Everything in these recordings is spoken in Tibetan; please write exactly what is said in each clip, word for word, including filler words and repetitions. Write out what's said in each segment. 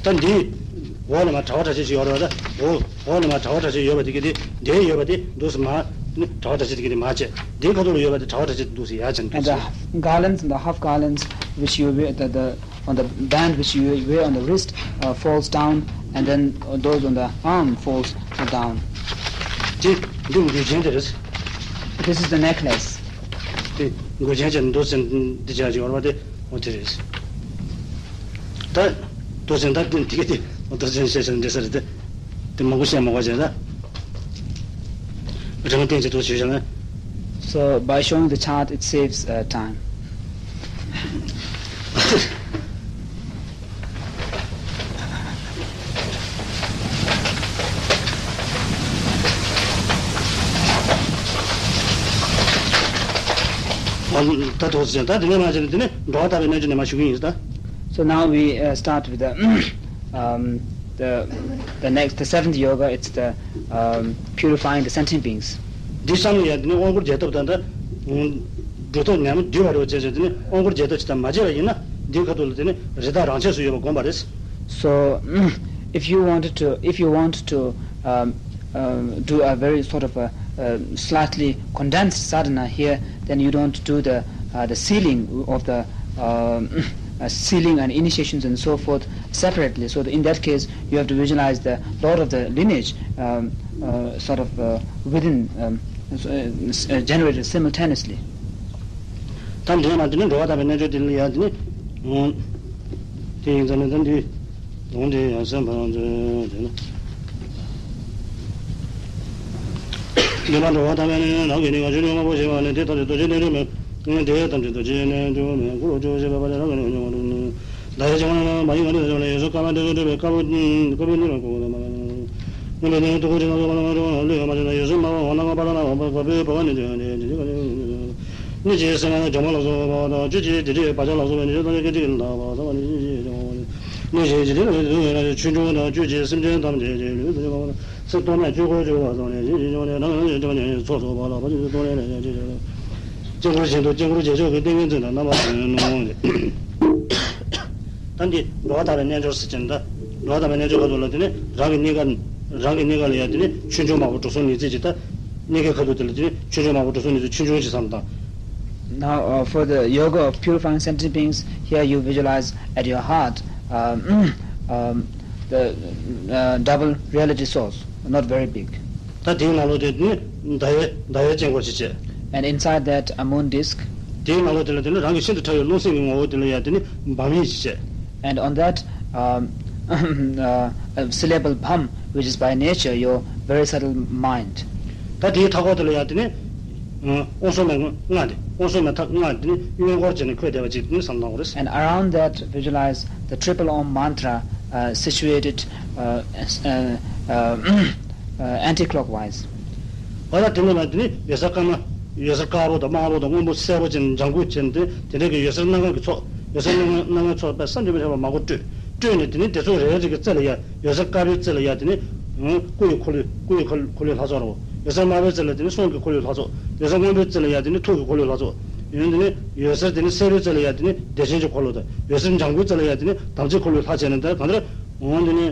ད་འདི་འོག་ལ་མར་དྲ་བ་དྲ་ཕྱེད་ཅིག་ཡོད་རེད་པ། ད་འོག་འོག་ལ་མར་དྲ་བ་དྲ་ཕྱེད་ཡོད་པ་དེ་གི་དེ་འདིར་ཡོད་པ་དེ་འདུག་སེ་མར་ནི་དྲ་བ་དྲ་ཕྱེད་དེ་གི་དེ་མར་བྱས། འདིའི་ཁ་ཐུག་ལ་ཡོད་པ་དེ་དྲ་བ་དྲ་ཕྱེད་དེ་འདུག་སེ་ཡར་བྱས་ནས་འདུག་And སེ་ཡོད། The garlands and the half garlands which you wear, the, the, on the band which you wear on the wrist, uh, falls down, and then those on the arm falls down. དེ་འདི་མགུལ་ཆེན་དེ་རེད། This is the necklace. དེ་མགུལ་ཆེན་བྱས་ནས་འདུག་སེ་འདི་བྱས་ཅིག་ཡོད་རེད་པ། དེ་འོ་དེ་རེད། ད་དུས་ཚོད་ད་དེ་དེ་ག་དེ་དུས་ཚོད་བཤད་བཤད་འདྲ་ས་རེད་དེ། དེ་མང་པོ་བཤད་མ་དགོས་བྱས་ད། རང་བསྟན་གྱི་དུས་ཚོད་བྱས་ན། So by showing the chart, it saves, uh, time. ད་དུས་ཚོད་ད་དེ་ནས་མ་བྱས་ན་དེ་ནས་འགྲོ་བ་དག་པའི་རྣལ་འབྱོར་ནས་མ་ཞུ་གི་ཡིན་ད། So now we, uh, start with the, um, the, the next, the seventh yoga. It's the, um, purifying the sentient beings. འདི་བསམ་ཡ་དེ་ནི་དབང་བསྐུར་རྒྱས་ཐབས་དང་ད། འགྲོ་ཐབས་ཉམས་བསྡུས་པ་རེད་བ་བྱས་བྱས་དེ་ནི་དབང་བསྐུར་རྒྱས་ཐབས་ཅིག་དང་མ་བྱས་པ་ཡིན་ན་འདིའི་ཁ་ཐུག་ལ་དེ་ནི་རི་དྭགས་རང་ཆས་སུ་ཡོད་པ་བསྒོམ་པ་རེད། So, if you wanted to, if you want to, um, um, do a very sort of a, uh, slightly condensed sadhana here, then you don't do the, uh, the sealing of the, um, uh, sealing and initiations and so forth separately. So in that case, you have to visualize the lord of the lineage, um, uh, sort of, uh, within, um, uh, uh, generated simultaneously. ད་འདི་ན་དེ་ནི་འགྲོ་བ་དག་པའི་རྣལ་འབྱོར་དེ་ལ་ཡ་དེ་ནི། དེ་ཡིན་ཙང་ནི་ད་འདི། ལུང་དེ་ཡང་སེམས་པར་མཛོད་དེ་ན། ཉོན་མོངས་འགྲོ་བ་དག་པའི་རྣལ་འབྱོར་རང་གི་གནས་ཀྱི་ཆོས་ཉོན་མོངས་པོ་ཞེས་པ་ནི་དེ་ཐམས་ཅད་རྡོ་རྗེ་རྣལ་འབྱོར་མའི། དེ་ཐམས་ཅད་རྡོ་རྗེ་རྣལ་འབྱོར་མའི་སྐུ་རུ་གྱུར་ཅིག་པའི་བར་ཆད་རང་གི་གནས་ཀྱི་ཆོས་ཉོན་མོངས་པོ། བདག་ཡིད་ཀྱི་ངང་ལས་མ་ཡེངས་ངང་ལས་བྱང་ལ་ཡོངས་སུ་དཀར་ལ་འདྲེས་སུ་སྤྲོས་པའི་དཀར་པོ་དཀར་པོའི་སྙིང་ལ་གུས་པ་དང་སྨོན་ལམ། མངོན་པའི་གནས་ལུགས་ཐུགས་ཀྱི་ཆོས་རྣམས་སོ་སོ་ལ་ལུས་པ་མ་བྱས་ན་ཡུལ་གསུམ་མ་འོངས་ལྔ་པ་ལ་ན་འོངས་པ་བ་སྤུའི་བ་ག་ནས་བྱུང་སྟེ། གནས་ཀྱི་སེམས་ལ་འཇོམས་པ་ལ་སོགས་པ་དང་བཅུད་ཀྱི་བདེ་དྲོད་བག་ཆགས་ལ་སོགས་པའི་ཉེས་སྤྱོད་ཐམས་ཅད་སྐད་ཅིག་གིས་ལ་བ་ཟ་བ་ནི་ཤེས་བྱེད་ཀྱི་ལ་བ། གནས་ཀྱི་བདེ་དྲོད་ལ་སོགས་པའི་ཆོས་འབྱུང་དང་བཅུད་ཀྱི་སེམས་ཅན་ཐམས་ཅད་ཀྱི་ལུས་སུ་འཇོམས་པ། སེམས་རྟོག་མེད་ཆོས་འཁོར་བཅུ་པ་སོགས་ནས་ཤེས་བྱེད་འབྱུང་བ་ནས་རང་གི་རྣལ་འབྱོར་ཚོགས་སུ་བབ་ལ་བ་ཆེན་ཚོགས་ལས་ལས་ཀྱང་ཆེ་ཆེ་ལ། དཀྱིལ་འཁོར་གཞན་དུ་དཀྱིལ་འཁོར་རྒྱལ་མཆོག་གི་ཏིང་ངེ་འཛིན་དང་རྣམ་པར་གསུམ་ནོ། ད་འདི་འགྲོ་བ་དག་པའི་རྣལ་འབྱོར་ཟེར་གྱིན་ད། འགྲོ་བ་དག་པའི་རྣལ་འབྱོར་ཁ་ཐུག་ལ་དེ་ནི་རང་གི་གནས་སྐབས། རང་གི་གནས་སྐབས་ལ་ཡང་དེ་ནི་ཆོས་འབྱུང་མང་པོ་འགྲོ་སོང་ཉིས་བརྩེགས་ཀྱི་ད། གནས་སྐབས་ཁ་ཐུག་དེ་ལ་དེ་ནི་ཆོས་འབྱུང་མང་པོ་འགྲོ་སོང་ཉིས་བརྩེགས་ཆུང་ཆུང་ཞིག་བསམ་དང་། Now, uh, for the yoga of purifying sentient beings, here you visualize at your heart, um, um, the, uh, double reality source, not very big. ད་དེའི་ནང་ལོགས་དེ་ནི་ཟླ་བའི་ཟླ་བའི་སྐྱེ་འཁོར་ཞིག་བྱས། And inside that, a moon disk. དེའི་ནང་ལོགས་དེ་ལ་དེ་ནི་རང་གི་ཤིན་ཏུ་ཕྲ་བའི་རླུང་སེམས་ཀྱི་ངོ་བོ་དེ་ལ་ཡང་དེ་ནི་བམ་ཡིག་ཞིག་བྱས། And on that, um, uh, a syllable bham, which is by nature your very subtle mind. ད་དེའི་མཐའ་སྐོར་དེ་ལ་ཡང་དེ་ནི། དབང་སོང་མའི་སྔགས་དེ། དབང་སོང་མའི་མཐའ་སྔགས་དེ་ནི་གཡོན་སྐོར་བྱས་ནས་འཁོད་བསྡད་པ་ཅིག་དེ་ནི་བསམ་བློ་གཏོང་དགོས་རེད། And around that, visualize the triple Om mantra, uh, situated, uh, as-, uh, uh, anti-clockwise. འོ་ད་དེ་ནས་མ་དེ་ནི་འོད་ཟེར་དཀར་དམར། འོད་ཟེར་དཀར་པོ་དང་དམར་པོ་དང་སྔོན་པོ་སེར་པོ་ཅན་ལྗང་གུ་ཅན་དེ་དེ་འདྲ་གི་འོད་ཟེར་སྣ་ལྔ་གི་ཚོགས། འོད་ཟེར་སྣ་ལྔ་སྣ་ལྔའི་ཚོགས་པས་བསམ་གྱིས་མི་ཁྱབ་པ་མང་པོ་སྤྲོས། སྤྲོས་ནས་དེ་ནི་དེ་ཚོ་རེ་རེ་གི་རྩེ་ལ་ཡ། འོད་ཟེར་དཀར་པོའི་རྩེ་ལ་ཡ་དེ་ནི། སྐུ་ཡི་འཁོར་ལོ། སྐུ་ཡི་འཁོར་འཁོར་ལོའི་ལྷ་ཚོགས་རོ། འོད་ཟེར་དམར་པོའི་རྩེ་ལ་དེ་ནི་གསུང་གི་འཁོར་ལོའི་ལྷ་ཚོགས། འོད་ཟེར་སྔོན་པོའི་རྩེ་ལ་ཡ་དེ་ནི་ཐུགས་ཀྱི་འཁོར་ལོའི་ལྷ་ཚོགས། ཡང་དེ་ནི་འོད་ཟེར་དེ་ནི་སེར་པོའི་རྩེ་ལ་ཡ་དེ་ནི་བདེ་ཆེན་གྱི་འཁོར་ལོ་དང་། འོད་ཟེར་ལྗང་གུའི་རྩེ་ལ་ཡ་དེ་ནི་དམ་ཚིག་འཁོར་ལོའི་ལྷ་བྱས་ནས་ད་གང་ལྟར། འོ་དེ་ནི།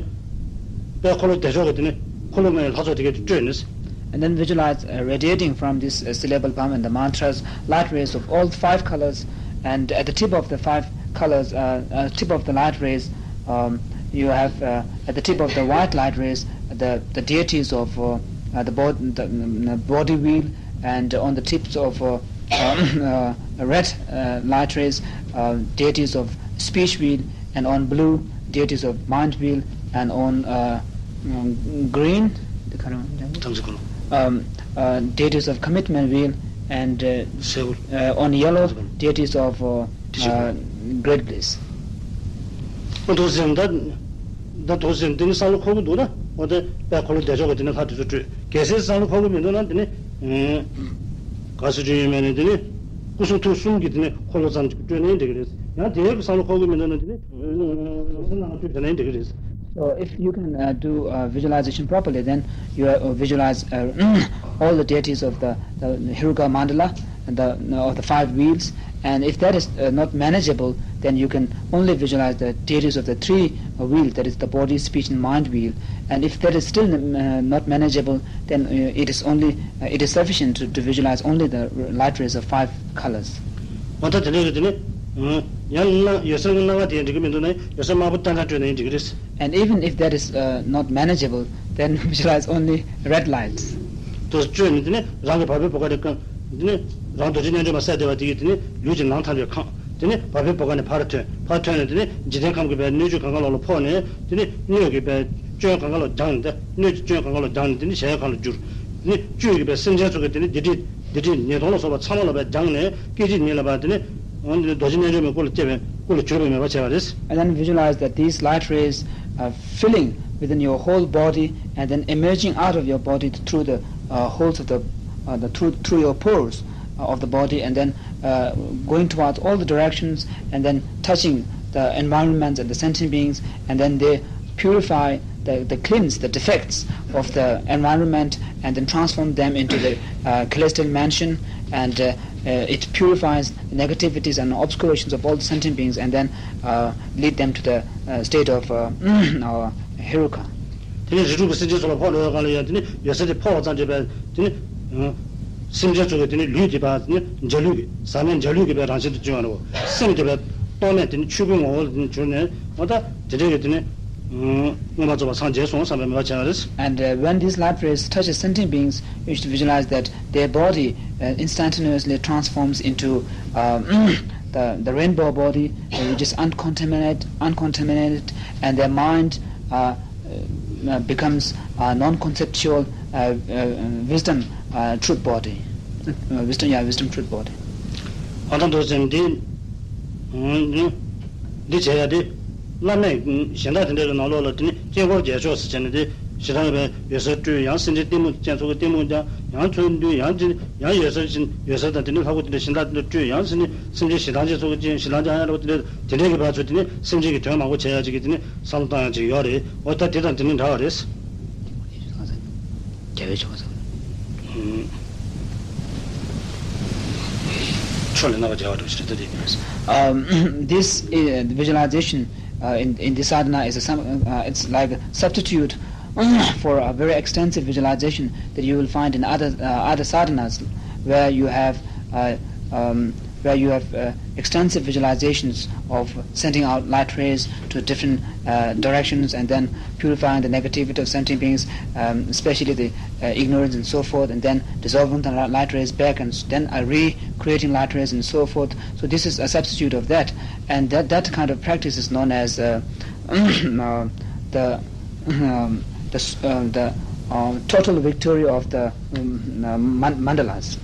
དཔལ་འཁོར་ལོ་བདེ་མཆོག་གི་དེ་ནི་འཁོར་ལོ་ལྔའི་ལྷ་ཚོགས་དེ་གས་དེ་སྤྲོས་ནས། And then visualize, uh, radiating from this, uh, syllable bham and the mantras, light rays of all five colors, and at the tip of the five colors, uh, uh, tip of the light rays, um, you have, uh, at the tip of the white light rays, the, the deities of, uh, uh, the, bod- the, um, the body wheel, and on the tips of, uh, um, uh, red, uh, light rays, uh, deities of speech wheel, and on blue, deities of mind wheel, and on, uh, um, green, དམ་ཚིག་འཁོར་ལོ། um, uh, deities of commitment wheel, and, uh, སེར་པོ། uh, on yellow, དམ་ཚིག་འཁོར་ལོ། deities of, uh, དེ་བཞིན་uh, great bliss. ཨ་དོ་ཟེར་ད། ད་དོ་ཟེར་དེ་ནི་བསམ་བློ་འཁོར་གྱི་འདུག་ན། འོ་དེ་དཔལ་འཁོར་ལོ་བདེ་མཆོག་གི་དེ་ནི་ལྷ་དེ་ཚོ་སྤྲོས། གལ་སྲིད་བསམ་བློ་འཁོར་གྱི་མི་འདུག་ན་དེ་ནི། ག་སུ་ཅི་ཡོད་མེད་ནི་དེ་ནི། སྐུ་གསུང་ཐུགས་གསུམ་གྱི་དེ་ནི་འཁོར་ལོ་ཙམ་ཅིག་སྤྲོས་ནའི་འགྲིག་གི་རེད། ཡང་དེའི་བསམ་བློ་འཁོར་གྱི་མི་འདུག་ན་དེ་ནི། སེམས་ནང་སྤྲོས་བྱས་ནའི་འགྲིག་གི་རེད། So if you can, uh, do, uh, visualization properly, then you, uh, visualize, uh, all the deities of the, the Heruka Mandala, and the, of the five wheels, And if that is uh, not manageable, then you can only visualize the deities of the three uh, wheel, that is the body, speech, and mind wheel. And if that is still uh, not manageable, then uh, it is only uh, it is sufficient to, to visualize only the light rays of five colors. འོ་ད་དེ་འདྲ་རེད། དེ་ནི་ཡང་ན་འོད་ཟེར་སྣ་ཁ་དེ་ཡང་འགྲིག་གི་མི་འདུག་ན། འོད་ཟེར་དམར་པོ་ཏན་ཏན་སྤྲོས་ན་ཡང་འགྲིག་གི་རེད། And even if that is uh, not manageable, then visualize only red lights. དུ་སྤྲོས་ནས་དེ་ནི་རང་གི་བ་སྤུའི་བུ་ག་ནས་བཀང་། དེ་ནི་རང་རྡོ་རྗེ་རྣལ་འབྱོར་མ་གསལ་བདེ་བ་དེ་ཡིས་དེ་ནི་ལུས་ཀྱི་ནང་ཐམས་ཅད་གང་། དེ་ནི་བ་སྤུའི་བུ་ག་ནས་ཕར་ཐོན། ཕར་ཐོན་ནས་དེ་ནི་འཇིག་རྟེན་ཁམས་ཀྱི་བའི་སྣོད་བཅུད་གང་ག་ལོག་ལ་ཕོག་ནས། དེ་ནི་སྣོད་ཀྱི་བའི་སྐྱོན་གང་ག་ལོག་སྦྱངས་ནས། དེ་སྣོད་ཀྱི་སྐྱོན་གང་ག་ལོག་སྦྱངས་ནས་དེ་ནི་གཞལ་ཡས་ཁང་ལ་གྱུར། དེ་ནི་བཅུད་ཀྱི་བའི་སེམས་ཅན་ཚོ་གི་དེ་ནི་སྡིག་སྒྲིབ་སྡིག་སྒྲིབ་ཉེས་ལྟུང་ལ་སོགས་པ་ཚང་མ་ལ་བའི་སྦྱངས་ནས། སྐད་ཅིག་ཉིད་ལ་བའི་དེ་ནི་འོ་དེ་ནི་རྡོ་རྗེ་རྣལ་འབྱོར་མའི་སྐུ་ལ་སྐྱེ་བའི་སྐུ་ལ་གྱུར་པའི་མོས་པ་བྱས་པ་རེད། And then visualize that these light rays are filling within your whole body and then emerging out of your body through the uh, holes of the, uh, the through, through your pores uh, of the body, and then uh, going towards all the directions, and then touching the environments and the sentient beings, and then they purify, the, the cleanse the defects of the environment, and then transform them into the uh, celestial mansion, and uh, uh, it purifies the negativities and obscurations of all the sentient beings, and then uh, lead them to the uh, state of uh, uh, Heruka. དེ་ནས་རིགས་དྲུག་གི་སེམས་ཅན་ཚོ་ལ་ཕོག་འགྲོ་བའི་སྒང་ལ་ཡང་དེ་ནི་འོད་ཟེར་དེ་ཕོག་པ་ཙམ་གྱིས་བས་དེ་ནི་སེམས་ཅན་ཚོ་གི་དེ་ནི་ལུས་དེ་བ་དེ་ནི་འཇའ་ལུས་ཀྱི་ཟག་མེད་འཇའ་ལུས་ཀྱི་བའི་རང་བཞིན་དུ་འབྱུང་བ་རེད། སེམས་དེ་བས་རྟོག་མེད་དེ་ནི་ཆོས་སྐུའི་ངོ་བོ་ལ་དེ་ནི་གྱུར་ནས། འོ་ད་དེ་འདྲའི་གི་དེ་ནི་མངོན་པར་རྫོགས་པར་སངས་རྒྱས་སོང་བསམ་པའི་མོས་པ་བྱས་པ་རེད། And uh, when these light rays touch a sentient beings, you should visualize that their body uh, instantaneously transforms into um, the, the rainbow body, uh, which is uncontaminated, uncontaminated, and their mind uh, uh, becomes a non-conceptual uh, uh, wisdom uh, truth body. Uh, wisdom, yeah, wisdom truth body. འོ་ད་འདུག་ཟེར་འདི། འདི་བྱས་ཡ་དེ། བླ་མས་གཞན་དག་དེ་འདྲ་གི་ནང་ལོགས་ལ་དེ་ནི་དཀྱིལ་འཁོར་རྒྱལ་མཆོག་ཟེར་བྱས་ནས་དེ་ཞེ་སྡང་བའི་འོད་ཟེར་སྤྲོས། ཡང་སེམས་ཅན་གཏི་མུག་ཅན་ཚོ་གི་གཏི་མུག་སྦྱང་། ཡང་ཚུར་འདུས། ཡང་ཅི་ཡང་འོད་ཟེར་བཞིན་འོད་ཟེར་དང་དེ་འདྲའི་ལྷ་སྐུ་དེ་འདྲ་གཞན་དག་དེ་འདྲ་སྤྲོས། ཡང་སེམས་ཅན་སེམས་ཅན་ཞེ་སྡང་ཅན་ཚོ་གི་ཅི་ཞེ་སྡང་སྦྱང་ཡ་འདྲ་བོ་དེ་འདྲ་དེ་འདྲའི་གི་བར་ཚོ་དེ་ནི་སེམས་ཅན་གྱི་དོན་མང་པོ་བྱས་ཡ་ཅིག་གི་དེ་ནི་བསམ་བློ་བཏང་ཡ་ཅིག་ཡོད་རེད། འོ་ད་དེ་དང་དེ་ནི་འདྲ་བ་རེད། རྒྱལ་བའི་ཆོ་ག་ཟེར། ཆོས་ལ་རྣམ་པར་རྒྱལ་བ་འགྲུབ་ཕྱིར་ད་དེ། Um, this uh, visualization uh, in, in this sadhana is a, some, uh, it's like a substitute for a very extensive visualization that you will find in other uh, other sadhanas, where you have uh, um, where you have uh, extensive visualizations of sending out light rays to different uh, directions and then purifying the negativity of sentient beings, um, especially the uh, ignorance and so forth, and then dissolving the li- light rays back and s- then uh, recreating light rays and so forth. So this is a substitute of that, and that, that kind of practice is known as uh, uh, the um, the, s- uh, the uh, total victory of the um, uh, man- mandalas.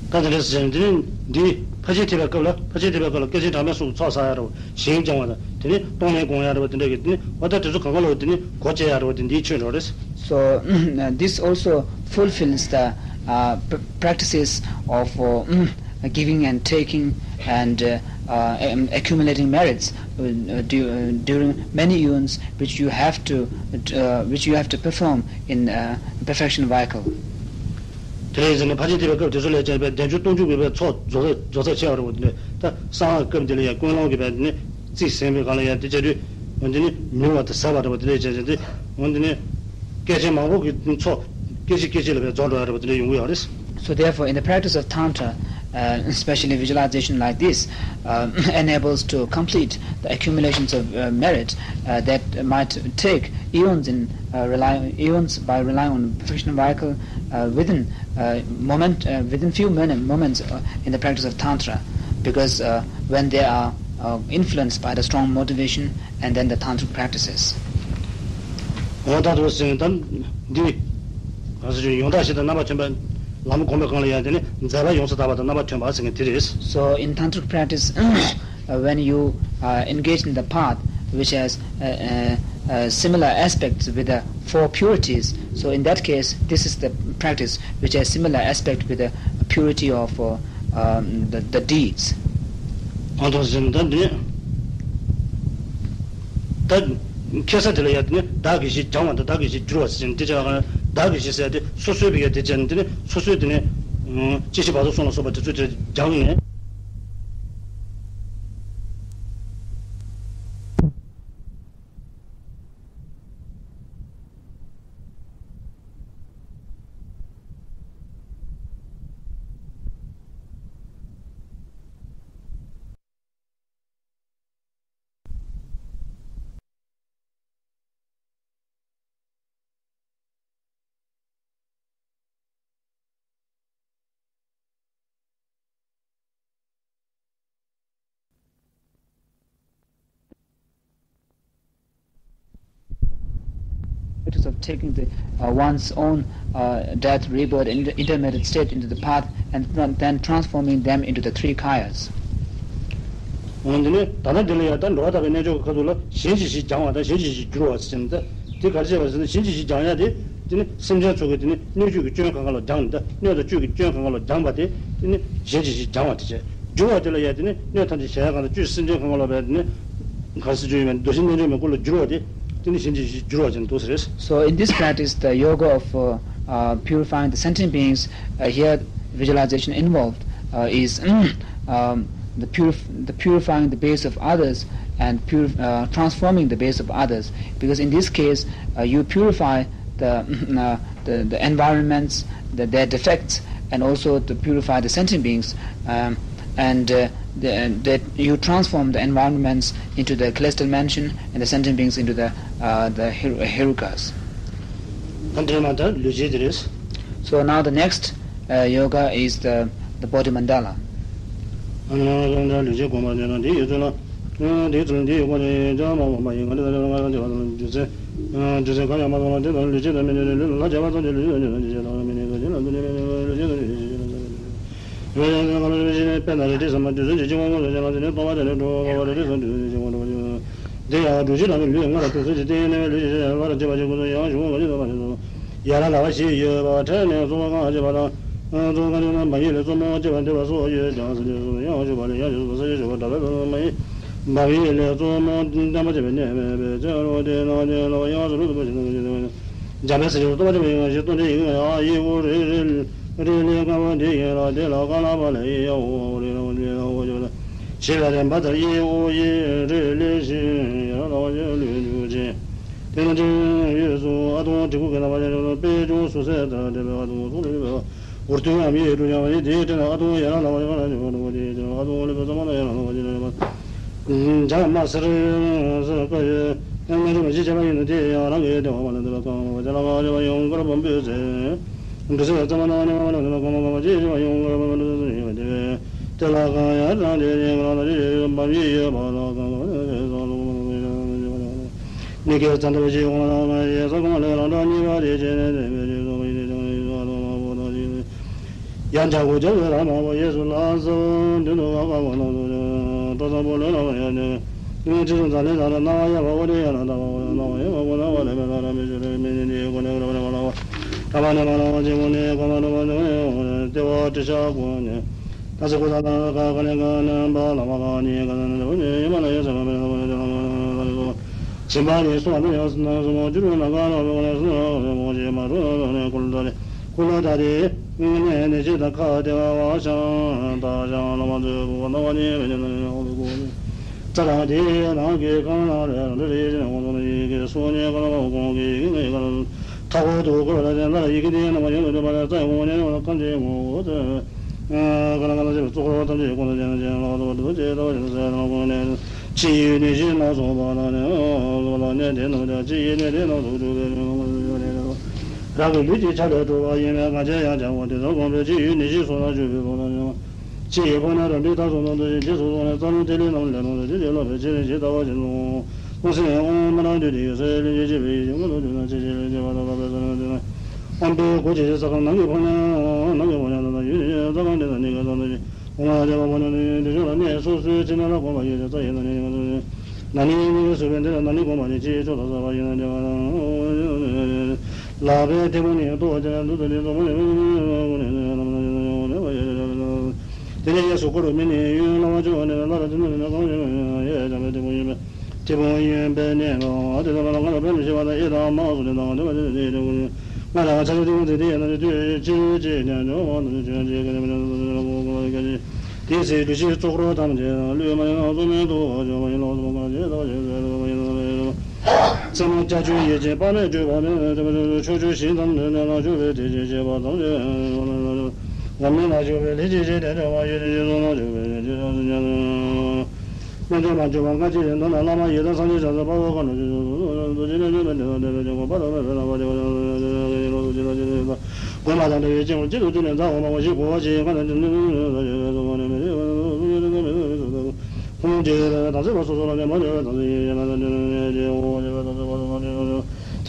ད་དེ་འདྲ་ཟེར་ནས་འདི་ནི་འདི་ཕར་ཕྱིན་ཐེབས་པའི་སྐབས་ལ། ཕར་ཕྱིན་ཐེབས་པའི་སྐབས་ལ་སྐྱེས་ཆེན་གྲངས་མེད་གསུམ་གྱི་ཚོགས་བསགས་ཡ་རེད། ཞིང་སྦྱང་བ་དང་དེ་ནི་གཏོང་ལེན་སྐོང་ཡ་རེད། དེ་འདྲ་གི་དེ་ནི་འོ་ད་དེ་ཚོ་གང་ག་ལོག་དེ་ནི་སྒོ་འབྱེད་ཡ་རེད། དེ་འདིའི་ཆོས་འགྲོ་རེད། So this also fulfills the uh, pr- practices of uh, giving and taking and uh, uh, um, accumulating merits uh, du- uh, during many eons which you have to uh, which you have to perform in uh, perfection vehicle. དེ་ལས་ཟེར་ནས་ཕར་ཕྱིན་ཐེབས་པའི་སྐབས་དེ་ཚོ་ལས་བྱས་པའི་བདུན་ཅུ་སྟོང་ཕྲག་གི་བའི་ཚོགས་རྫོགས་རྫོགས་ཚད་ཆེ་བ་རེད་པ། དེ་ནས་ད་གསང་སྔགས་སྐབས་འདི་ལ་ཡང་ཀུན་སློང་གི་བའི་དེ་ནས་རྩིས་ཟིན་པའི་སྒང་ལ་ཡང་དེ་བྱ་དུས་འོན་ཏེ་ནི་མྱུར་བ་དང་ཟབ་པ་རེད་པ། དེ་ལས་བྱས་བྱས་ཏེ་འོན་ཏེ་ནི་སྐྱེས་ཆེན་མང་པོ་གི་ཚོགས་སྐད་ཅིག་སྐད་ཅིག་ལ་བའི་རྫོགས་འགྲོ་ཡ་རེད་པ། དེ་འདྲ་ཡོང་གི་ཡོད་རེད། So therefore, in the practice of Tantra, uh, especially visualization like this, uh, enables to complete the accumulations of uh, merit uh, that might take eons in uh, rely eons by relying on perfection vehicle uh, within uh, moment uh, within few minute, moments uh, in the practice of Tantra, because uh, when they are uh, influenced by the strong motivation and then the Tantric practices. འོ་ད་དུ་ཟེར་ད་འདི་ག་ཟེར་ཡོངས་དག་ཞི་དང་རྣམ་པར་ཐོན་པ། ལམ་སྒོམ་པའི་སྒང་ལ་ཡང་དེ་ནི་མཛད་པ་ཡོངས་སུ་དག་པ་དང་རྣམ་པར་ཐོན་པ་ཟེར་མཁན་དེ་རེད། So in Tantric practice, uh, when you uh, engage in the path which has uh, uh, uh, similar aspects with the four purities, so in that case, this is the practice which has similar aspect with the purity of uh, um, the, the deeds. ཨོ་ཐོ་ཟེར་ན་ད་འདི་ད་ཁེ་ས་དེ་ལ་ཡ་དེ་ནི་བདག་གི་གཞི་སྦྱང་བ་དང་བདག་གི་གཞི་བསྒྱུར་བ་ཟེར་ནས་དེ་བྱ་བ་གང་ན་བདག་གི་གཞི་ཟེར་ཏེ་སོ་སོའི་བི་ཡ་དེ་བྱས་ནས་དེ་ནི་སོ་སོའི་དེ་ནི་སྐྱེ་ཤི་བར་དོ་གསུམ་ལ་སོགས་པ་དེ་ཚོ་དེ་སྦྱངས་ནས། taking the, uh, one's own, uh, death, rebirth, and intermediate state into the path, and then transforming them into the three kayas. འོན་ཏེ་ནི་ད་ལྟ་འདི་ལ་ཡང་ད་འགྲོ་བ་དག་གི་རྣལ་འབྱོར་གྱི་ཁ་ཐུག་ལ་གཞན་གྱིས་གཞི་སྦྱང་བ་དང་གཞན་གྱིས་གཞི་བསྒྱུར་བ་ཟེར་ནས་ད་དེ་ག་རེ་བྱས་པ་ཟེར་ན། གཞན་གྱིས་གཞི་སྦྱང་ཡ་དེ་དེ་ནི་སེམས་ཅན་ཚོ་གིས་དེ་ནི་སྣོད་བཅུད་ཀྱི་སྐྱོན་གང་ག་ལ་སྦྱངས་ནས་ད་སྣོད་དང་བཅུད་ཀྱི་སྐྱོན་གང་ག་ལ་སྦྱངས་པ་དེ་དེ་ནི་གཞན་གྱིས་གཞི་སྦྱང་བ་དེ་བྱས། བསྒྱུར་བ་དེ་ལ་ཡང་དེ་ནི་སྣོད་ཐམས་ཅད་གཞལ་ཡས་ཁང་དང་བཅུད་སེམས་ཅན་གང་ག་ལ་བས་དེ་ནི་ག་རེ་ཟེར་རྒྱུ་ཡིན་མིན་འདུ་ཤེས་རྣལ་འབྱོར་མའི་སྐུ་ལ་བསྒྱུར་བ་དེ་དེ་ནི་གཞན་གྱིས་གཞི་བསྒྱུར་བ་ཅན་དུ་ཟེར། So in this practice, the yoga of, uh, uh, purifying the sentient beings, uh, here visualization involved, uh, is um, the, purif- the purifying the base of others and purif- uh, transforming the base of others. Because in this case, uh, you purify the, uh, the, the environments, the, their defects, and also to purify the sentient beings. Um, and uh, the, that you transform the environments into the celestial mansion and the sentient beings into the, uh, the Her- Herukas. ད་འདིར་མ་ད་ལུས་བྱེད་དེ་རེད། So now the next, uh, yoga is the, the body mandala. ཨ་ནི་ལུས་བྱེད་སྒོམ་པ་དེ་དང་དེ་ཡོད་ཚོད་ལ། དེའི་ཚུལ་དེའི་ཡོད་པ་ནི་ཅང་མ་འོངས་པ་ཡིན། ག་ནི་ད་ལྟ་ང་རང་བྱེད་པ་དང་རྒྱུ་མཚན། རྒྱུ་མཚན་གང་ཡང་མ་མཐོང་བ་དེ་དང་ལུས་བྱེད་དང་མི་འདྲ་ལུས་ལ་བྱེད་པ་ཙམ་གྱི་ལུས་བྱེད་དང་ལུས་བྱེད་དང་མི་འདྲ་ལུས་བྱེད་དང་ལུས་བྱེད་དང་། དཔེར་ན་རལ་གྲི་བསམ་པ་དུས་གསུམ་གྱི་འཆིང་བ་མངོན་དུ་བྱེད་ལ་དེ་ནས་སྟོང་པ་དེ་ནས་གྲོལ་བ་རལ་གྲི་བསམ་དུས་གསུམ་གྱི་འཆིང་བ་གྲོལ་བ་ཞིག་འདི་ཡང་འགྲོ་བྱེད་རང་གི་ལུས་ལྔ་ལ་དུས་གསུམ་གྱི་རྟེན་གནས་པའི་ལུས་ཀྱི་ཆ་ཡང་ལྷར་བཅས་པ་ཞིག་ཀུན་ཏུ་ཡང་ཞུགས་པ་ཞིག་ཏུ་མ་ཞིག་ཏུ་ཡ་ར་ལ་བ་ཞིག་ཡོད་པ་ཕྲལ་ནས་གསོལ་བ་གང་བྱེད་པ་དང་། གསོལ་བ་གང་བྱེད་པ་མ་ཡིན་ལས་གཙོ་མོ་བཅས་པ་འདེབས་པ་སོགས་ཡོད་ཀྱང་སེམས་ཅན་སོ་སོ་ཡང་ཞུགས་པ་ལས་ཡང་ཞུགས་སུ་ས་ཆ་ཞུགས་པ་འདྲ་བའི་ལོ་མ་ཡིན། མ་ཡིན་ལས་གཙོ་མོ་བསྟན་པ་བཅས་པའི་གནས་མེད་པའི་ཚེ་རོ་དེ་ནང་ཆེན་ལ་ཡང་སུ་རུ་ཏུ་པོ་ཞིག་ཏུ་འགྱུར་ཏེ། འཇམ་དཔལ་ས་ཆེན་སྟོང་པ་ཆེན་པོའི་ཡང་ཞིག་སྟོང་ཆེན་ཡིན་ཡང་ཡི་འོ་རི་རི་རི་ལས་སྔ་བ་འདི་ཡིན་ལ་དེ་ལ་ཀ་ལ་པ་ལས་ཡི་ཡ་འོ་རི་ལ་འོ་རི་ལ་འོ་ཞེས་པ་ཞེས་པ་ལས་འབའ་ལྟར་ཡི་འོ་ཡི་རི་ལས་ཤིང་ཡ་ལ་བ་ཞེས་ལུས་འཇུག་ཅིང་། དེ་ནང་ཆེན་ཡོད་སུ་ཨ་ཐུང་དྲི་གུ་གི་ན་བ་ཞེས་པས་ཅུང་སུ་སེ་ལྟར་འདྲེས་པའི་ཨ་ཐུང་སུ་ལུས་པའི། འུར་ཐུང་ངམ་ཡིད་དུ་འཆར་བ་ཡིན། དེའི་སྤྲིན་ལ་ཨ་ཐུང་ཡ་ལ་ལ་བ་ཡ་ལ་ལ་བ་དེའི་སྤྲིན་ལ་ཨ་ཐུང་ལུས་པའི་ས་མ་ན་ཡ་ལ་ལ་བ་ཡ་ལ་ལ་བ། འཇམ་དམར་སེར་སེར་དཀར་ཡོད། སྔོན་འགྲོ་མ་ཞིག་བྱས་པ་ཡིན་ན་དེ་ཡང་རང་གི་བདེ་བ་མ་ལ་འདོད་པ་གང་བ་དེ་ལ་གང་བྱས་པ་ཡང་དཀར་བམ་པོའི་ཚེ། འདུ་སེམས་ཙམ་པ་ན་ཉམས་པ་ལ་འདོད་པ་གང་བ་གང་བ་ཅི་བྱས་པ་ཡང་དཀར་བམ་པོའི་ཚེ་ཡིན་པ་དེ་བས། དེ་ལ་གང་ཡང་རང་དེ་ཉིད་ཀྱང་ལ་ཅི་བྱས་བམ་ཡིད་ཡོད་པ་ལ་གང་བ་དེ་ཚོགས་ལུགས་མ་ལ་ཅི་བྱས་པ་ཡང་། ནི་ཀའི་ཙམ་ལྟ་བུ་ཞིག་འོང་ལ་མ་ཡེ་ས་གོང་ལས་རང་གྲངས་གཉིས་པ་དེ་བྱས་ནས་དེ་བས་ཅི་སོགས་ཡིན་ཏེ་ཀྱང་ཡིན་སོགས་ཨ་ཐུང་མ་བོ་དང་ཞིག་ཡང་བྱ་དགོས་བྱ་བའི་རང་མ་བོ་ཡེ་སུ་ལ་ས་བོ་མདུན་དུ་བ་ཀ་བོ་ལ་སོགས་ཀྲོ་ས་བོ་ལོ་ལ་བ་ཡ་ནི་ངས་ཁྲི་སུ་ཛ་ལེ་ཛ་ལ་སྣང་བ་ཡ་བ་བོ་ཏེ་ཡ་ན་ད་བ་བོ་ཡ་ན་བ་ཡ་བ་བོ་ན་བ་ལེ་བེ་ལ་ར་མི་ཞུ་རེ་མི་ནི་ནི་གོ་ནེ་ར་བ་ནེ་མ་ལ་བ་ད་བ་ནེ་མ་ལ་བ་ཅི་གོ་ནེ་གོ་མ་ར་བ་ནེ་ཏེ་བ་ཏི་ཤ་གོ་ནེ། ད་ཚེ་ཀུ་ད་ལ་ཀ་ཀ་ནེ་ཀ་ནེ་བ་ལ་བ་ཀ་ནི་ཀ་ནེ་ནེ་བ་ནེ་ཡེ་མ་ལ་ཡེ་ས་ལ་མེ་ལ་བ་ནེ་ལ་མ་ལ་ལ་ལ་ལ་ལ། བྱིན་པ་ནི་སོགས་ལ་ཡང་སྣང་སོགས་མང་བཅུ་དྲུག་ན་ག་ལ་བ་ཀ་ནེ་སོགས་ལ་མང་བཅུ་མ་རུ་ལ་ནེ་ཀུ་ལ་ད་ལེ་ཀུ་ལ་ད་ལེ་ནེ་ནེ་ཅི་ད་ཁ་ཏེ་བ་བ་ཤང་ད་ཤང་ལ་མ་ཛུ་བུ་ན་བ་ནི་བེ་ནེ་ནེ་ཧོ་ལུ་ཀུ་ཙ་ད་དེ་ནང་གི་གང་ལ་རེ་རེ་རེ་ཡེ་ནེ་ཧོ་ལུ་ནེ་ཡེ་གེ་སོ་ནེ་ག་ལ་མ་ཧོ་གོང་གི་ཡེ་གེ་ནེ་ག་ལ་ཐ་ཧོ་དུ་ཀུ་ལ་ད་ལ་ཡེ་གེ་དེ་ནེ་མ་ཡེ་ལུ་དེ་བ་ལ་ཙ་ཧོ་ནེ་ནེ་ཁམ་ཅེ་ཧོ་ཏེ། ག་ལ་ག་ལ་ཞེས་པའི་གཙུག་ཏོར་ཐམས་ཅད་ཀུན་ཏུ་སྤྱན་ཅན་ལ་བ་ཏོ་བ་ཏོ་ཅེས་ལྟ་བ་ཞིག་ཟེར་ན་ཀུན་ནས་ཕྱི་ཡི་གནས་བཞི་སྣ་ཚོགས་པ་དང་ནི་ལ་གནས་དེ་རྣམས་ཀྱང་ཕྱི་ཡི་གནས་དེ་སྣ་ཚོགས་བཅུ་པའི་རང་གི་ལུས་ཀྱི་ཆ་ལས་གྲུབ་པ་ཡིན་པས་གང་བྱས་ཡང་བྱ་བ་དེ་ལྟར་གོམས་པས་ཕྱི་ཡི་གནས་བཞི་སོ་སོར་གྱུར་པའི་བུ་དང་ཕྱི་ཡི་ཁོག་ནས་རབ་འབྲིང་ཐ་ཚོ་རྣམས་དང་ཞིང་རྗེས་སུ་སོང་ནས་རྩ་རླུང་ཐིག་ལེ་རྣམས་ལས་རུང་དུ་ཅི་ཞིག་ལོག་པའི་ཕྱིར་ཞེས་ལྟ་བ་ཞིག་ལོ། ཀུན་གསལ་ཨོཾ་མ་ཎི་བདུད་རྩི་ཡི་ས་ལས་སྐྱེས་པའི་ཡིད་ཀྱི་མངོན་རྟོགས་བཅུ་དང་ཆེ་ཆེ་ལས་སྐྱེས་པ་དང་ལྷག་པའི་ས་ལས་སྐྱེས་པ། ཨོཾ་པའི་གོ་འབྱེད་ས་ཁམས་ནང་གི་ཕོ་ཉ་ནང་གི་ཕོ་ཉ་དང་ཡུལ་ནི་རྩ་ཁམས་འདི་དང་གཉིས་ཀ་ཙམ་དུ་ཞིག་ཨོཾ་ཨ་ཏི་པ་ཕོ་ཉ་ནི་ཡུལ་དུ་ཤོར་ལ་གནས་སོ་སོའི་ཕྱི་ནང་ལ་གོམས་པ་ཡོད་ཅིང་རྩ་ཡི་ན་ནི་ཡོད་ན་ནི་ནི་སུ་བས་འདི་ལ་ན་ནི་གོམས་པ་ནི་ཕྱིའི་ཕྱོགས་དང་ས་པ་ཡིན་ན་འདྲ་བ་དང་། ལག་པའི་མཐེ་བོང་ནི་ལྟོ་བ་ཅན་ལ་འདུ་ཚུལ་ནི་གཙོ་མོ་ནི་མི་ནི་མི་ནི་མི་ནི་མི་ནི་མི་ནི། དེ་ནས་གཡས་སུ་བསྐོར་བའི་མི་ནི་གཡོན་ལ་བ་ཅོ་ནི་ལ་ར་ཅི་ནི་ནི་གང་ཞིག་ཡེ་བྱམས་པའི་མཐེ་བོང་གཡོན་པའི། དེ་ཕུང་གཡོན་པས་མནན་པའང་དེ་ལྟ་བ་ལ་སྔར་བས་མི་ཤེས་པ་དང་ཡེ་དང་མ་སོགས་ནི་དང་དེ་བ་དེ་དེ་དེ་ཀུན་སྔར་ལ་ཆ་ཆ་དེ་ཀུན་དེ་དེ་ཡེ་ན་དེ་དུས་ཕྱིར་ཅི་ཉན་འགྱོ་བ་ན་དེ་ཆོས་ཅི་ག་ནས་མི་ནན་དུ་དེ་ལ་ཀུན་ཀུན་ལ་སྐད་ཅིག་དེ་ཚེ་ལུས་ཤེས་ཙོག་རོ་ཐམས་ཅད་ཀླུས་མ་ཡིན་ན་གཙོ་མོའི་ཐུགས་ཀར་འཇོག་པ་ཡིན་ལ་གཙོ་མོ་གང་ཞེས་ལྟ་བ་ཞིག་ཟེར་ལྟ་བ་ཡིན་ལ་ཡིན་ལ། རྩེ་མོ་ལྕགས་ཀྱུ་ཡིད་ཅན་དཔག་མེད་སྤྲུལ་པ་མེད་དེ་མ་ཐུབ་ཕྱོགས་བཅུའི་ཞིང་ཐམས་ཅད་ནས་ལ་བཞུགས་པའི་དེ་བཞིན་གཤེགས་པ་ཐམས་ཅད་ལ་མེད་ལ་བཞུགས་པའི་ལྷན་ཅིག་བཞིན་དུ་འབྲེལ་བ་ཡོད་དེ་ཞེས་སོགས་ལ་བཞུགས་པའི་ལྷན་ཅིག་ཐམས་ཅད་ཀུན། རྣལ་འབྱོར་མ་གྱུར་པ་སྔ་ཕྱི་ཡི་མདོ་ནས་བླ་མ་ཡི་དམ་སངས་རྒྱས་ཤཱཀྱ་ཕར་ཕྱིན་ཁམས་ཀྱི་ཆོས་སུ་རྡོ་རྗེ་རྣལ་འབྱོར་མའི་གདན་ལ་འདས་པའི་སྐྱེ་དགུ་ཕ་རོལ་པོའི་བླ་མ་སྟེ་བ་ཡང་ལོ་ཀུན་ལ་ཅི་ལ་ཅི་ལ་ཡོད་པ་དགོན་པ་དང་འདྲ་བའི་སྐྱེ་བོ་སྤྱི་དང་བསྟུན་ནས་ཛཿ་ཧོ་མ་ཧོ་ཞེས་གོ་བ་ཅན་གང་དང་ཅི་ལ་ཅི་ལ་ཡོད་པའི་ཚོགས་ཁང་ནས་མི་རིགས་པ་ཁོང་རྗེས་པའི་དམ་ཚིག་པ་སོ་སོ་ལ་ནི་མ་ལུས་པའི་དམ་ཚིག་ཡིན་ཞེས་མ་དང་ཅི་ལ་ཅི་ལ་ཡོད་པའི་དམ་ཚིག་པ་སོ་སོ་ལ་ནི་ཐོས་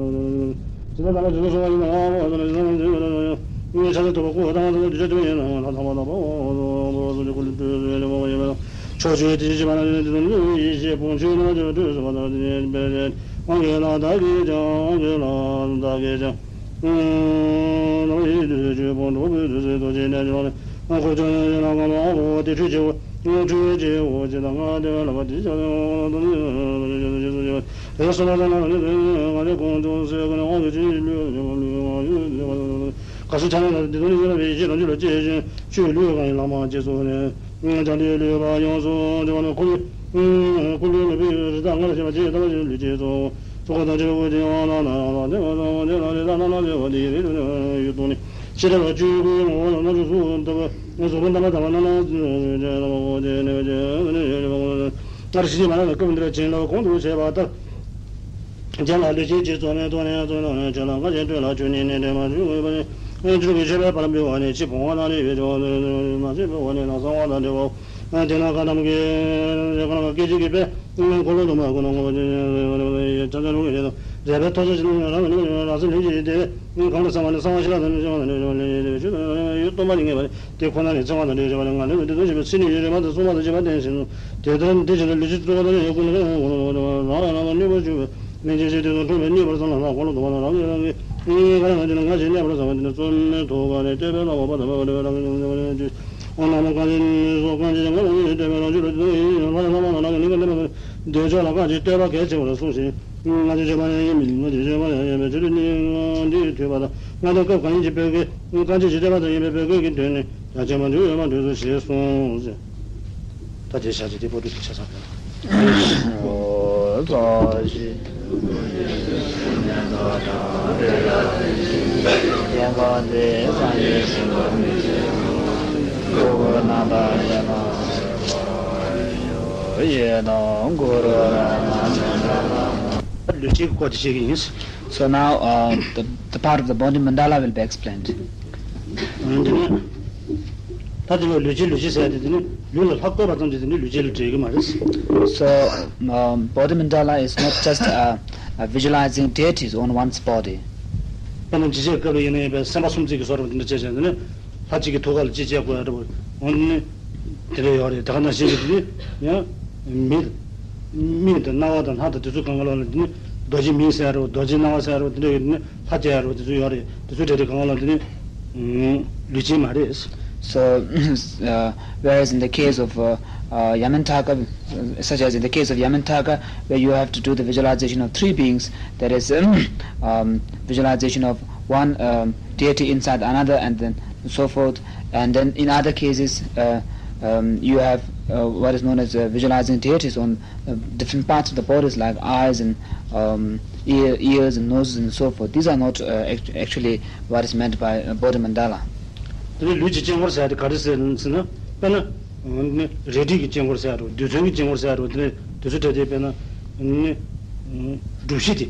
ཇི་ལྟར་ལྟ་བ་ཇི་ལྟར་གསུངས་པ་ཡིན་ནའང་། ཕྱག་འཚལ་ཐུབ་པ་སྐུ་དང་ཐུབ་པ་རྒྱུད་ཕྱག་རྒྱུད་ཡིན་ནའང་། ལྷ་དང་མ་དང་དཔའ་བོ་དང་དཔའ་བོ་སོགས་ཀྱི་སྐུ་ལུས་སྤྲུལ་པའི་ལེའུ་ཡིན་པ་དང་། ཕྱོགས་བཅུའི་དེ་བཞིན་གཤེགས་པ་རྣམས་ཀྱི་དེ་དང་ལུས་ཡེ་ཤེས་ཕུང་ཁྱོད་རྣམས་ཀྱི་སྤྲུལ་གསུངས་པ་དང་། དེ་ནས་དཔལ་ལྡན་དབང་གི་ལྷ་བདག་གིས་ཀྱང་། དབང་གི་ལྷ་བདག་གིས་ཀྱང་། ནམ་ཡིན་དུས་ཆོས་ཕུང་དྲུག་པོའི་དུས་སུ་རྡོ་རྗེ་གདན་གྱི་ལོགས་ནས། ཁོ་ཚོ་ཡང་ཡང་ན་ང་ལ་ཨ་ཁོ་དེ་ཁྲུས་བྱེད་འོ། ཁྲུས་བྱེད་འོ་ཅེས་དང་། ང་དེ་བས་ལྷག་པ་དེ་ཕྱག་འཚལ་ལོ། དེ་སོ་ན་ད་ན་ནི་ང་ལས་ཁོང་ཚོ་སེ་ཀ་ནི་ཨ་ཁོ་ཅི་ལུས་ལུས་ང་ཡོད་དེ་བ་ག་སུ་ཆ་ན་ལ་དེ་དོན་ནི་ཡོད་ལ་བའི་ཤེས་རང་རྒྱུད་ལ་སྐྱེས་ཤིང་ཆོས་ལུས་གང་ཡིན་ལ་མ་སྐྱེས་སོ་ནས། བྱང་ཆུབ་ལུས་པ་ཡོངས་སུ་དེ་བ་ནི་ཁོ་ལུས་ཁོ་ལུས་ལ་བའི་རི་དྭགས་ལྔ་ལ་ཞེན་པ་ཅེས་ལྟ་བ་ཞིག་ལུས་སྐྱེས་སོ། ཚོགས་པ་དང་བཅས་པའི་དབུ་རྒྱན་དབང་ལ་ན་ཡང་ལ་དེ་བ་དང་དེ་ལ་རི་དྭགས་ལྔ་ལ་ཞེན་པ་དེ་ཡི་རི་དུ་ནི་ཡུལ་སྟོང་ནི། ཤེས་རབ་བཅུ་དགུའི་ངོ་བོ་ལ་རྣམ་འཇོག་གསུམ་ལྟ་བུ། གཟུགས་པོ་རྣམ་པར་དག་པ་རྣམས་ལ་ཞེན་པ་ཅེས་ལྟ་བུ་ནི་ཡོད་ཅེས་པ་ངོ་ནི་ཡོད་ཅེས་པ་ངོ་ནི། སྔར་ཕྱིན་ཅི་མ་ལོག་པའི་སྐབས་འདིར་བྱིན་རླབས་གོང་དུ་བྱས་པ་ལྟར། རྒྱན་ལ་ལུས་ཅན་གྱི་ཚོགས་ནི་ཐོགས་ནས་ཚོགས་ནི་ཆོས་ལ་འགའ་ཞིག་སྤྲོས་ལ་ཆོས་ཉིད་ནི་འདྲེན་པར་འགྱུར་དགོས་པ་ནི། སྤྱིར་གྱི་མཆོད་པའི་བར་འབུལ་བ་ནི་ཕྱི་བུང་བ་དང་འབྲེལ་བའི་ཆོག་ཏུ་མ་བྱས་པའི་འོག་ནས་ན་གསང་བ་དང་འབྲེལ་བའོ། དེས་ན་བཀའ་གདམས་ཀྱི་བཀའ་གདམས་ཀྱི་སྐད་ཅིག་གིས་དཔེ་འཁོར་ལོ་སྡོམ་པ་ཀུན་ལ་ངོ་བོ་ཅན་ཆ་ཆ་རུང་གི་ཆེད་དུ་རས་པའི་ཐོག་ཆ་ཅན་རང་གི་ནུས་རང་སེམས་ལུས་ཀྱི་དེ་གང་ལ་གསང་བ་ནི་གསང་བ་ཤེས་རབ་དང་ནི་ཤེས་པ་དང་ནི་ཤེས་པ་ལས་ཡོད་དེ་ཆོས་དང་ཡོད་སྟོང་པ་ལས་ངེས་པ་ནི། དེ་ཁོ་ན་ནི་ཚེ་དབང་དང་འབྲེལ་བྱེད་པ་ལས་ང་ལས་འདི་དོན་བྱེད་པའི་ཚེ་ནི་ཡུན་རིང་བ་དང་གསུངས་པ་དང་བཅས་པ་བསྟན་ཟིན་ནོ། དེ་ལྟར་དེ་བཞིན་དུ་ལུས་ཅན་གཙོ་བོ་དང་ཡོད་ཀུན་ནས་ཀུན་ནས་ཀུན་ནས་ཀུན་ནས་ཀུན་ནས་ཀུན་ནས་ཀུན་ནས་ཀུན་ནས་ཀུན་ནས་ལྷག་ཡང་ན་གནོད་པར་བྱུང་བའི་གནོད་པར་བསམས་ལ་ལྷག་འཁོར་ལོ་སྡོམ་པ་ལ་རང་གིས་རང་གི་ངའི་ག་རེ་ང་ཅི་ན་ང་ཞེས་གནས་པར་བསམ་པ་དེ་ནི་རྩོལ་མེད་ཐུགས་ཀ་ནས་བསྟོད་པའི་བླ་མ་པ་དམ་པ་རེ་བའི་རང་གི་ཡོང་ཚེ་མ་ནས་ཀྱི། འོ་ན་མོ་གང་ཅི་ནི་སོགས་གང་ཅི་ང་ལ་ཡོད་བསྟོད་པའི་རང་ཆོས་ལ་དེ་ཡིན་ལྷ་ཡང་ལྷ་མ་ལ་རང་གི་ནི་ག་འདི་མ་གི་འདོད་ཆོས་ལ་གང་ཅི་བསྟོད་པ་གལ་ཆེ་བར་གསུངས་ཤིང་། ང་ཅི་བྱེད་པ་ཡང་ཡིན་མིན་ང་ཅི་བྱེད་པ་ཡང་ཡིན་པའི་ཆོས་དེ་ནི་འདི་ཐོས་པ་དང་ང་དང་སྐབས་གང་ཡིན་གྱི་བོད་ཀྱི་གང་ཅི་ཇི་ལྟ་བ་དང་ཡིན་པའི་བོད་ཀྱི་དོན་ནི་ཡང་ཆེན་པ་འདུས་ཡོད་མ་འདུས་སོ་ཞེས་གསུངས། ད་དེ་བྱ་ཚིག་དེ་པོ་ཏི་ཏི་ཆ་ཚང་རེད། ཨོ་ཙི་ཤི། ལུས་ཅན་གྱི་སྐོར་དེ་བཤད་ཀྱི་ཡིན། So now, uh, the, the part of the Bodhi Mandala will be explained. འདི་ནི། ད་དེ་ལ་ལུས་བྱེད་ལུས་བྱེད་ཟེར་ཡ་དེ་དེ་ནི་ལུས་ལ་ལྷ་བཀོད་པ་ཙམ་གྱིས་དེ་ནི་ལུས་བྱེད་ལ་འགྲེལ་གྱི་མ་རེད། So, um, Bodhi Mandala is not just a, a visualizing deities on one's body. དཔེར་ན་འཇིགས་བྱེད་སྐབས་ལ་ཡིན་ན་ཡིན་པས་སེམས་དཔའ་སུམ་བརྩེགས་ཀྱི་བཟོ་འདྲ་པོ་འདི་འདྲ་བྱས་བྱས་ནས་ནི་ལྷ་གཅིག་གི་ཐུགས་ཀ་ལ་གཅིག་བྱས་དགོས་ཡ་འདྲ་པོ་འོ་ནི་དེ་འདྲ་ཡོད་རེད། དེ་ག་ནང་བཞིན་གྱི་དེ་ནི་ཡང་མི་མི་དང་སྣང་བ་དང་ལྷ་དང་དེ་ཚོ་གང་ག་ལོག་ལ་དེ་ནི་རྡོ་རྗེ་མིག་ཟེར་ཡ་འདྲ་པོ་རྡོ་རྗེ་སྣང་བ་ཟེར་ཡ་འདྲ་པོ་དེ་འདྲ་ཡོད་དེ་ནི་ལྷ་བྱས་ཡ་འདྲ་པོ་དེ་ཚོ་ཡོད་རེད། དེ་ཚོ་འདྲ་དེ་གང་ག་ལོག་དེ་ནི་ལུས་ཅན་མ་རེད། So, uh, whereas in the case of uh, uh, Yamantaka, such as in the case of Yamantaka, where you have to do the visualization of three beings, that is, um, visualization of one um, deity inside another, and then so forth. And then in other cases, uh, um, you have uh, what is known as uh, visualizing deities on uh, different parts of the bodies, like eyes and um, ear, ears and noses and so forth. These are not uh, act- actually what is meant by uh, Bodhi Mandala. དེ་ནི་ལུས་ཀྱི་དཀྱིལ་འཁོར་ཟེར་ཡ་དེ་ག་རེ་ཟེར་ན་ཟེར་ན། དཔེར་ན། ནི་རལ་གྲིའི་གི་དཀྱིལ་འཁོར་ཟེར་ཡ་རེད། རྡུལ་ཚོན་གྱི་དཀྱིལ་འཁོར་ཟེར་ཡ་རེད། དེ་ནི་དེ་ཚོ་འདྲ་དེ་དཔེར་ན། ནི། སྒྲུབ་གཞི་དེ།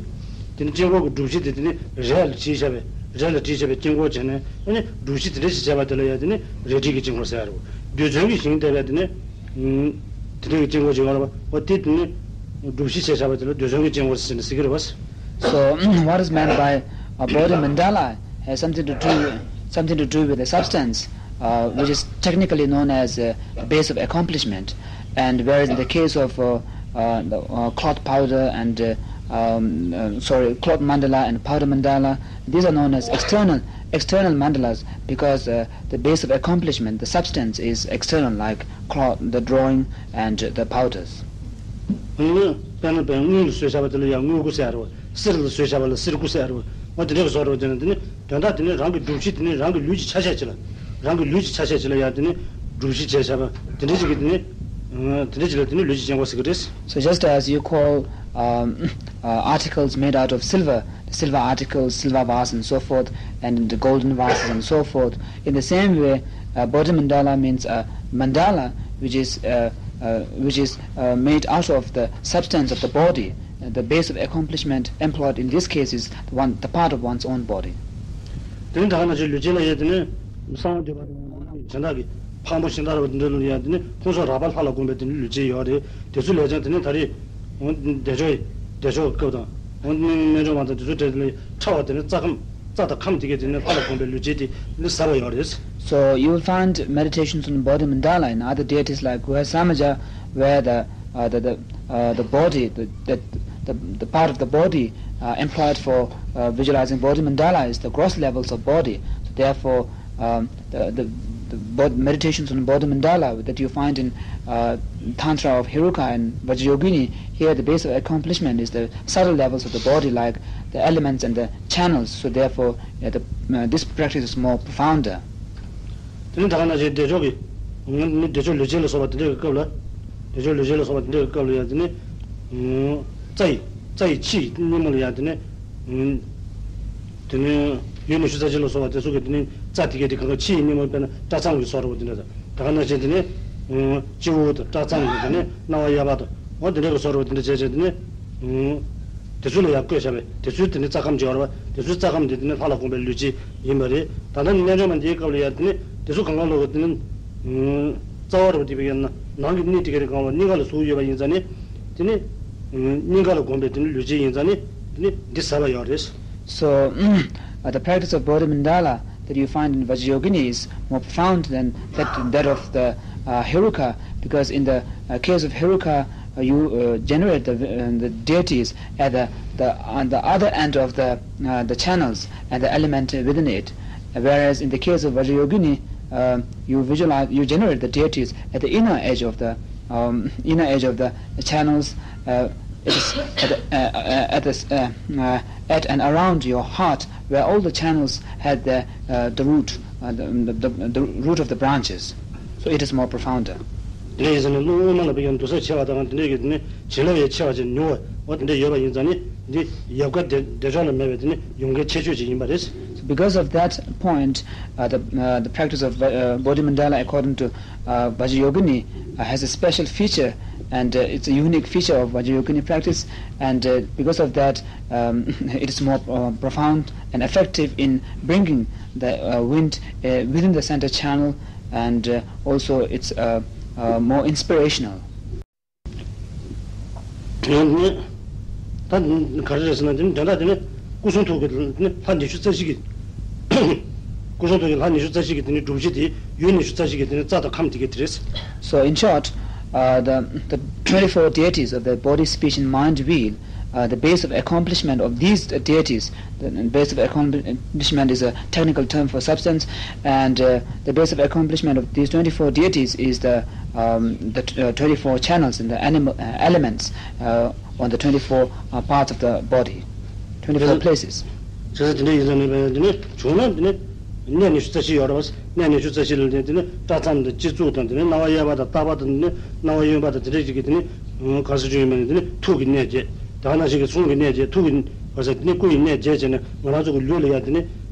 དེ་ནི་དཀྱིལ་འཁོར་གྱི་སྒྲུབ་གཞི་དེ་དེ་ནི་རས་ལ་བྲིས་བྱས་པའི་རས་ལ་བྲིས་བྱས་པའི་དཀྱིལ་འཁོར་བྱས་ནས་ཨ་ནི་སྒྲུབ་གཞི་དེ་འདྲ་ཞིག་བྱས་པ་དེ་ལ་ཡ་དེ་ནི་རལ་གྲིའི་གི་དཀྱིལ་འཁོར་ཟེར་ཡ་རེད། རྡུལ་ཚོན་གྱི་ཞིང་བལྟས་པ་དེ་ནི། དེ་འདྲ་གི་དཀྱིལ་འཁོར་ཅིག་ཡོད་རེད་པ། འོ་དེ་དེ་ནི་སྒྲུབ་གཞི་བྱས་བྱས་པ་དེ་ལ་རྡུལ་ཚོན་གྱི་དཀྱིལ་འཁོར་ཟེར་ནས་ཟེར་གྱི་རེད་པ། So, what is meant by a Bodhi Mandala has something to do something to do with the substance, uh, which is technically known as uh, the base of accomplishment. And whereas in the case of uh, uh, the, uh, cloth powder and uh, um, uh, sorry, cloth mandala and powder mandala, these are known as external external mandalas because uh, the base of accomplishment, the substance, is external, like cloth, the drawing, and the powders. དངུལ་དཔེར་ན་དཔེར་དངུལ་ལ་བཟོས་བྱ་བ་དེ་ལ་ཡང་དངུལ་སྐུ་ཟེར་རོ། གསེར་ལ་བཟོས་བྱ་བ་ལ་གསེར་སྐུ་ཟེར་རོ། འོ་དེ་འདྲ་གི་བཟོ་རོ། དེ་ནི་དེ་ནི་དོན་དག་དེ་ནི་རང་གི་སྒྲུབ་གཞི་དེ་ནི་རང་གི་ལུས་ཀྱི་ཆ་ཤས་ཅིག་ལ། རང་གི་ལུས་ཀྱི་ཆ་ཤས་ཅིག་ལ་ཡང་དེ་ནི་སྒྲུབ་གཞི་བྱས་བྱ་བ་དེ་འདྲ་ཅིག་གི་དེ་ནི། དེ་འདྲ་ཅིག་ལ་དེ་ནི་ལུས་ཀྱི་དཀྱིལ་འཁོར་ཟེར་གི་རེད། So just as you call um, uh, articles made out of silver, the silver articles, silver vase and so forth, and the golden vases and so forth, in the same way, uh, Bodhi Mandala means a mandala which is, uh, uh, which is uh, made out of the substance of the body. Uh, the base of accomplishment employed in this case is the, one, the part of one's own body. དེ་ནི་ད་ག་ནང་བཞིན་ལུས་ཅན་ལ་ཡོད་དེ་ནི་གསང་བ་འདུས་པ་དང་། གཞན་དག་གི་ཕག་མོ་གཞན་དག་ར་བ་འདི་འདྲ་ལ་ཡང་དེ་ནི་ཕུང་སོགས་རགས་པ་ལྷ་ལ་དགོངས་པའི་དེ་ནི་ལུས་ཅན་ཡོད་རེད། དེ་ཚོ་ལས་ཀྱང་དེ་ནི་ད་རེས་འོ་བདེ་མཆོག་བདེ་མཆོག་གི་སྐབས་དང་། འོ་དེ་ནི་རྣལ་འབྱོར་མ་དང་དེ་ཚོ་གྲས་དེ་ལ་ཕྲ་བ་དེ་ནི་རྩ་ཁམས་རྩ་དང་ཁམས་དེ་གས་དེ་ནི་ལྷ་ལ་དགོངས་པའི་ལུས་ཅན་དེ་ནི་ཟབ་པ་ཡོད་རེད། So you will find meditations on Bodhi Mandala in other deities like Guhyasamaja, where the uh, the the, uh, the body, the, the the the part of the body uh, employed for uh, visualizing Bodhi Mandala is the gross levels of body. So therefore, um, the, the, the bod- meditations on Bodhi Mandala that you find in uh, Tantra of Heruka and Vajrayogini, here the base of accomplishment is the subtle levels of the body, like the elements and the channels. So therefore, uh, the, uh, this practice is more profounder. དེ་ནི་ད་ག་ནང་བཞིན་བདེ་མཆོག་གི། ནི་བདེ་མཆོག་ལུས་ཅན་ལ་སོགས་པ་དེ་འདྲ་གི་སྐབས་ལ། བདེ་མཆོག་ལུས་ཅན་ལ་སོགས་པ་དེ་འདྲ་གི་སྐབས་ལ་ཡང་དེ་ནི། རྩ་ཡི་རྩ་ཡི་ཕྱི་ཡི་སྙིང་པོ་ལ་ཡང་དེ་ནི། དེ་ནི་ཡུལ་ཉི་ཤུ་རྩ་གཅིག་ལ་སོགས་པ་དེ་ཚོ་གི་དེ་ནི་རྩ་དེ་གའི་དེ་ག་ཕྱི་ཡི་སྙིང་པོ་དཔེར་ན་སྐྲ་རྩང་གི་བཟོ་འདྲ་བོ་དེ་འདྲ་དང་། ད་ག་ནང་བཞིན་དེ་ནི། སྤྱི་བོ་དང་སྐྲ་རྩང་གི་དེ་ནི་སྣང་བ་གཡས་པ་དང་། འོ་དེ་འདྲ་གི་བཟོ་འདྲ་བོ་དེ་འདྲ་བྱས་བྱས་དེ་ནི། དེ་ཚོ་ལ་ཡང་བཀོད་བཞག་པས་དེ་ཚོའི་དེ་ནི་རྩ་ཁམས་ཀྱི་བར་བ་དེ་ཚོའི་རྩ་ཁམས་དེ་དེ་ནི་ལྷ་ལ་དགོངས་པའི་ལུས་ཅན་ཡིན་པ་རེད། ད་ལྟ་ནི་རྣལ་འབྱོར་མ་འདིའི་སྐབས་ལ་ཡང་དེ་ནི་དེ་ཚོ་གང་ག་ལོག་གི་དེ་ནི། རྩ་བ་རུ་དེ་བས་ཡང་ན་ནང་གི་གནས་དེ་ག་རེ་གང་ལ་སྙིང་ག་ལ་ཟུག་ཡོད་པ་ཡིན་ཙང་ནི། དེ་ནི། སྙིང་ག་ལ་དགོངས་པའི་དེ་ནི་ལུས་ཅན་ཡིན་ཙང་ནི། དེ་ནི་འདི་ཟབ་པ་ཡོད་རེད། So, uh, the practice of Bodhi Mandala that you find in Vajrayogini is more profound than that, that of the uh, Heruka, because in the uh, case of Heruka, uh, you uh, generate the, uh, the deities at the, the, on the other end of the, uh, the channels and the element within it. Whereas in the case of Vajrayogini, uh, you visualize, you generate the deities at the inner edge of the um, inner edge of the channels. Uh, it is at, the, uh, uh, at, this, uh, uh, at and around your heart where all the channels had the, uh, the root, uh, the, the, the, the root of the branches. So it is more profounder. དེ་ཡིན་ཙང་ནི་རླུང་དབུ་མ་ལ་བབས་ཀྱང་འདུ་ས་ཆེ་བ་དང་དེ་འདྲ་གི་དེ་ནི་བྱིན་རླབས་ཡང་ཆེ་བ་ཅིག་མྱུར་བ་འོ་དེ་འདྲ་ཡོད་པ་ཡིན་ཙང་ནི་འདི་ཡལ་ག་བདེ་བདེ་མཆོག་ལ་མེད་པའི་དེ་ནི་ཡོངས་དགེ་ཁྱད་ཆོས་ཅིག་ཡིན་པ་རེད། Because of that point, uh, the, uh, the practice of uh, Bodhi Mandala, according to uh, Vajrayogini, uh, has a special feature, and uh, it's a unique feature of Vajrayogini practice, and uh, because of that, um, it is more uh, profound and effective in bringing the uh, wind uh, within the center channel, and uh, also it's uh, uh, more inspirational. ད་ག་རེ་རེད་ཟེར་ན། དེ་ནི་དོན་དག་དེ་ནི་སྐུ་གསུང་ཐུགས་ཀྱི་དེ་ནི་ལྷ་ཉི་ཤུ་རྩ་བཞི་གི། སྐུ་གསུང་ཐུགས་ཀྱི་ལྷ་ཉི་ཤུ་རྩ་བཞི་གི་དེ་ནི་སྒྲུབ་གཞི་དེ། ཡུལ་ཉི་ཤུ་རྩ་བཞི་གི་དེ་ནི་རྩ་དང་ཁམས་དེ་གའི་དེ་རེད། So in short, uh, the, the twenty-four deities of the body, speech, and mind wheel, uh, the base of accomplishment of these deities, the base of accomplishment is a technical term for substance, and uh, the base of accomplishment of these twenty-four deities is the, um, the uh, twenty-four channels and the animal, uh, elements uh, on the twenty-four uh, parts of the body, twenty-four places. བྱས་ཙང་དེ་འདྲ་ཡིན་ཙང་ནི་བས་དེ་ནི་བྱུང་ན་དེ་ནི་གནས་ཉི་ཤུ་རྩ་བཞི་ཡོད་རེད་བ། གནས་ཉི་ཤུ་རྩ་བཞི་ལ་དེ་ནི་སྐྲ་རྩང་དང་སྤྱི་གཙུག་དང་། དེ་ནི་རྣ་བ་གཡས་པ་དང་ལྟག་པ་དང་། དེ་ནི་རྣ་བ་གཡོན་པ་དང་། དེ་འདྲ་ཞིག་གི་དེ་ནི་ག་རེ་ཟེར་རྒྱུ་ཡིན་པ་ནི། དེ་ནི་ཐུགས་ཀྱི་གནས་བརྒྱད། དེ་ག་ནང་བཞིན་གྱི་གསུང་གི་གནས་བརྒྱད། ཐུགས་ཀྱི་ག་རེ་ཟེར། དེ་ནི་སྐུ་ཡི་གནས་བརྒྱད་བྱས་ནས། ང་རང་ཚོ་གི་ལུས་ལ་ཡ་དེ་ནི་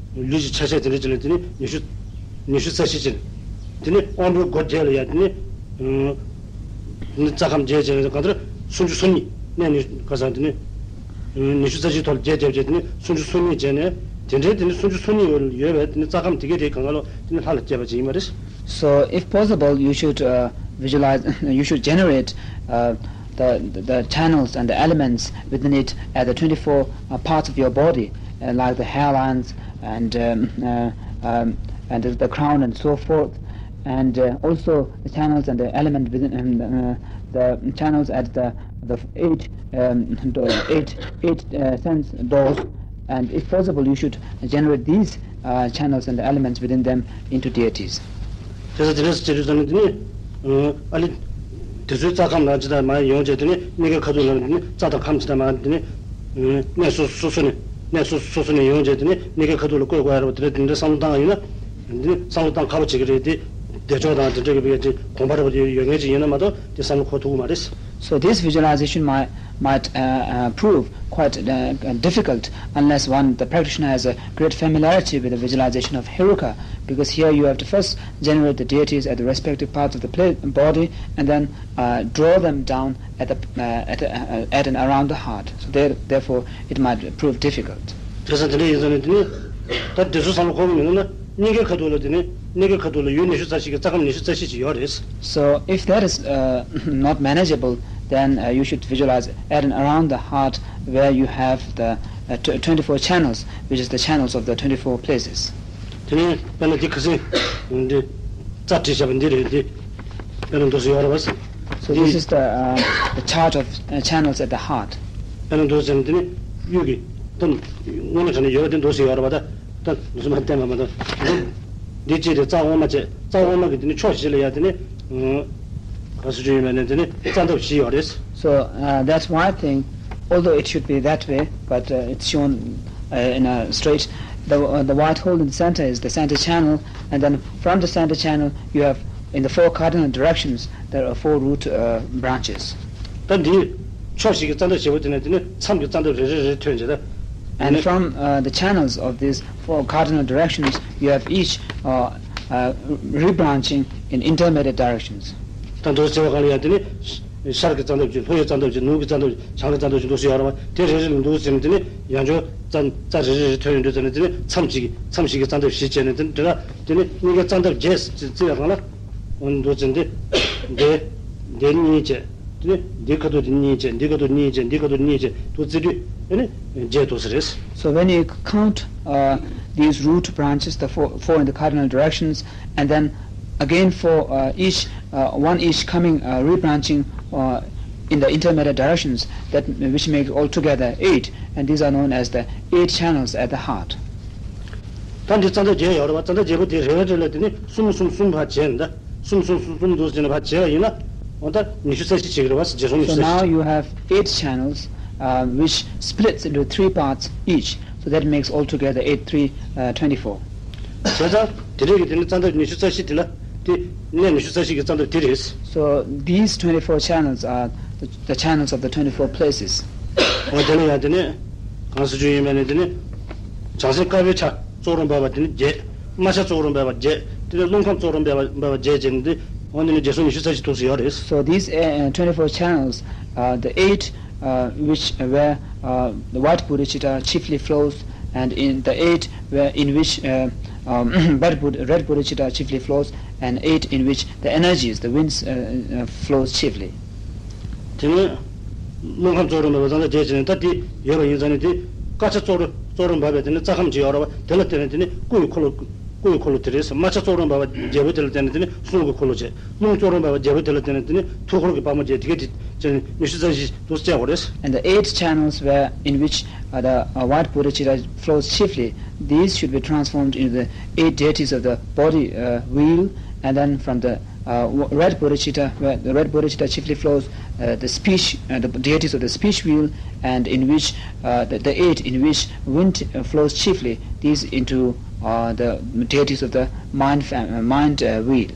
ལུས་ཀྱི་ཆ་ཤས་དེ་འདྲ་ཅིག་ལ་དེ་ནི་ཉི་ཤུ་ཉི་ཤུ་རྩ་བཞི་བྱས་ནས། དེ་ནི་དབང་པོའི་སྒོ་བརྒྱད་ལ་ཡ་དེ་ནི་ཨ་ནི་རྩ་ཁམས་བརྒྱད་བྱས་ནས། གང་ལྟར་སུམ་ཅུ་སོ་གཉིས། གནས་ནི་ག་རེ་ཟེར། དེ་ནི་ཨ་ཉི་ཤུ་རྩ་བཞི་ཐོག་ལ་བརྒྱད་བརྒྱབ་བྱས། དེ་ནི་སུམ་ཅུ་སོ་གཉིས་བྱས་ནས། དེ་འདྲའི་དེ་ནི་སུམ་ཅུ་སོ་གཉིས་ཡོད་པའི་དེ་ནི་རྩ་ཁམས་དེ་གའི་དེ་གང་ག་ལོ་དེ་ནི་ལྷ་ལ་སྐྱེས་པ་ཅིག་ཡིན་པ་རེད། So, if possible, you should uh, visualize, you should generate uh, the, the, the channels and the elements within it at the twenty-four uh, parts of your body, uh, like the hairlines and, um, uh, um, and the, the crown and so forth, and uh, also the channels and the element within um, uh, the channels at the, the eight, um, do- eight, eight uh, sense doors, and if possible, you should generate these uh, channels and the elements within them into deities. དེ་ཚོ་དེ་འདྲ་བྱེད་དུས་ཙམ་ནས་དེ་ནི་ཨ་ལི་དེ་ཚོའི་རྩ་ཁམས་ལ་ཇི་ལྟར་མ་ཡོང་བྱས། དེ་ནི་སྙིང་གའི་ཁ་ཐུག་ལ་དེ་ནི་རྩ་དང་ཁམས་ཇི་ལྟར་མ་དེ་ནི་གནས་སོ་སོ་སོ་ནས་གནས་སོ་སོ་སོ་ནས་ཡོང་བྱས། དེ་ནི་སྙིང་གའི་ཁ་ཐུག་ལ་བཀོད་དགོས་ཡ་རེད་པ། དེ་འདྲ་དེ་འདྲ་བསམ་བློ་བཏང་བ་ཡིན་ན། དེ་ནི་བསམ་བློ་བཏང་ཁག་པོ་བྱེད་ཀྱི་རེད་དེ། བདེ་མཆོག་དང་དེ་འདྲ་གི་བའི་དེ་དགོངས་པ་འདྲ་པོ་དེ་ཡོད་མཁན་ཅིག་ཡིན་ན་མ་གཏོགས་དེ་བསམ་བློ་འཁོར་ཐུབ་ཀྱི་མ་རེད། So this visualization might, might uh, uh, prove quite uh, uh, difficult unless one, the practitioner, has a great familiarity with the visualization of Heruka, because here you have to first generate the deities at the respective parts of the pla- body and then uh, draw them down at, the, uh, at, uh, at and around the heart. So there, therefore, it might prove difficult. དེ་ས་དེ་འདྲ་ཡིན་ཙང་ནི་དེ་ནི་ད་དེ་ཚོ་བསམ་བློ་འཁོར་གྱི་མི་འདུག་ན། སྙིང་གའི་ཁ་ཐུག་ལ་དེ་ནི་སྙིང་གའི་ཁ་ཐུག་ལ་ཡུལ་ཉི་ཤུ་རྩ་བཞི་གི་རྩ་ཁམས་ཉི་ཤུ་རྩ་བཞི་ཅིག་ཡོད་རེད། So if that is uh, not manageable, then uh, you should visualize at and around the heart where you have the uh, tw- twenty-four channels, which is the channels of the twenty-four places. དེ་ནས་དཔེར་ན་འདི་ཁ་སང་འདི་རྩ་བྲིས་བཞག་པ་འདི་རེད། འདི་དཔེར་ན་འདུག་སེ་ཡོད་རེད་བ། So this is the, uh, the chart of uh, channels at the heart. དཔེར་ན་འདུག་སེ་འདི་ནི་གཡུ་གི་ད་དངོས་གནས་དྲང་གནས་ཡོད་པ་འདི་འདུག་སེ་ཡོད་རེད་བ། ད་ད་འདུག་སེ་མ་བསྟན་པ་མ་གཏོགས། འདི་གཅིག་དེ་རྩ་འོག་མ་བྱས། རྩ་འོག་མ་གི་དེ་ནི་ཕྱོགས་བཞི་ལ་ཡ་དེ་ནི་ག་སུ་ཅུ་ཡིན་པ་ནི་དེ་ནི་རྩ་འདབ་བཞི་ཡོད་རེད། So uh, that's why I think, although it should be that way, but uh, it's shown uh, in a straight. The, uh, the white hole in the center is the center channel, and then from the center channel, you have, in the four cardinal directions, there are four root uh, branches. ད་འདི་ཕྱོགས་བཞི་གི་རྩ་འདབ་བཞི་པོ་དེ་ནས་དེ་ནི་མཚམས་ཀྱི་རྩ་འདབ་རེ་རེ་རེ་ཐོན་བྱས། ད་And from uh, the channels of these four cardinal directions, you have each uh, uh, rebranching in intermediate directions. ད་འདུག་སེ་བྱས་པའི་སྒང་ལ་ཡ་དེ་ནི་ཤར་གྱི་རྩ་འདབ་ཅིག་ལྷོ་ཡི་རྩ་འདབ་ཅིག་ནུབ་ཀྱི་རྩ་འདབ་ཅིག་བྱང་གི་རྩ་འདབ་ཅིག་འདུག་སེ་ཡོད་རེད་བ། དེ་རེ་རེ་ལ་འདུག་སེ་ནི་དེ་ནི་ཡང་བསྐྱར་རྩ་རྩ་རེ་རེ་རེ་ཐོན་ཡོང་དུས་ཙམ་ནས་དེ་ནི་མཚམས་གཅིག་གི་མཚམས་བཞི་གི་རྩ་འདབ་བཞི་བྱས་ནས། དེ་ནི་དེ་ག་དེ་ནི་སྙིང་གའི་རྩ་འདབ་བརྒྱད་བརྩི་བའི་སྒང་ལ། འོ་འདུག་སེ་འདི་འདི་འདི་གཉིས་བྱས། དེ་ནི་འདི་ཁ་ཐུག་དེ་གཉིས་བྱས། འདི་ཁ་ཐུག་གཉིས་བྱས། འདི་ཁ་ཐུག་གཉིས་བྱས། འདུག་བརྩི་དུས་དེ་ནི་བརྒྱད་འདུག་སེ་རེད། So when you count uh, these root branches, the four, four in the cardinal directions, and then again for uh, each uh, one each coming uh, rebranching uh, in the intermediate directions, that which makes altogether eight, and these are known as the eight channels at the heart. ད་འདི་རྩ་འདབ་བརྒྱད་ཡོད་རེད་བ། རྩ་འདབ་བརྒྱད་པོ་དེ་རེ་རེ་རེ་ལ་དེ་ནི་གསུམ་གསུམ་གསུམ་ཕར་བྱས་ནས། ད་གསུམ་གསུམ་གསུམ་གསུམ་འདུག་སེ་ནས་ཕར་བྱས་པ་ཡིན་ན། འོ་ད་ཉི་ཤུ་རྩ་བཞི་བྱེད་ཀྱི་རེད་བ། བརྒྱད་གསུམ་ཉི་ཤུ་རྩ་བཞི། So now you have eight channels uh, which splits into three parts each. So that makes altogether eight three uh, twenty-four. བྱས་ཙང་དེ་འདྲའི་གི་དེ་ནི་རྩ་འདབ་ཉི་ཤུ་རྩ་བཞི་དེ་ལ་དེ་གནས་ཉི་ཤུ་རྩ་བཞི་གི་རྩ་འདབ་དེ་རེད། So these twenty-four channels are the, the channels of the twenty-four places. འོ་དེ་ལ་ཡང་དེ་ནི་གང་སུ་ཅུ་ཡིན་པ་ནི་དེ་ནི་བྱང་སེམས་དཀར་པོའི་ཆ། གཙོ་བོར་འབབ་པ་དེ་ནི་བརྒྱད། རྨ་བྱ་གཙོ་བོར་འབབ་པ་བརྒྱད། དེ་ནས་རླུང་ཁམས་གཙོ་བོར་འབབ་པ་འབབ་པ་བརྒྱད་བྱས་ནས་འདི་འོ་འདི་ནི་བརྒྱད་སོགས་ཉི་ཤུ་རྩ་བཞི་འདུག་སེ་ཡོད་རེད། So these uh, twenty-four channels, uh, the eight uh, which where uh, the white bodhicitta chiefly flows, and in the eight where in which uh, um, red, bod- red bodhicitta chiefly flows, and eight in which the energies, the winds, uh, uh, flows chiefly. དེ་ནས་རླུང་ཁམས་གཙོ་བོར་འབབ་པ་ཙམ་དང་བཅས་བྱས་ནས་ད་དེ་ཡོད་པ་ཡིན་ཙང་ནས་དེ་དཀར་ཆ་གཙོ་བོར་གཙོ་བོར་འབབ་པའི་དེ་ནི་རྩ་ཁམས་ཅིག་ཡོད་རེད་བ། དེ་ལ་བརྟེན་ནས་དེ་ནི་སྐུ་ཡི་འཁོར་ལོ། སྐུ་ཡི་འཁོར་ལོ་དེ་རེད། རྨ་བྱ་གཙོ་བོར་འབབ་པ་བརྒྱད་པོ་དེ་ལ་བརྟེན་ནས་དེ་ནི་གསུང་གི་འཁོར་ལོ་བྱས། རླུང་གཙོ་བོར་འབབ་པ་བརྒྱད་པོ་དེ་ལ་བརྟེན་ནས་དེ་ནི་ཐུགས་འཁོར་གྱི་དཔལ་མོ་བརྒྱད། དེ་ག་དེ་བྱས་ནས་ཉི་ཤུ་རྩ་བཞི་འདུག་སེ་བྱས་པ་རེད། And the eight channels where in which uh, the uh, white bodhicitta flows chiefly, these should be transformed into the eight deities of the body uh, wheel, and then from the uh, w- red bodhicitta, where the red bodhicitta chiefly flows, uh, the speech, uh, the deities of the speech wheel, and in which uh, the, the eight in which wind uh, flows chiefly, these into uh, the deities of the mind, fam- uh, mind uh, wheel.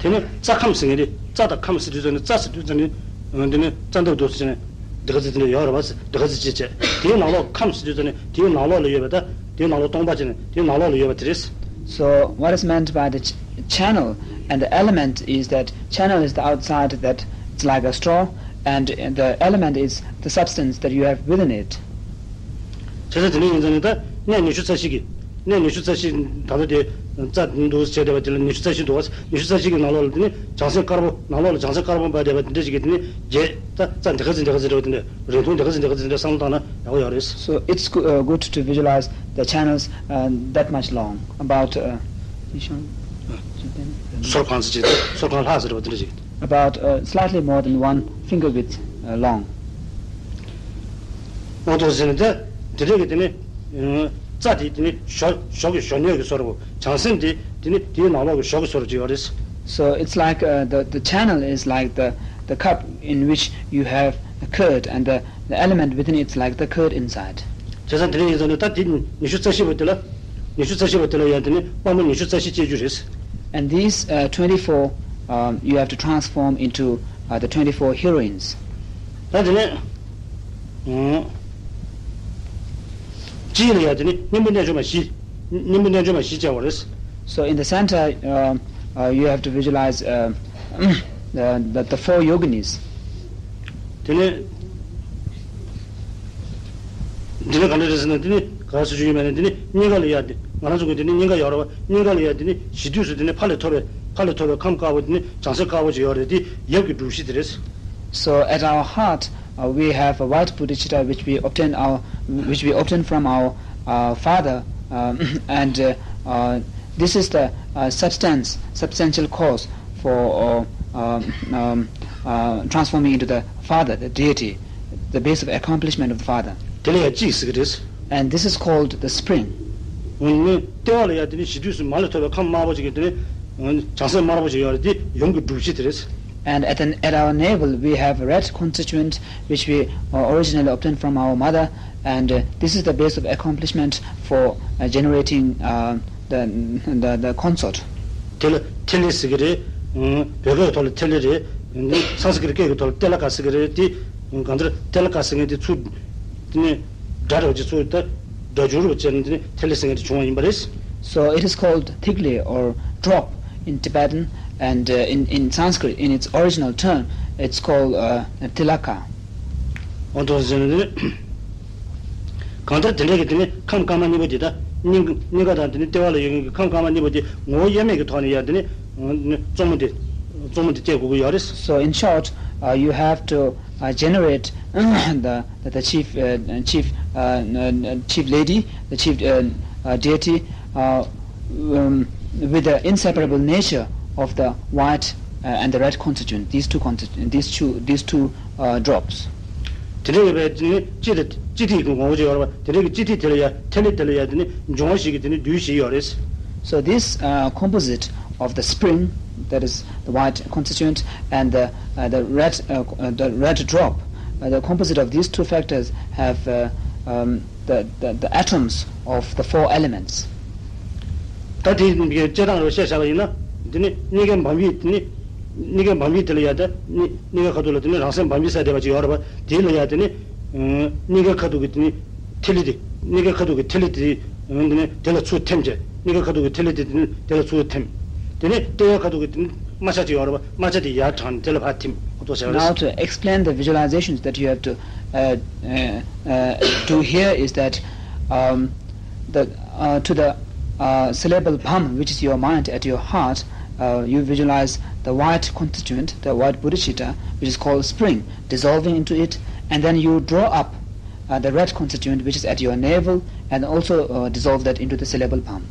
དེ་ནི་རྩ་ཁམས་ཟེར་མཁན་དེ། རྩ་དང་ཁམས་ཟེར་དུས་ཙམ་ནས། རྩ་ཟེར་དུས་ཙམ་ནས་འདི་ནི་རྩ་འདབ་འདུག་སེ་བྱས་ནས་འདི་ག་ཚོད་དེ་འདྲ་ཡོད་རེད་བ། འདི་ག་ཚོད་ཅིག་བྱས། དེའི་ནང་ལོགས་ཁམས་ཟེར་དུས་ཙམ་ནས་དེའི་ནང་ལོགས་ལ་ཡོད་པ་དང་། དེའི་ནང་ལོགས་སྟོང་པ་བྱས་ནས་དེའི་ནང་ལོགས་ལ་ཡོད་པ་དེ་རེད། So what is meant by the ch- channel and the element is that channel is the outside, that it's like a straw, and the element is the substance that you have within it. བྱས་ཙང་དེ་འདྲ་ཡིན་ཙང་ནི་ད་གནས་ཉི་ཤུ་རྩ་བཞི་གི། གནས་ཉི་ཤུ་རྩ་བཞི། ད་ལྟ་དེ་རྩ་འདུག་སེ་བྱས་བསྡད་པ་དེ་ལ་ཉི་ཤུ་རྩ་བཞི་འདུག་བ། ཉི་ཤུ་རྩ་བཞི་གི་ནང་ལོགས་ལ་དེ་ནི་བྱང་སེམས་དཀར་པོ། ནང་ལོགས་ལ་བྱང་སེམས་དཀར་པོ་འབབ་བསྡད་པ་དེ་འདྲ་ཞིག་གི་དེ་ནི་བརྒྱད། ད་རྩ་འདི་ག་ཚོད་འདི་ག་ཚོད་རེད་བ། དེ་འདྲ་རིང་ཐུང་འདི་ག་ཚོད་འདི་ག་ཚོད་འདྲ་བསམ་བློ་བཏང་ན་ཡག་པོ་ཡོད་རེད། So it's go- uh, good to visualize the channels uh, that much long, about uh, སོར་གང་ཚོད་ཅིག་སོར་གང་ལྷག་ཙམ་རེད་བ། དེ་འདྲ་ཞིག about uh, slightly more than one finger width uh, long. འོ་དེ་ཟེར་ནས་དེ་དེ་འདྲ་གི་དེ་ནི་ཨ་རྩ་དེ་དེ་ནི་གཞོ- གཞོ་གི་གཞོ་སྣོད་ཀྱི་བཟོ་འདྲ་བོ། བྱང་སེམས་དེ་དེ་ནི་དེའི་ནང་ལོགས་ཀྱི་གཞོ་གི་བཟོ་འདྲ་ཅིག་ཡོད་རེད། So it's like uh, the, the channel is like the, the cup in which you have the curd, and the, the element within it's like the curd inside. བྱས་ཙང་དེ་འདྲ་ཡིན་ཙང་ནི་ད་དེ་ཉི་ཤུ་རྩ་བཞི་པོ་དེ་ལ། ཉི་ཤུ་རྩ་བཞི་པོ་དེ་ལ་ཡང་དེ་ནི་དཔལ་མོ་ཉི་ཤུ་རྩ་བཞི་སྐྱེ་རྒྱུ་རེད། And these uh, twenty-four, um, you have to transform into uh, the twenty-four heroines. ད་དེ་ནས་ཨང་། དཀྱིལ་ལ་ཡང་དེ་ནི་སྙིང་པོ་རྣལ་འབྱོར་མ་བཞི། སྙིང་པོ་རྣལ་འབྱོར་མ་བཞི་བྱས་པ་རེད། So in the center, um, uh, you have to visualize uh, the, the, the four yoginis. དེ་ནས་འདི་ནི་ག་འདྲ་རེད་ཟེར་ན། འདི་ནི་ག་རེ་ཟེར་རྒྱུ་ཡོད་མེད་ནི། འདི་ནི་སྙིང་ག་ལ་ཡ། འདི་ང་རང་ཚོ་གི་འདི་ནི་སྙིང་ག་ཡོད་རེད་བ། སྙིང་ག་ལ་ཡ་འདི་ནི་གཞི་དུས་སུ་འདི་ནི་ཕ་ལས་ཐོབ་པའི། ཕ་ལས་ཐོབ་པའི་ཁམས་དཀར་པོ་འདི་ནི་བྱང་སེམས་དཀར་པོ་ཅིག་ཡོད་རེད། འདི་ཡབ་ཀྱི་སྒྲུབ་གཞི་དེ་རེད། So at our heart, uh, we have a white bodhicitta which we obtain our, which we obtain from our uh, father, um, and uh, uh, this is the uh, substance, substantial cause for uh, um, um, uh, transforming into the father, the deity, the base of accomplishment of the father. དེ་ལ་ཡང་དཔྱིད་ཟེར་གྱི་རེད། And this is called the spring. ཨ་ནི་ལྟེ་བ་ལ་ཡང་དེ་ནི་གཞི་དུས་སུ་མ་ལས་ཐོབ་པའི་ཁམས་དམར་པོ་ཅིག་གི་དེ་ནི་བྱང་སེམས་དམར་པོ་ཅིག་ཡོད་རེད། དེ་ཡུམ་གྱི་སྒྲུབ་གཞི་དེ་རེད། And at, an, at our navel, we have a red constituent, which we uh, originally obtained from our mother, and uh, this is the base of accomplishment for uh, generating uh, the, the, the consort. དེ་ལ་ཐེ་ལེ་ཟེར་གྱི་རེད། ཨང་། བོད་སྐད་ཐོག་ལ་ཐེ་ལེ་རེད། ཨང་། སཾ་སྐྲྀཏ་སྐད་ཀྱི་ཐོག་ལ་ཏེ་ལ་ཀ་ཟེར་གྱི་རེད། དེ་གང་ལྟར་ཏེ་ལ་ཀ་ཟེར་མཁན་དེ་ཚུར་དེ་ནས་སྒྲ་འདྲ་བ་ཅིག་ཚུར་ད་སྒྲ་སྒྱུར་བ་བྱས་ནས་དེ་ནས་ཐེ་ལེ་ཟེར་མཁན་དེ་བྱུང་བ་ཡིན་པ་རེད། So it is called tigli or drop in Tibetan, and uh, in, in Sanskrit, in its original term, it's called uh, tilaka. འོ་དེ་ཟེར་ནས་དེ་ནས། གང་ལྟར་དེ་འདྲ་གི་དེ་ནི་ཁམས་དཀར་དམར་གཉིས་པོ་དེ་དག་སྙིང་སྙིང་ག་དང་དེ་ནི་ལྟེ་བ་ལ་ཡོད་མཁན་གྱི་ཁམས་དཀར་དམར་གཉིས་པོ་དེ་ངོ་བོ་དབྱེར་མེད་ཀྱི་ཐོག་ནས་ཡང་དེ་ནི་རྩོམ་མོ་དེ། རྩོམ་མོ་དེ་བལྟ་དགོས་ཀྱི་ཡོད་རེད། So in short, uh, you have to uh, generate the, the, the chief, uh, chief, uh, chief lady, the chief uh, uh, deity, uh, um, with the inseparable nature of the white uh, and the red constituent, these two constituent, these two, these two uh, drops. དེ་འདྲ་ཡོད་པའི་དེ་ནི་དཔྱིད་དེ། དཔྱིད་ཐིག་གི་ངོ་བོ་ཅིག་ཡོད་རེད་བ། དེ་འདྲ་གི་དཔྱིད་ཐིག་དེ་ལ་ཡ། ཐེ་ལེ་དེ་ལ་ཡ་དེ་ནི་འབྱུང་བ་བཞི་གི་དེ་ནི་རྡུལ་བཞི་ཡོད་རེད། So this uh, composite of the spring, that is the white constituent, and the, uh, the red, uh, uh, the red drop, uh, the composite of these two factors have uh, um, the, the, the atoms of the four elements. ད་དེ་སྐྱེ་སྟངས་རོ་བཤད་བྱ་བ་ཡིན་ན། དེ་ནི་གཉིས་ཀའི་འབབ་ཡུལ། དེ་ནི་གཉིས་ཀའི་འབབ་ཡུལ་དེ་ལ་ཡ། ད་གཉིས་གཉིས་ཀའི་ཁ་ཐུག་ལ་དེ་ནི་རང་སེམས་འབབ་ཡུལ་ཟེར་བསྡད་པ་ཅིག་ཡོད་རེད་བ། དེ་ལ་ཡ་དེ་ནི་གཉིས་ཀའི་ཁ་ཐུག་གི་དེ་ནི་ཐིག་ལེ་དེ། གཉིས་ཀའི་ཁ་ཐུག་གི་ཐིག་ལེ་དེ་ འོན་ཏེ་ནི་དེ་ལ་ཚུར་འཐིམ་བྱས། སྣ་ཁའི་ཁ་ཐུག་གི་ཐིག་ལེ་དེ་དེ་ནི་དེ་ལ་ཚུར་འཐིམ། དེ་ནི་ལྟེ་བའི་ཁ་ཐུག་གི་དེ་ནི་རྨ་བྱ་ཅིག་ཡོད་རེད་པ། རྨ་བྱ་དེ་ཡར་དྲངས་ནས་དེ་ལ་ཕར་འཐིམ། འོ་དོ་བྱས་པ་Now རེད། To explain the visualizations that you have to uh, uh, uh, do here is that um, the uh, to the uh, syllable bham, which is your mind at your heart, uh, you visualize the white constituent, the white bodhicitta, which is called spring, dissolving into it, and then you draw up uh, the red constituent, which is at your navel, and also uh, dissolve that into the syllable bham.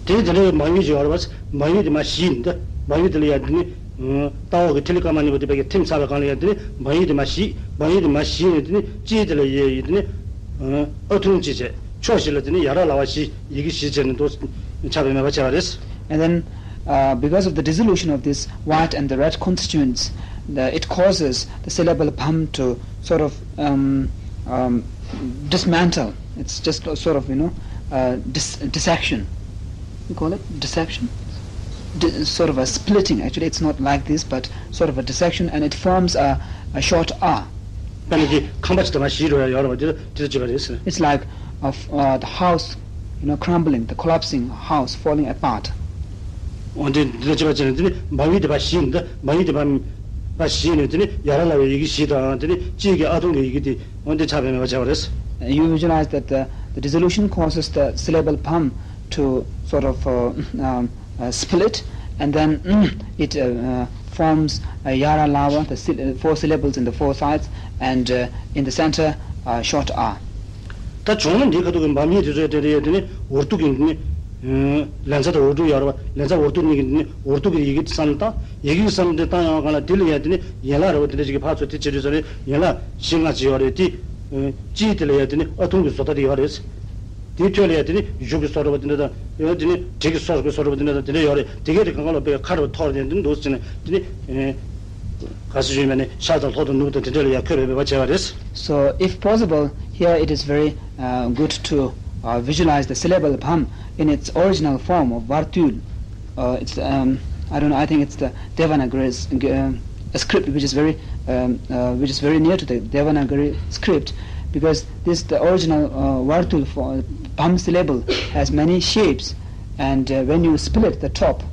དེ་དེ་ལ་འབབ་ཡུལ་ཅིག་ཡོད་རེད་པ། འབབ་ཡུལ་དེ་མར་བཞི་ཡིན་ད། འབབ་ཡུལ་དེ་ལ་ཡ་དེ་ནི་ལྟེ་བ་གི་ཐིག་ལེ་དཀར་དམར་གཉིས་པོ་དེ་ཕ་གིར་འཐིམ་ཚར་བའི་སྒང་ལ་ཡ་དེ་ནི་འབབ་ཡུལ་དེ་མར་བཞི། འབབ་ཡུལ་དེ་མར་བཞི་ནས་དེ་ནི་དཀྱིལ་དེ་ལ་ཡ་ཡ་དེ་ནི་ཨ་ཐུང་གཅིག་བྱས། ཕྱོགས་བཞི་ལ་དེ་ནི་ཡ་ར་ལ་བ་བཞི། ཡི་གེ་བཞི་བྱས་ནས་འདུག་ཆགས་པའི་མེད་པ་བྱས་པ་རེད། And then, uh, because of the dissolution of this white and the red constituents, the, it causes the syllable bham to sort of um, um, dismantle. It's just a sort of, you know, uh, dis- dissection. You call it dissection? Di- sort of a splitting, actually. It's not like this, but sort of a dissection, and it forms a, a short a. དཔེར་ན་དེ་ཁང་པ་ཅིག་དེ་མར་བཞི་འགྲོ་ཡ་ཡོད་རེད་པ། དེ་དེ་ལ་བྱེད་པ་རེད་ཟེར། It's like of uh, the house, you know, crumbling, the collapsing house falling apart. འོ་དེ་འདི་ལ་བྱེད་པ་བྱས་ན་དེ་ནི་འབབ་ཡུལ་དེ་ཕར་བཞི་ཡིན་ད། འབབ་ཡུལ་དེ་ཕར་ཕར་བཞི་ནས་དེ་ནི་ཡ་ར་ལ་བའི་ཡི་གེ་བཞི་དང་། དེ་ནི་དཀྱིལ་གྱི་ཨ་ཐུང་གི་ཡི་གེ་དེ། འོ་དེ་ཆགས་པའི་མེད་པ་བྱས་པ་རེད། You visualize that the, the dissolution causes the syllable bham to sort of uh, um, uh, split, and then mm, it uh, uh, forms a yara lava, the syl- uh, four syllables in the four sides, and uh, in the center, uh, short a. ད་བྱུང་ན་འདིའི་ཁ་ཐུག་གི་འབབ་ཡུལ་དེ་ཚོའི་སྟེང་དུ་ཡ་དེ་ནི་འོར་ཐུག་གི་འདི་ནི་ལན་ཚ་དང་འོར་ཐུག་ཡོད་རེད་པ། ལན་ཚ་འོར་ཐུག་གཉིས་ཀྱི་འདི་ནི་འོར་ཐུག་གི་ཡི་གེ་བསམ་བློ་བཏང་། ཡི་གེ་བསམ་བློ་དེ་བཏང་ཡོང་སྒང་ལ་དེ་ལ་ཡ་དེ་ནི་ཡན་ལག་རེད་པ། དེ་འདྲ་ཞིག་གི་ཕར་ཚུར་དེ་བྱེད་དུས་ཙམ་ནས་ཡན་ལག་བཞི་ལྔ་ཅིག་ཡོད་རེད། དེ་དཀྱིལ་དེ་ལ་ཡ་དེ་ནི་ཨ་ཐུང་གི་བཟོ་ལྟ་དེ་ཡོད་རེད། དེའི་ཐོད་ལ་ཡ་དེ་ནི་གཞུ་གི་བཟོ་འདྲ་པོ་དེ་འདྲ་དང་། ཡང་དེ་ནི་གྲི་གི་བཟོ་གི་བཟོ་འདྲ་པོ་དེ་འདྲ་དང་དེ་འདྲ་ཡོད་རེད། དེ་གའི་དེ་གང་ག་ལ་དཔེ་ཁ་རུ་ཐོར་ནས་དེ་འདུག་ཟེར་ནས་དེ་ནི་ག་ཟེར་རྒྱུ་ཡིན་པ་ནི་ཤར་དང་ལྷོ་དང་ནུབ་དང་དེ་འདྲ་ལ་ཡ་འཁོད་པའི་མེད་པ་བྱས་པ་རེད། So, if possible, here it is very uh, good to uh, visualize the syllable bham in its original form of vartul. Uh, it's, um, I don't know, I think it's the Devanagari s- g- um, a script which is very, um, uh, which is very near to the Devanagari script, because this the original uh, vartul for bham syllable has many shapes, and uh, when you split the top,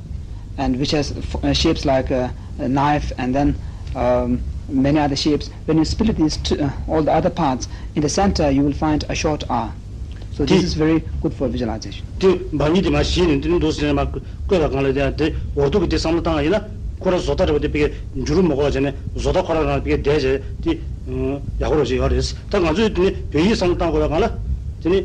and which has f- uh, shapes like a, a knife and then um, many other shapes, when you split these two, uh, all the other parts, in the center you will find a short a. So this དེ- is very good for visualization. དེ་འབབ་ཡུལ་དེ་མར་བཞི་ནས་དེ་ནི་འདུག་ཟེར་ནས་མར་བཀོད་པའི་སྒང་ལ་དེ་དེ་འོར་ཐུག་གི་དེ་བསམ་བློ་བཏང་བ་ཡིན་ན་ཁོ་རང་བཟོ་ལྟ་འདྲ་པོ་དེ་ཕ་གིར་འགྱུར་མི་དགོས་པ་བྱས་ནས་བཟོ་ལྟ་ཁོ་རང་རང་ཕ་གིར་བསྡད་བྱས་དེ་ཡག་པོ་རང་ཞིག་ཡོད་རེད། ད་ང་ཚོས་དེ་ནི་བོད་ཡིག་བསམ་བློ་བཏང་དགོས་པའི་སྒང་ལ་དེ་ནི་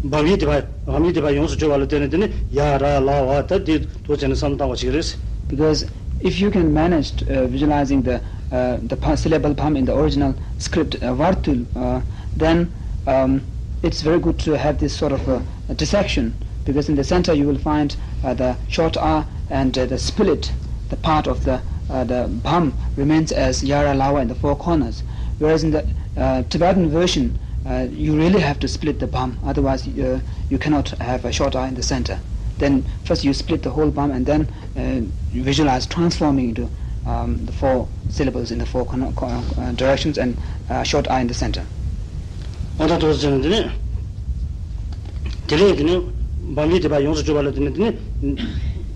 འབབ་ཡུལ་དེ་ཕར་འབབ་ཡུལ་དེ་ཕར་ཡོངས་སུ་གྱུར་པ་ལ་བརྟེན་ནས་དེ་ནི་ཡ་ར་ལ་བ་ད་དེ་འདུག་བྱས་ནས་བསམ་བློ་བཏང་བ་ཞིག་རེད། Because if you can manage uh, visualizing the uh, the pa- syllable bham in the original script uh, vartul, uh, then um, it's very good to have this sort of a, a dissection, because in the center you will find uh, the short a, and uh, the split, the part of the uh, the bham remains as yara lava in the four corners, whereas in the uh, Tibetan version uh, you really have to split the bham, otherwise uh, you cannot have a short a in the center. Then first you split the whole bham and then uh, you visualize transforming into um, the four syllables in the four con- con- uh, directions and uh, short a in the center. འོ་ད་འདུག་ཟེར་ནས་དེ་ནི་དེ་ལས་དེ་ནི་འབབ་ཡུལ་དེ་ཕར་ཡོངས་སུ་གྱུར་པ་ལ་དེ་ནི་དེ་ནི་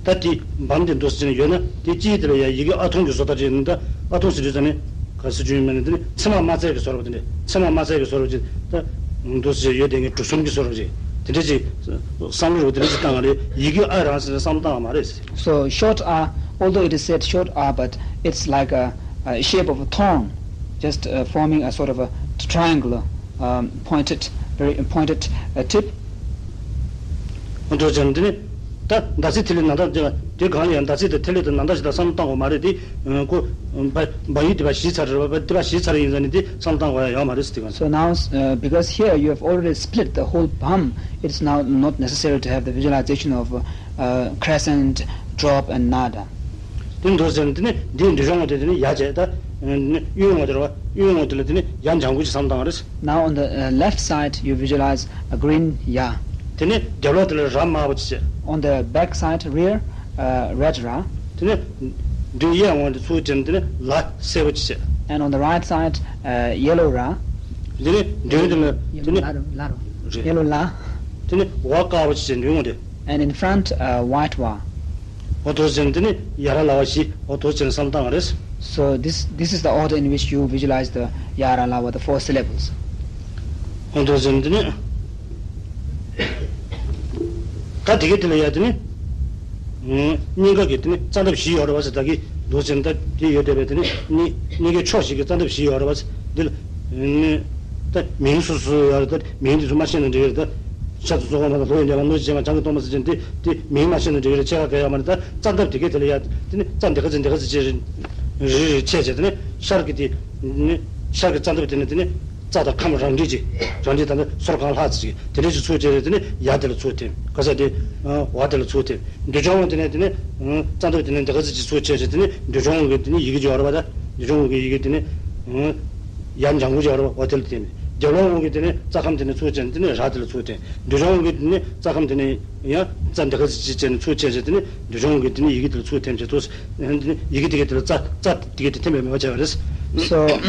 ད་དེ་འབབ་དེ་འདུག་ཟེར་ནས་ཡོད་ན་དེ་དཀྱིལ་དེ་ལ་ཡ་ཡི་གེ་ཨ་ཐུང་གི་བཟོ་ལྟ་ཅིག་ཡིན་ན། ད་ཨ་ཐུང་ཟེར་དུས་ཙམ་ནས་ག་ཟེར་རྒྱུ་ཡིན་མིན་ན་དེ་ནི་ཚེར་མ་དམར་སེར་གྱི་བཟོ་འདྲ་པོ་དེ་འདྲ། ཚེར་མ་དམར་སེར་གྱི་བཟོ་འདྲ་པོ་ཅིག་ད་འདུག་ཟེར་ཡོད་དེ་ངས་གྲུ་གསུམ་གྱི་བཟོ་འདྲ་པོ་ཅིག་དེ་འདྲ་ཅིག་བསམ་བློ་རུ་དེ་འདྲ་ཅིག་བཏང་བ་རེད། ཡི་གེ་ཨ་རང་ཟེར་ནས་བསམ་བློ་བཏང་བ་མ་རེད། So short a, although it is said short a, but it's like a, a shape of a thorn, just uh, forming a sort of a triangular, um, pointed, very pointed uh, tip. འོ་འདུག་ཅན་དེ་ནི་ད་ཟླ་ཚེས་ཐིག་ལེ་ནང་ལྟར་དེ་དེ་གང་ལ་ཡང་ཟླ་ཚེས་དང་ཐིག་ལེ་དང་ནང་ལྟར་ཞིག་ལ་བསམ་བློ་བཏང་དགོས་མ་རེད་དེ། ཁོ་འབབ་ཡུལ་དེ་ཕར་བཞི་ཚར་རེད་པ། དེ་ཕར་བཞི་ཚར་ཡིན་ཙང་ནི་དེ་བསམ་བློ་བཏང་དགོས་ཡ་ཡོད་མ་རེད་ཟེར་དེ་གང་། So now, uh, because here you have already split the whole bham, it's now not necessary to have the visualization of uh, crescent, drop, and nada. དེ་འདུག་ཟེར་ནས་དེ་ནི་འདིའི་མདུན་ཕྱོགས་ངོས་དེ་དེ་ནི་ཡ་བྱས། ད་གཡོན་ངོས་དེ་རེད་པ། གཡོན་ངོས་དེ་ལ་དེ་ནི་ཡ་ལྗང་གུ་ཅིག་བསམ་བློ་བཏང་བ་རེད། Now on the uh, left side, you visualize a green ya. དེ་ནི་རྒྱབ་ལོགས་དེ་ལ་ར་དམར་པོ་ཅིག་བྱས། On the back side, rear, uh, red ra. དེ་ནི་མདུན་གཡས་ངོས་དེ་ཚུར་བྱས་ནས་དེ་ནི་ལ་སེར་པོ་ཅིག་བྱས། And on the right side, uh, yellow ra. དེ་ནི་མདུན་དེ་ལ་དེ་ནི་རེད། Yellow la. དེ་ནི་འོག་དཀར་པོ་ཅིག་བྱས་འདུག་འོང་དེ། And in front, uh, white bar. འོ་དོ་ཟེར་ནས་དེ་ནི་ཡ་ར་ལ་བ་བཞི། འོ་དོ་ཟེར་ནས་བསམ་བློ་བཏང་བ་རེད། So this, this is the order in which you visualize the Yaralava, the four syllables. འོ་དོ་ཟེར་ནས་དེ་ནི། ད་དེ་གའི་དེ་ལ་ཡ་དེ་ནི། སྙིང་ག་གི་དེ་ནི་རྩ་འདབ་བཞི་ཡོད་རེད་བ་ཟེར། ད་གི་འདུག་ཟེར་ནས་ད་དེ་ཡོད་བསྡད་པའི་དེ་ནི་སྙིང་སྙིང་གའི་ཕྱོགས་བཞི་གི་རྩ་འདབ་བཞི་ཡོད་རེད་བ་ཟེར། འདི་ལ། ད་མིང་སོ་སོ་ཡོད་རེད། ད་མིང་དེ་ཚོ་མ་ཤེས་ན་འགྲིག་གི་རེད། ད་ཤར་དུ་རྫོགས་པ་མ་དང་ལྷོ་ཡི་ནས་བ། ལྷོ་ཡི་བྱེ་མ་བྱང་གི་སྟོང་པ་ཟེར་ཅན་དེ་དེ་མིང་མ་ཤེས་ན་འགྲིག་གི་རེད། ཕྱེད་ཀ་ག་ཡོད་མ་རེད། ད་རྩ་འདབ་དེ་གའི་དེ་ལ་ཡ་དེ་ནི་རྩ་འདི་ག་ཚོད་འདི་ག་ཚོད་ཅེས་རེད། རེ་རེ་ཕྱེ་བྱས་དེ་ནི་ཤར་གྱི་དེ་ནི་ཤར་གྱི་རྩ་འདབ་དེ་ནི་དེ་ནི་རྩ་དང་ཁམས་རང་འགྲིག་ཅིག་རང་འགྲིག་ད་ནི་སོར་གང་ལྷག་ཅིག་དེ་འདྲ་ཅིག་ཚུར་བཅད་རེད། དེ་ནི་ཡ་དེ་ལ་ཚུར་འཐེན། ག་ས་དེ་འོ་དེ་ལ་ཚུར་འཐེན། འདོད་ཆུང་དེ་ནི་དེ་ནི་རྩ་འདབ་དེ་ནི་འདི་ག་ཚོད་ཅིག་ཚུར་བཅད་བྱས་དེ་ནི་འདོད་ཆུང་གི་དེ་ནི་ཡི་གེ་ཅིག་ཡོད་རེད་བ། ད་འདོད་ཆུང་གི་ཡི་གེ་དེ་ནི་ཡ་ལྗང་གུ་ཅིག་ཡོད་རེད་བ། འོ་དེ་ལ་འཐེན། རྒྱབ་ལོགས་གི་དེ་ནི་རྩ་ཁམས་དེ་ནི་ཚུར་བཅད་དེ་ནི་ར་དེ་ལ་ཚུར་འཐེན། འདོད་ཆུང་གི་དེ་ནི་རྩ་ཁམས་དེ་ནི་ཡང་རྩ་འདི་ག་ཅིག་བྱས་ནས་ཚུར་བཅད་བྱས་དེ་ནི་འདོད་ཆུང་གི་དེ་ནི་ཡི་གེ་དེ་ལ་ཚུར་འཐེན་བྱས་ཚུར། ཡི་གེ་དེ་གའི་དེ་ལ་རྩ་རྩ་དེ་གའི་དེ་འཐེན་པའི་མེད་པ་བྱས་པ་རེད། So,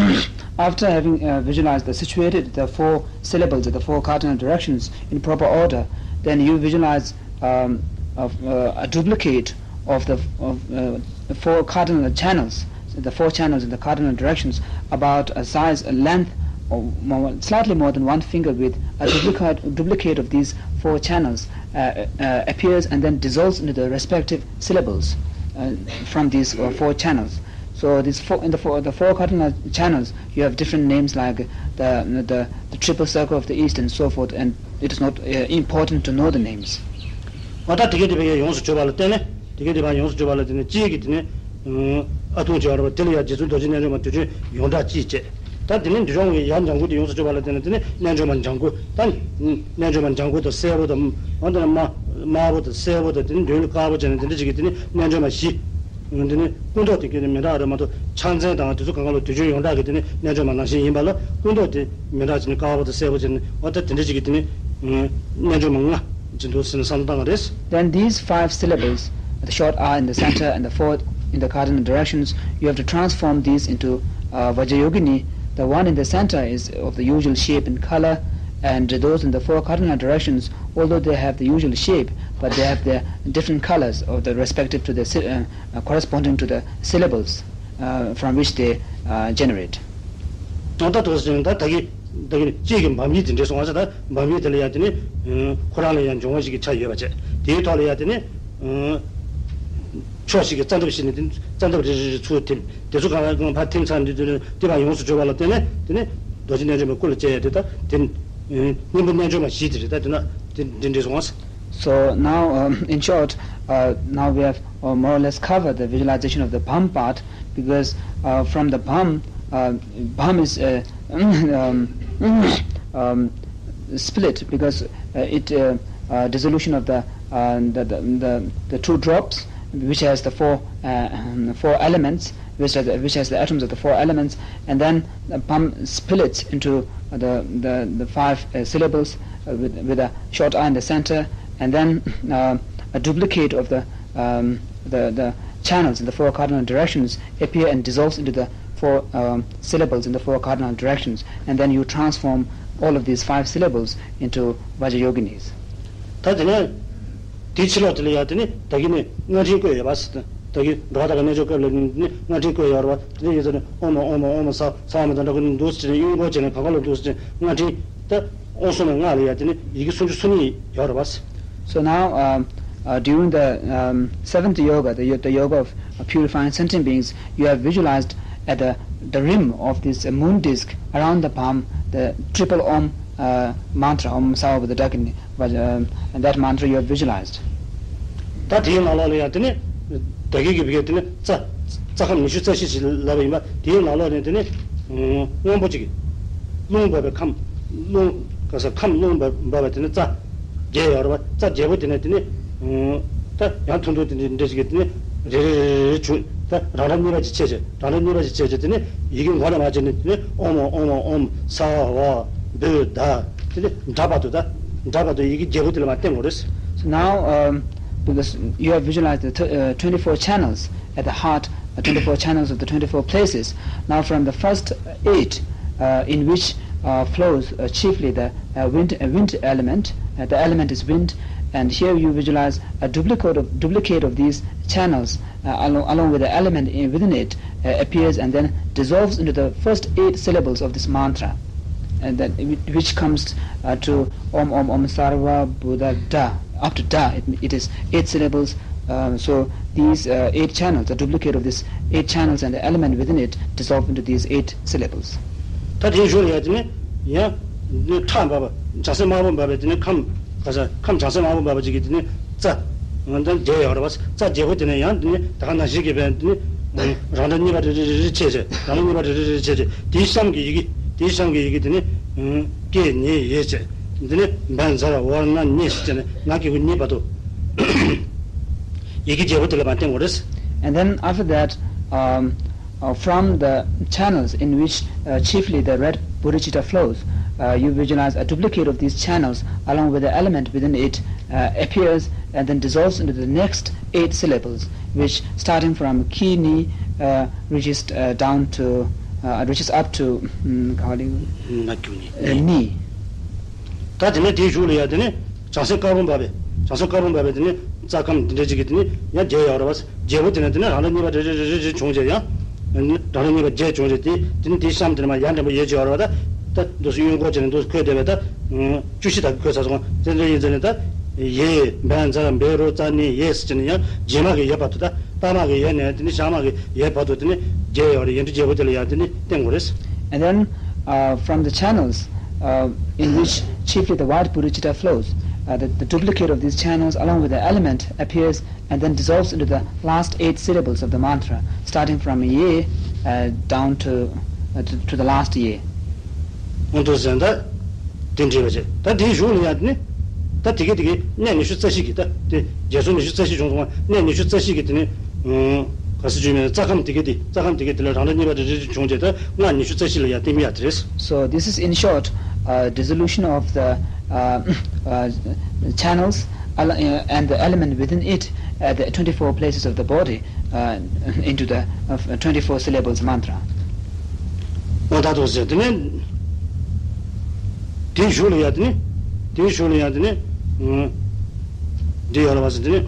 after having, uh, visualized the situated the four syllables at the four cardinal directions in proper order, then you visualize, um, a, uh, a duplicate of the, of, uh, four cardinal channels, the four channels in the cardinal directions, about a size, a length, or more, slightly more than one finger width. A duplicate, duplicate of these four channels, uh, uh, appears and then dissolves into the respective syllables, uh, from these, uh, four channels. So these four, in the four, the four cardinal channels, you have different names like the, the, the triple circle of the east and so forth, and it is not, uh, important to know the names. འོ་ད་དེ་གའི་དེ་བས་ཡོངས་སུ་གྱུར་པ་ལ་བརྟེན་ནས། དེ་གའི་དེ་བས་ཡོངས་སུ་གྱུར་པ་ལ་བརྟེན་ནས་དཔྱིད་ཀྱི་དེ་ནི་ཨ་ཐུང་ཅིག་ཡོད་རེད་བ། དེ་ལ་ཡ་རྗེ་བཙུན་རྡོ་རྗེ་རྣལ་འབྱོར་མ་དུས་རྒྱུན་ཡོངས་གྲགས་ཅིག་བྱས། ད་དེ་ནི་འདོད་ཆུང་གི་ཡ་ལྗང་གུ་དེ་ཡོངས་སུ་གྱུར་པ་ལ་བརྟེན་ནས་དེ་ནི་རྣལ་འབྱོར་མ་ལྗང་གུ། ད་རྣལ་འབྱོར་མ་ལྗང་གུ་དང་སེར་པོ་དང་། འོ་དེ་ནི་དམར་དམར་པོ་དང་སེར་པོ་དང་དེ་ནི་མདུན་ལ་དཀར་པོ་བྱས་ནས་དེ་འདྲ་ཅིག་གི་དེ་ནི་རྣལ་འབྱོར་མ་བཞི། དེ་ནི་སྐུ་མདོག་དེ་གའི་ནི་མི་འདྲ་བ་རེད་མ་གཏོགས། ཕྱག་མཚན་དང་དེ་ཚོ་གང་ག་ལ་དུས་རྒྱུན་ཡོངས་གྲགས་ཀྱི་དེ་ནི་རྣལ་འབྱོར་མ་ནང་བཞིན་ཡིན་པ་ལ། སྐུ་མདོག་དེ་མི་འདྲ་བྱས་ནས་དཀར་པོ་དང་སེར་པོ་བྱས་ནས། འོ་ད་དེ་འདྲ་ཅིག་གི་དེ་ནི་རྣལ་འབྱོར་མ་ལྔ་ཅིག་འདུག་ཟེར་ནས་བསམ་བློ་བཏང་བ་རེད། Then these five syllables, the short I in the center and the four in the cardinal directions, you have to transform these into, uh, Vajrayogini. The one in the center is of the usual shape and color, and those in the four cardinal directions, although they have the usual shape, but they have the different colors of the respective to the sy- uh, uh, corresponding to the syllables, uh, from which they, uh, generate. ད་ལྟ་དུ་ཟིན་ད་ད་གི་ད་གི་གཅིག་གི་འབམ་ཡིག་དེ་འདྲས་སོང་བ་ཟེར། ད་འབམ་ཡིག་དེ་ལ་ཡ་དེ་ནི་ཁོ་རང་ལ་ཡ་འབྱུང་བ་ཞིག་གི་ཆ་ཡོད་པ་བྱས། དེའི་ཐོག་ལ་ཡ་དེ་ནི་ཕྱོགས་ཤིག་གི་རྩ་འདབ་ཞིག་ནས་དེ་རྩ་འདབ་རེ་རེ་རེ་ཚུར་འཐེན། དེ་ཚོ་གང་ལ་གང་ཕར་འཐེན་ཚར་འདི་དེ་ནི་དེ་བ་ཡོངས་སུ་གྱུར་པ་ལ་བརྟེན་ནས་དེ་ནི་རྡོ་རྗེ་རྣལ་འབྱོར་མའི་སྐུ་ལ་བཅས་ཡ་དེ། ད་དེ་ནི་སྙིང་པོ་རྣལ་འབྱོར་མ་བཞི་དེ་རེད། ད་དེ་ན་དེ་འདི་འདྲས་སོང་བ། So now, um, in short, uh, now we have, uh, more or less covered the visualization of the bham part, because, uh, from the bham, uh, bham is, uh, um, um, split because, uh, it, uh, uh, dissolution of the, uh, the, the, the, the two drops, which has the four, uh, um, four elements, which has, which has the atoms of the four elements, and then the bham splits into the, the, the five, uh, syllables, uh, with, with a short I in the center, and then, uh, a duplicate of the, um, the, the channels in the four cardinal directions appear and dissolves into the four, um, syllables in the four cardinal directions, and then you transform all of these five syllables into Vajrayoginis. ད་དེ་ནས་དེའི་ཕྱི་ལོགས་དེ་ལ་ཡ་དེ་ནི་ད་གིན་ནི་སྔགས་ཕྲེང་བཀོད་ཡོད་པ་ཟེར། ད་གིན་འགྲོ་བ་དག་གི་རྣལ་འབྱོར་སྐབས་ལ་ནི་སྔགས་ཕྲེང་བཀོད་ཡོད་རེད་བ། དེ་ནས་ཡོད་ཚད་ནི་ཨོཾ་ཨོཾ་ཨོཾ་ས་ས་མ་དང་འདྲ་གི་ནི་འདུག་ཟེར་ནས་གཡུང་དཀར་བྱས་ནས་གང་ག་ལ་འདུག་ཟེར་ནས་སྔགས་ཕྲེང་ད་ཨོ་སོ་ནས་སྔགས་ལ་ཡ་དེ་ནི་ཡི་གེ་སུམ་ཅུ་སོ་གཉིས་ཡོད་རེད་བ། So now, um, uh, during the, um, seventh yoga, the, the yoga of, uh, purifying sentient beings, you have visualized at the, the rim of this, uh, moon disk around the palm the triple Om, uh, mantra, Om Sarvabhuta Dakini, but, um, and that mantra you have visualized. ད་དེའི་ནང་ལོགས་ལ་ཡང་དེ་ནི་ད་གིན་གྱི་བི་གའི་དེ་ནི་རྩ་རྩ་ཁམས་ཉི་ཤུ་རྩ་བཞི་ཞེས་ལབ་པ་ཡིན་པ། དེའི་ནང་ལོགས་ནས་དེ་ནི་སྔོན་པོ་གཅིག་རླུང་འབབ་པའི་ཁམས། རླུང་ག་ས་ཁམས་རླུང་འབབ་འབབ་པ་དེ་ནི་རྩ་བརྒྱད་ཡོད་རེད་བ། རྩ་བརྒྱད་པོ་དེ་ནི་དེ་ནི་ད་ཡང་ཐུང་ཐུང་དེ་འདྲ་འདྲ་ཞིག་གི་དེ་ནི་རེ་རེ་རེ་རེ་བྱུང་། ད་རང་འགྲམ་གཉིས་པ་ཅིག་ཕྱེ་བྱས། རང་འགྲམ་གཉིས་པ་ཅིག་ཕྱེ་བྱས་དེ་ནི་ཡི་གེ་མགོ་ནས་མར་བྱས་ནས་དེ་ནི་ཨོཾ་ཨོཾ་ཨོཾ་ས་བ་བུ་ད། དེ་ནི་འདྲ་བར་དུ། ད་འདྲ་བར་དུ་ཡི་གེ་བརྒྱད་པོ་དེ་ལ་མར་བསྟན་དགོས་རེད། So now, um, because you have visualized the th- uh, twenty-four channels at the heart, uh, twenty-four channels of the twenty-four places. Now, from the first eight, uh, in which, uh, flows, uh, chiefly the, uh, wind, uh, wind element, Uh, the element is wind, and here you visualize a duplicate of, duplicate of these channels, uh, along, along with the element in, within it, uh, appears and then dissolves into the first eight syllables of this mantra, and then whi-, which comes, uh, to Om Om Om Sarva Buddha Da. Up to Da, it, it is eight syllables. Um, so these, uh, eight channels, a duplicate of these eight channels and the element within it, dissolve into these eight syllables. ད་དེའི་གཞུག་ལ་ཡང་དེ་ནི་ཡང་ཁྲག་འབབ་པ། བྱང་སེམས་དམར་པོ་འབབ་པའི་དེ་ནི་ཁམས། ག་ས་ཁམས་བྱང་སེམས་དམར་པོ་འབབ་པ་ཅིག་གི་དེ་ནི་རྩ། ད་རྒྱས་ཡོད་རེད་པ། རྩ་རྒྱས་པོ་དེ་ནས་ཡང་དེ་ནི་ད་ག་ནང་བཞིན་གྱི་བས་དེ་ནི་རང་འདྲ་གཉིས་པ་རེ་རེ་རེ་རེ་ཕྱེ་བྱས། རང་འདྲ་གཉིས་པ་རེ་རེ་རེ་རེ་ཕྱེ་བྱས། དེའི་གཤམ་གྱི་ཡི་གེ། དེའི་གཤམ་གྱི་ཡི་གེ་དེ་ནི་ཀྱེ་ནི་ཡེ་བྱས། དེ་ནི་བན་ཛར་ཝར་ན་ནི་ཟེར་བྱས་ནས་ང་གི་གུ་གཉིས་བར་དུ་ཡི་གེ་རྒྱས་པོ་དེ་ལ་མ་བསྟན་དགོས་རེད། And then after that, um, uh, from the channels in which, uh, chiefly the red bodhicitta flows, uh, you visualize a duplicate of these channels along with the element within it, uh, appears and then dissolves into the next eight syllables, which starting from ki ni, uh, reaches, uh, down to, uh, reaches up to, um, how do you, ན་གུ་ནི། uh, ni. ད་དེ་ནས་དེའི་གཞུག་ལ་ཡང་དེ་ནི་བྱང་སེམས་དཀར་པོ་འབབ་པའི། བྱང་སེམས་དཀར་པོ་འབབ་པའི་དེ་ནི་རྩ་ཁམས་འདི་འདྲ་ཅིག་གི་དེ་ནི་ཡང་རྒྱས་ཡོད་རེད་པ། རྒྱས་པོ་དེ་ནི་དེ་ནི་རང་འདྲ་གཉིས་པ་རེ་རེ་རེ་རེ་རེ་བྱུང་བྱས། ཡང་རང་འདྲ་གཉིས་པ་བརྒྱད་བྱུང་བྱས། དེ་དེ་ནི་དེའི་གཤམ་དེ་ནི་མར་ཡར་འགྲེང་བུ་ཡོད་ཅིག་ཡོད་རེད་པ། ད་ད་འདུག་སེ་གཡོན་སྐོར་བྱས་ནས་འདུག་སེ་འཁོད་བསྡད་པས། ད་བཅུ་བཞི་དག་གི་འཁོད་ཚར་སོང་། དེ་འདྲ་ཡིན་ཟེར་ནས་ད་ཡེ་བན་ཛར་བེ་རུ་ཙ་ནི་ཡེ་ཟེར་བྱས་ནས་ཡང་རྗེས་མ་གི་ཡེ་བར་དུ། ད་ལྟ་མ་གི་ཡེ་ནས་དེ་ནི་ཞག་མ་གི་ཡེ་བར་དུ་དེ་ནི་རྒྱས་ཡོད་རེད། ཡིག་འབྲུ་རྒྱས་པོ་དེ་ལ་ཡང་དེ་ནི་བསྟན་དགོས་རེད། And then, uh, from the channels, uh, in which chiefly the white bodhicitta flows, uh, the, the duplicate of these channels along with the element appears and then dissolves into the last eight syllables of the mantra, starting from ye, uh, down to, uh, to, to the last ye. འོ་འདུག་ཟེར་ན་ད་དེ་འདྲ་བྱས། ད་དེའི་གཞུག་ལ་ཡང་དེ་ནི་ད་དེ་གི་དེ་གི་གནས་ཉི་ཤུ་རྩ་བཞི་གི། ད་དེ་རྒྱས་སོ་ཉི་ཤུ་རྩ་བཞི་བྱུང་སོང་བ། གནས་ཉི་ཤུ་རྩ་བཞི་གི་དེ་ནི། ག་ས་བྱུང་མེད། རྩ་ཁམས་དེ་ག་དེ། རྩ་ཁམས་དེ་ག་དེ་ལ་རང་འདྲ་གཉིས་པ་རེ་རེ་རེ་བྱུང་རྗེས། ད་སྔགས་ཉི་ཤུ་རྩ་བཞི་ལ་ཡང་བསྟན་ཡ་དེ་རེད། So this is in short, uh, dissolution of the, uh, uh, channels al- uh, and the element within it at the twenty-four places of the body, uh, into the, uh, twenty-four syllables mantra. འོ་ད་དུ་ཟེར། དེ་ནས་དེའི་གཞུག་ལ་ཡང་དེ་ནི། དེའི་གཞུག་ལ་ཡང་དེ་ནི། འདི་ཡོད་རེད་པ་ཟེར། དེ་ནི།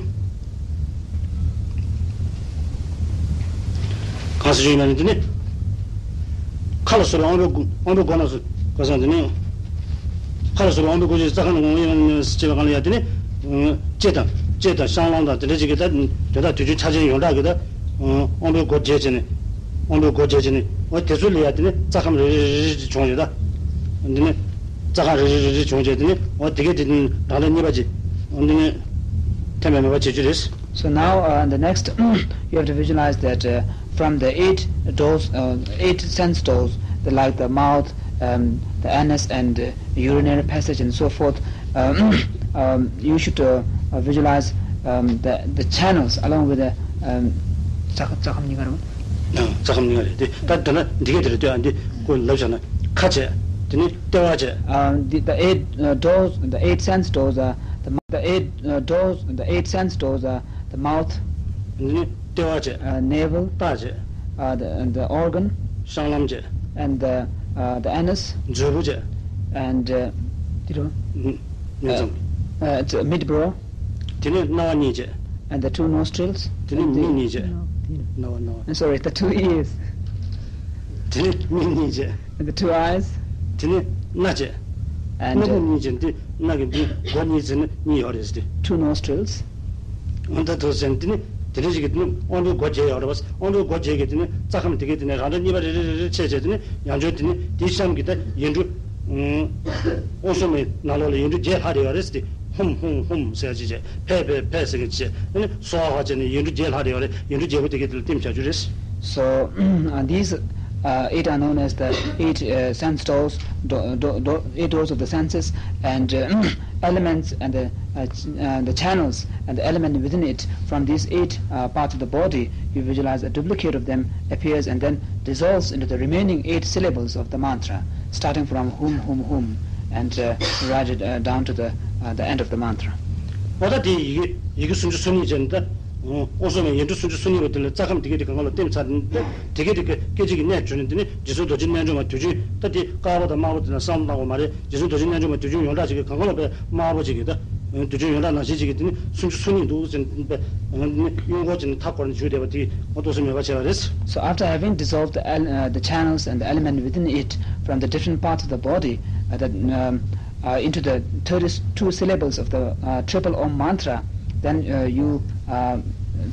གང་ཟེར་ཞུས་ན་ནི་དེ་ནི། མཁའ་ལ་སོགས་པའི་དབང་པོའི་སྒོ། དབང་པོའི་སྒོ་རྣམས་སུ། ག་ཟེར་དེ་ནི། མཁའ་ལ་སོགས་པའི་དབང་པོའི་སྒོ་ཅན་རྩ་ཁམས་ལ་ངོ་བོ་ཡོད་པར་ཞེས་པའི་སྒང་ལ་ཡང་དེ་ནི། ལྕེ་དང་། ལྕེ་དང་བཤང་ལམ་དང་དེ་འདྲ་ཅིག་གི་ད་དོན་དག་དུས་རྒྱུན་ཆ་ཅན་ཡོངས་གྲགས་ཀྱི་ད། དབང་པོའི་སྒོ་བརྒྱད་ཅན་ནི། དབང་པོའི་སྒོ་བརྒྱད་ཅན་ནི། འོ་དེ་ཚོ་ལ་ཡང་དེ་ནི་རྩ་ཁམས་རེ་རེ་རེ་རེ་བྱུང་ཡོད་ད། དེ་ནི། རྩ་ཁམས་རེ་རེ་རེ་རེ་བྱུང་རྗེས་དེ་ནི། འོ་དེ་གས་དེ་ནི་རང་འདྲ་གཉིས་པ་ཅིག་འོ་དེ་ནི་ཐེམ་པས་མེད་པ་བྱེད་རྒྱུ་རེད། So now, uh, the next, you have to visualize that, uh, from the eight doors, uh, eight sense doors, the, like the mouth, um, the anus, and, uh, urinary passage, and so forth, um, um, you should, uh, uh, visualize, um, the, the channels along with the, um, རྩ་ཁམས། རྩ་ཁམས་གཉིས་ཀ་རེད། རྩ་ཁམས་གཉིས་ཀ་རེད། དེ་ད་དེ་ན་འདི་གས་དེ་རེད། ལྟོས་ཨ། འདི་ཁོ་ལབ་བཞག་ན་ཁ་བྱས། དེ་ནི་ལྟེ་བ་བྱས། Um, the, the eight, uh, doors, the eight sense doors are the, the eight, uh, doors, the eight sense doors are the mouth, འདི་ནི་ལྟེ་བ་བྱས། Uh, navel, ལྟག་བྱས། Uh, the, the organ, བཤང་ལམ་བྱས། And the, uh, the anus, མཛོད་སྤུ་བྱས། And, uh, དེ་རུ། མི་མཚམས། Uh, it's a mid brow. དེ་ནི་རྣ་བ་གཉིས་བྱས། And the two nostrils. དེ་ནི་མིག་གཉིས་བྱས། རྣ་བ། རྣ་བ། I'm sorry, the two ears. དེ་ནི་མིག་གཉིས་བྱས། And the two eyes. དེ་ནི་སྣ་བྱས། And, སྣ་ཁུང་གཉིས་བྱས། འདི་སྣ་གི་འདི་སྒོ་གཉིས་ཟེར་ན་གཉིས་ཡོད་རེད་ཟེར་ཏེ། Two nostrils. འོ་ད་དུ་ཟེར་ན་དེ་ནི་དེ་འདྲ་ཞིག་གི་དེ་ནི་དབང་པོའི་སྒོ་བརྒྱད་ཡོད་རེད་པ། དབང་པོའི་སྒོ་བརྒྱད་ཀྱི་དེ་ནི་རྩ་ཁམས་དེ་གས་དེ་ནི་རང་འདྲ་གཉིས་པ་རེ་རེ་རེ་རེ་ཕྱེ་བྱས། དེ་ནི་ཡང་བསྐྱར་དེ་ནི་དེའི་གཤམ་གྱི་ད་ཡིག་འབྲུ། དབང་ཕྱུག་མའི་ནང་ལོགས་ལ་ཡིག་འབྲུ་བརྒྱད་ལྷག་རེ་ཡོད་རེད་ཟེར་ཏེ། ཧཱུྃ་ཧཱུྃ་ཧཱུྃ་ཟེར་ཅིག་བྱས། ཕཊ་ཕཊ་ཕཊ་ཟེར་གྱི་བྱས། ཨ་ནི་སྭཱ་ཧཱ་བྱས་ནས་ཡིག་འབྲུ་བརྒྱད་ལྷག་རེ་ཡོད་རེད། ཡིག་འབྲུ་བརྒྱད་པོ་དེ་གས་དེ་ལ་བསྟན་བྱ་རྒྱུ་རེད། So, uh, these, uh, eight are known as the eight, uh, sense doors, do, do, do, eight doors of the senses, and, uh, elements and the, uh, ch- uh, the channels and the element within it. From these eight, uh, parts of the body, you visualize a duplicate of them appears and then dissolves into the remaining eight syllables of the mantra, starting from hum hum hum and, uh, right, uh, down to the, uh, the end of the mantra. འོ་ད་དེ་ཡི་གེ་ཡི་གེ་སུམ་ཅུ་སོ་གཉིས་ཅན་ད། དབང་སོང་བའི་ཡིག་འབྲུ་སུམ་ཅུ་སོ་གཉིས་པ་དེ་ལ་རྩ་ཁམས་དེ་གས་དེ་གང་ག་ལ་བསྟིམ་ཚར་ནས་དེ་གས་དེ་སྐད་ཅིག་གིས་གནས་གྱུར་ནས། དེ་ནས་རྗེ་བཙུན་རྡོ་རྗེ་རྣལ་འབྱོར་མ་དུས་རྒྱུན་ད་དེ་དཀར་པོ་དང་དམར་པོ་དེ་ལ་བསམ་བློ་བཏང་དགོས་མ་རེད། རྗེ་བཙུན་རྡོ་རྗེ་རྣལ་འབྱོར་མ་དུས་རྒྱུན་ཡོངས་གྲགས་ཅིག་གི་གང་ག་ལ་དཔེ་དམར་པོ་ཅིག་གི་ད་དུས་རྒྱུན་ཡོངས་གྲགས་ནང་བཞིན་ཅིག་གི་དེ་ནས་སུམ་ཅུ་སོ་གཉིས་འདུག་ཟེར་ནས་དཔེ་གཡོན་སྐོར་བྱས་ནས་མཐའ་བསྐོར་ནས་བཞུགས་བསྡད་པ་དེ་ང་ཏོག་ཙམ་མོས་པ་བྱས་པ་རེད། So after having dissolved the, al- uh, the channels and the element within it from the different parts of the body, uh, that, um, uh, into the thirty-two syllables of the uh, triple Om mantra, then uh, you uh,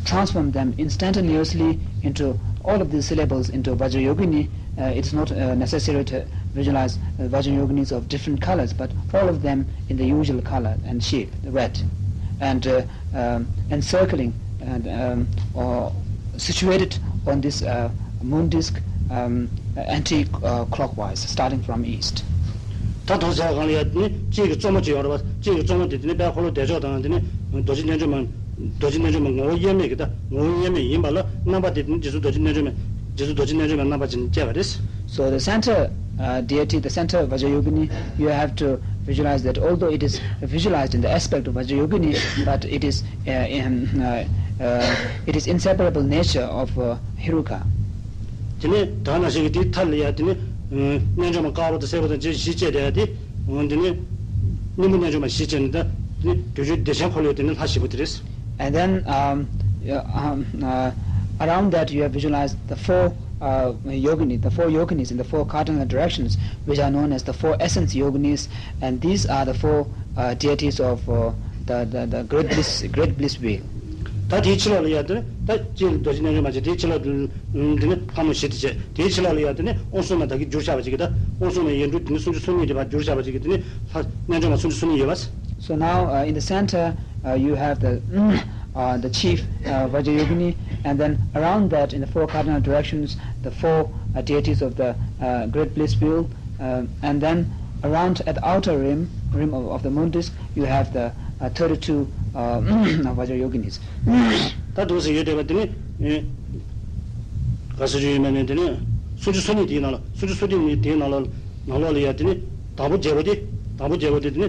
transform them instantaneously into all of these syllables into Vajrayogini. Uh, it's not uh, necessary to visualize uh, Vajrayoginis of different colors, but all of them in the usual color and shape, the red. And uh, um, encircling and um, or situated on this uh, moon disk um, anti-clockwise, starting from east. ད་དོ་ཟེར་གང་ལ་ཡ་དེ་ནི་གཅིག་གི་གཙོ་མོ་གཅིག་ཡོད་རེད་པ། གཅིག་གི་གཙོ་མོ་དེ་དེ་ནི་དཔལ་འཁོར་ལོ་བདེ་མཆོག་དང་དེ་ནི་རྡོ་རྗེ་རྣལ་འབྱོར་མ། རྡོ་རྗེ་རྣལ་འབྱོར་མ་ངོ་བོ་དབྱེར་མེད་ཀྱི་ད་ངོ་བོ་དབྱེར་མེད་ཡིན་པ་ལ་རྣམ་པ་དེ་དེ་ནི་རྗེ་བཙུན་རྡོ་རྗེ་རྣལ་འབྱོར་མ། རྗེ་བཙུན་རྡོ་རྗེ་རྣལ་འབྱོར་མའི་རྣམ་པ་ཅན་བསྐྱེད་པ་རེད། So the center uh, deity, the center Vajrayogini, you have to visualize that although it is visualized in the aspect of Vajrayogini, but it is uh, in, uh, uh, it is inseparable nature of uh, Heruka. དེ་ནས་ད་ནང་བཞིན་གྱི་དེའི་མཐའ་ལ་ཡ་དེ་ནི་རྣལ་འབྱོར་མ་དཀར་པོ་དང་སེར་པོ་དང་བཅས་བཞི་བཅས་ཏེ་ཡ་དེ་དེ་ནི་སྙིང་པོ་རྣལ་འབྱོར་མ་བཞི་བཅས་ནས་ད་དེ་ནི་དུས་རྒྱུན་བདེ་ཆེན་འཁོར་ལོའི་དེ་ནི་ལྷ་བཞི་པོ་དེ་རེད། And then um, uh, um, uh, around that you have visualized the four uh, yogini, the four yoginis in the four cardinal directions, which are known as the four essence yoginis, and these are the four uh, deities of uh, the, the, the great bliss, great bliss wheel. ད་དེའི་ཕྱི་ལོགས་ལ་ཡ་དེ་ནི་ད་སྤྱིར་རྡོ་རྗེ་རྣལ་འབྱོར་མ་བྱས། དེའི་ཕྱི་ལོགས་དེ་ནི་ལྷ་མོ་བཞི་དེ་བྱས། དེའི་ཕྱི་ལོགས་ལ་ཡ་དེ་ནི་དབང་སོང་མ་ད་གིན་བསྒྱུར་བཞག་པ་ཅིག་གི་ད་དབང་སོང་མའི་ཡིག་འབྲུ་དེ་ནི་སུམ་ཅུ་སོ་གཉིས་དེ་ཕར་བསྒྱུར་བཞག་པ་ཅིག་གི་དེ་ནི་ལྷ་རྣལ་འབྱོར་མ་སུམ་ཅུ་སོ་གཉིས་ཡོད་པ། So now uh, in the center uh, you have the uh, the chief uh, Vajrayogini, and then around that in the four cardinal directions, the four uh, deities of the uh, great bliss wheel, uh, and then around at the outer rim, rim of, of the moon disk, you have the uh, thirty-two uh, Vajrayoginis. ད་འདུག་སེ་ཡོད་བསྡད་པ་དེ་ནི་ག་ཟེར་རྒྱུ་ཡིན་མིན་ནི་དེ་ནི་སུམ་ཅུ་སོ་གཉིས་དེའི་ནང་ལ། སུམ་ཅུ་སོ་གཉིས་དེའི་ནང་ལ། ནང་ལོགས་ལ་ཡ་དེ་ནི་དང་པོ་རྒྱལ་པོ་དེ། དང་པོ་རྒྱལ་པོ་དེ་དེ་ནི་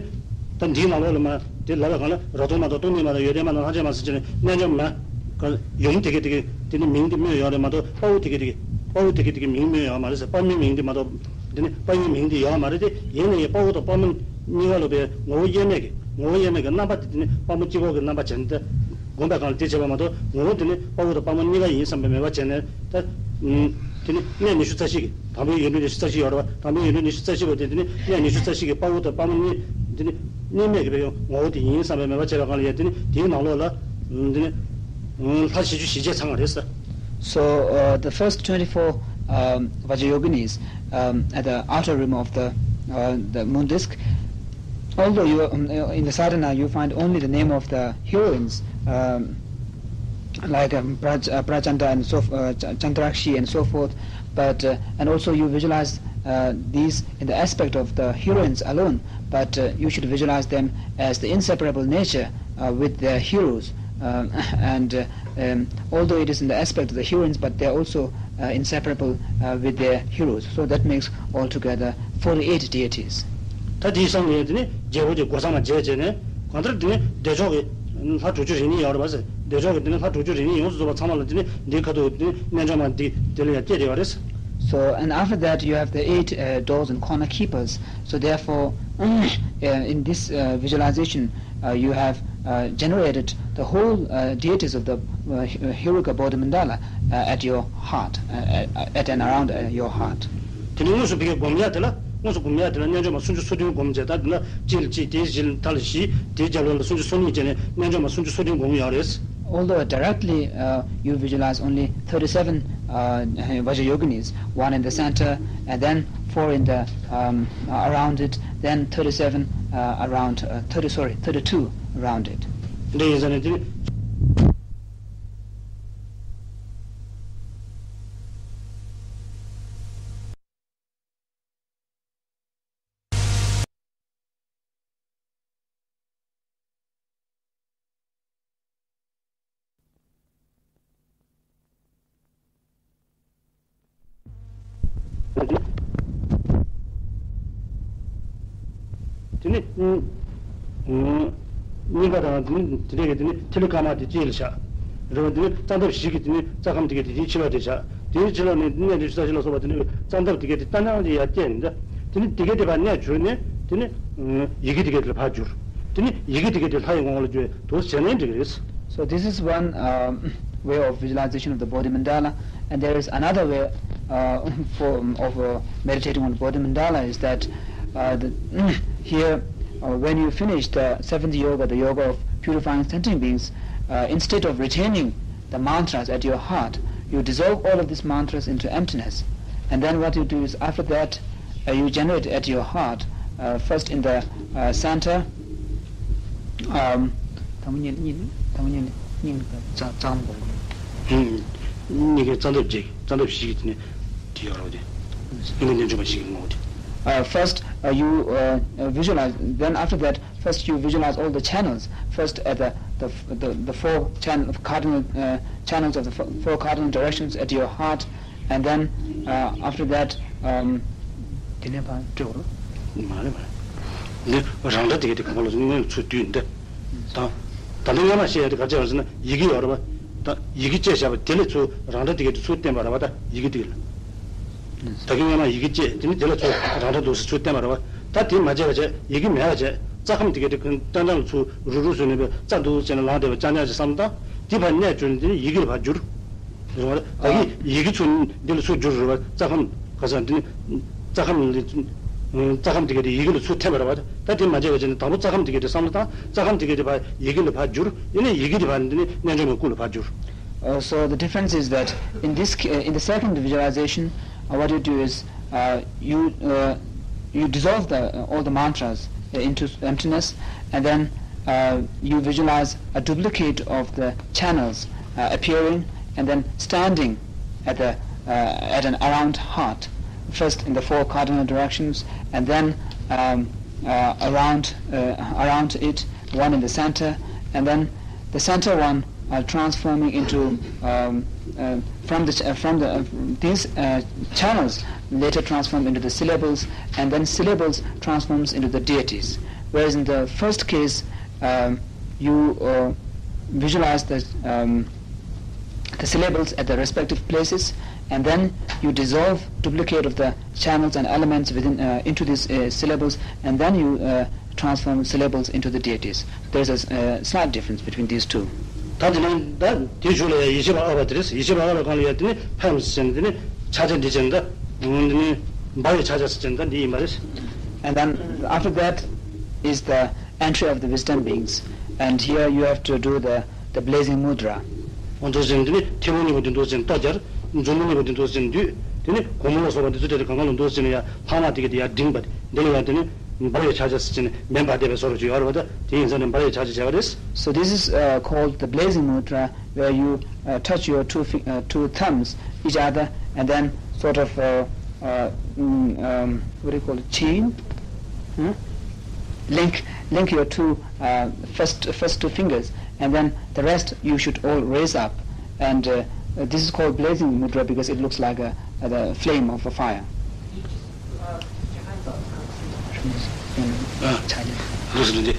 ད་འདིའི་ནང་ལོགས་ལ་མ་དེ་ལབ་པའི་སྒང་ལ་རབ་ཏུ་མ་གཏོགས་སྟོང་ཉིད་མ་གཏོགས་ཡོན་ཏན་མ་གཏོགས་ལྷག་བཅས་མ་ཟེར་བྱས་ནས་རྣལ་འབྱོར་མ་ག་ཡུམ་དེ་གི་དེ་གི་དེ་ནི་མིང་དེ་སྨོས་ཡོད་རེད་མ་གཏོགས་དཔའ་བོ་དེ་གི་དེ་གི་དཔའ་བོ་དེ་གི་དེ་གི་མིང་སྨོས་ཡོད་མ་རེད་ཟེར། དཔའ་མོའི་མིང་དེ་མ་གཏོགས་དེ་ནི་དཔའ་བོའི་མིང་དེ་ཡོད་མ་རེད་དེ། ཡིན་ན་ཡང་དཔའ་བོ་དང་དཔའ་མོ་གཉིས་ཀ་ལ་བའི་ངོ་བོ་དབྱེར་མེད་ཀྱི་ངོ་བོ་དབྱེར་མེད་ཀྱི་རྣམ་པ་དེ་དེ་ནི་དཔའ་མོ་གཅིག་པོ་གི་རྣམ་པ་བྱས་ནས་ད་བསྒོམ་པའི་སྒང་ལ་དེ་བྱས་པ་མ་གཏོགས་ངོ་བོ་དེ་ནི་དཔའ་བོ་དང་དཔའ་མོ་གཉིས་ཀ་ཡིན་བསམ་པའི་མོས་པ་བྱས་ནས་ད་དེ་ནི་གནས་ཉི་ཤུ་རྩ་བཞི་གི། དང་པོའི་ཡིག་འབྲུ་ཉི་ཤུ་རྩ་བཞི་ཡོད་རེད་པ། དང་པོའི་ཡིག་འབྲུ་ཉི་ཤུ་རྩ་བཞི་པོ་དེ་དེ་ནི་གནས་ཉི་ཤུ་རྩ་བཞི་གི་དཔའ་བོ་དང་དཔའ་མོ་གཉིས་དེ་ནི་དབྱེར་མེད་ཀྱི་བའི་ངོ་བོ་དེ་ཡིན་བསམ་པའི་མོས་པ་བྱས་པའི་སྒང་ལ་ཡ་དེ་ནི་དེའི་ནང་ལོགས་ལ་དེ་ནི་ལྷ་བཞི་བཅུ་ཞེ་བརྒྱད་ཚང་བ་རེད་ཟེར། So uh, the first twenty-four um, Vajrayoginis um, at the outer rim of the uh, the moon disk, although you um, in the sadhana you find only the name of the heroines, um, like um, Praj, uh, Prachanda and so uh, Ch- Chandrakshi and so forth, but uh, and also you visualize uh, these in the aspect of the heroines alone, but uh, you should visualize them as the inseparable nature uh, with their heroes, uh, and uh, um, although it is in the aspect of the heroines, but they are also uh, inseparable uh, with their heroes. So that makes altogether forty-eight deities. ད་དེའི་སང་ནས་དེ་ནི་རྒྱལ་པོ་དེ་སྒོ་ཚང་མ་མཇལ་བྱས་ནས་གང་ལྟར་དེ་ནི་བདེ་མཆོག་གི་ལྷ་དྲུག་ཅུ་རེ་གཉིས་ཡོད་རེད་པ་ཟེར། བདེ་མཆོག་གི་དེ་ནི་ལྷ་དྲུག་ཅུ་རེ་གཉིས་ཡོངས་སུ་རྫོགས་པ་ཚང་མ་ལ་དེ་ནི་འདིའི་ཁ་ཐུག་དེ་ནི་རྣལ་འབྱོར་མ་འདི་དེ་ལ་ཡང་བསྐྱེད་བསྡད་པ་རེད། So, and after that, you have the eight uh, doors and corner keepers. So, therefore, uh, in this uh, visualization, uh, you have uh, generated the whole uh, deities of the uh, Heruka Bodhi Mandala uh, at your heart, uh, at, at and around uh, your heart. དེ་ནི་དངོས་སུ་བི་གའི་སྒོམ་ཡ་དེ་ལ་དངོས་སུ་སྒོམ་ཡ་དེ་ལ་རྣལ་འབྱོར་མ་སུམ་ཅུ་སོ་བདུན་སྒོམ་བྱས། ད་དེ་ལ་གཅིག་ལ་གཅིག་དེའི་གཞི་ལ་ད་ལ་བཞི་དེའི་རྒྱབ་ལོགས་ལ་སུམ་ཅུ་སོ་གཉིས་བྱས་ནས་རྣལ་འབྱོར་མ་སུམ་ཅུ་སོ་བདུན་སྒོམ་ཡོད་རེད། Although directly uh, you visualize only thirty-seven uh, Vajrayoginis, one in the center, and then four in the um, uh, around it, then thirty-seven uh, around, uh, thirty, sorry, thirty-two around it. འདི་ཡིན་ས་ནས་དེ་ནི། དེ་ནི་གཉིས་ཀ་དང་དེ་ནི་དེ་འདྲ་གི་དེ་ནི་ཐིག་ལེ་དཀར་དམར་དེ་གཅིག་ལ་བཞག་རེད་བ། དེ་ནི་རྩ་འདབ་བཞི་གི་དེ་ནི་རྩ་ཁམས་དེ་གའི་དེ་དེའི་ཕྱི་ལོགས་དེ་བཞག་དེའི་ཕྱི་ལོགས་ནས་གནས་དེ་ཆུ་ས་བཞི་ལ་སོགས་པ་དེ་ནི་རྩ་འདབ་དེ་གའི་དེ་ལྟ་ནའང་དེ་ཡར་བསྐྱལ་ནས། དེ་ནི་དེ་གའི་དེ་ཕར་གནས་གྱུར་ནས་དེ་ནི་ཡི་གེ་དེ་གའི་དེ་ཕར་བསྒྱུར། དེ་ནི་ཡི་གེ་དེ་གའི་དེ་ལྷ་ཡི་ངོ་བོ་ལ་བསྒྱུར་བའི་དུ་བྱས་ནས་འགྲིག་གི་རེད། So this is one, um, way of visualization of the Bodhi Mandala, and there is another way, uh, form of, uh, meditating on Bodhi Mandala is that, uh, the, here, uh, when you finish the seventh yoga, the yoga of purifying sentient beings, uh, instead of retaining the mantras at your heart, you dissolve all of these mantras into emptiness. And then what you do is, after that, uh, you generate at your heart, uh, first in the, uh, center, um, དང་པོ་སྙིང་སྙིང་དང་པོ་སྙིང་སྙིང་རྩ་རྩ་ཁམས་གོང་མ། ཨུམ། སྙིང་གི་རྩ་འདབ་བརྒྱད་ཀྱི་རྩ་འདབ་བཞི་གི་དེ་ནས་དེ་ཡོད་རེད་དེ། སྙིང་པོ་རྣལ་འབྱོར་པ་བཞི་གི་ངོ་བོ་དེ། Uh, first, uh, you, uh, uh, visualize. Then after that, first you visualize all the channels. First at the the the, the four channel cardinal, uh, channels of the four, four cardinal directions at your heart, and then, uh, after that, um, དེ་ནས་ཕར་སྤྲོས་པ་རེད། མ་རེད་མ་རེད། འདི་རང་སྒྲ་དེ་གའི་དེ་གང་ག་ལ་སོགས་སྔོན་ལ་ཚུར་བསྡུས་འདི། ད་ད་ལྟ་སྔ་མ་བཤད་ཡ་དེ་ག་ཅི་ཡང་ཟེར་ན་ཡི་གེ་ཡོད་རེད་པ། ད་ཡི་གེ་བཅས་བཞག་པ་དེ་ལས་ཚུར་རང་སྒྲ་དེ་གའི་དེ་ཚུར་བསྟན་པ་རེད་པ། ད་ཡི་གེ་དེ་ག་ལ། ད་གིན་སྔ་མ་ཡི་གེ་བཅས་དེ་ནི་དེ་ལ་ཚུར་རང་སྒྲ་འདུག་སེ་ཚུར་བསྟན་པ་རེད་པ། ད་དེ་མ་བྱས་པ་བྱས་ཡི་གེ་མེད་པ་བྱས་རྩ་ཁམས་དེ་གའི་དེ་ཀུན་ཏན་ཏན་ལ་ཚུར་རུ་རུ་བཟོས་ནས་པའི་རྩ་འདུག་ཟེར་ནས་ལངས་བསྡད་པ་ཅང་ཅང་ཞིག་བསམ་ད། དེ་ཕར་གནས་བཅུག་ནས་དེ་ནི་ཡི་གེ་ལ་ཕར་བསྒྱུར། རེད་པ། ད་གིན་ཡི་གེ་ཚུར་འདི་ལ་ཚུར་བསྒྱུར་རེད་པ། རྩ་ཁམས་ག་ས་འདི་ནི་རྩ་ཁམས་ལ་རྩ་ཁམས་དེ་གའི་དེ་ཡི་གེ་ལ་ཚུར་འཐེན་པ་རེད་པ། ད་དེ་མ་བྱས་པ་བྱས་ནས་དང་པོ་རྩ་ཁམས་དེ་གའི་དེ་བསམ་བློ་བཏང་། རྩ་ཁམས་དེ་གའི་དེ་ཕར་ཡི་གེ་ལ་ཕར་བསྒྱུར། ཡིན་ནའི་ཡི་གེ་དེ་ཕར་འདི་ནི་རྣལ་འབྱོར་མའི་སྐུ་ལ་ཕར་བསྒྱུར། Uh, so the difference is that in this ca- uh, in the second visualization, uh, what you do is, uh, you uh, you dissolve the uh, all the mantras uh, into emptiness, and then uh, you visualize a duplicate of the channels uh, appearing and then standing at the uh, at an around heart, first in the four cardinal directions, and then um, uh, around uh, around it, one in the center, and then the center one uh, transforming into um, uh, from the uh, from the uh, these uh, channels later transform into the syllables, and then syllables transforms into the deities. Whereas in the first case, um, you uh, visualize the um, the syllables at the respective places, and then you dissolve duplicate of the channels and elements within uh, into these uh, syllables, and then you uh, transform syllables into the deities. There's a uh, slight difference between these two. ད་དེ་ནས་ད་དེའི་མཇུག་ལ་ཡ་ཡེ་ཤེས་པ་ཨ་བ་དེ་རེད། ཡེ་ཤེས་པ་ཨ་བ་གང་ལ་ཡ་དེ་ནི་ཕམ་ཟེར་ནས་དེ་ནི་ཕྱག་རྒྱ་འདི་བྱས་ནས་ད་འོ་འདི་ནི་འབར་བའི་ཕྱག་རྒྱ་ཟེར་ནས་ད་འདི་ཡིན་པ་རེད། And then after that is the entry of the wisdom beings, and here you have to do the the blazing mudra. འོ་འདུག་ཟེར་ནས་དེ་ནི་མཐེ་བོང་གཉིས་པོ་འདི་འདུག་ཟེར་ནས་ལྟོ་སྦྱར། མཛུབ་མོ་གཉིས་པོ་འདི་འདུག་ཟེར་ནས་འདུས། དེ་ནི་གུང་མོ་ལ་སོགས་པ་འདི་ཚོ་དེ་དེ་གང་གང་ལ་འདུག་ཟེར་ནས་ཡ་ལྷག་མ་དེ་གི་དེ་ཡར་འགྲེང་བ་དེ་འདི་ལ་ཡ་དེ་ནི་འབར་བའི་ཕྱག་རྒྱ་ཟེར་ནས་མེ་འབར་བསྡད་པའི་བཟོ་འདྲ་ཅིག་ཡོད་རེད་པ། ད་དེ་ཡིན་ཙང་ནི་འབར་བའི་ཕྱག་རྒྱ་བྱས་པ་རེད། So this is uh, called the blazing mudra, where you uh, touch your two fi- uh, two thumbs each other, and then sort of uh, uh, mm, um, what do you call it, chain? Huh? Link link your two uh, first first two fingers, and then the rest you should all raise up. And uh, uh, this is called blazing mudra because it looks like a, a the flame of a fire. ཨ། འདུག་སེ་འདུག་འདི།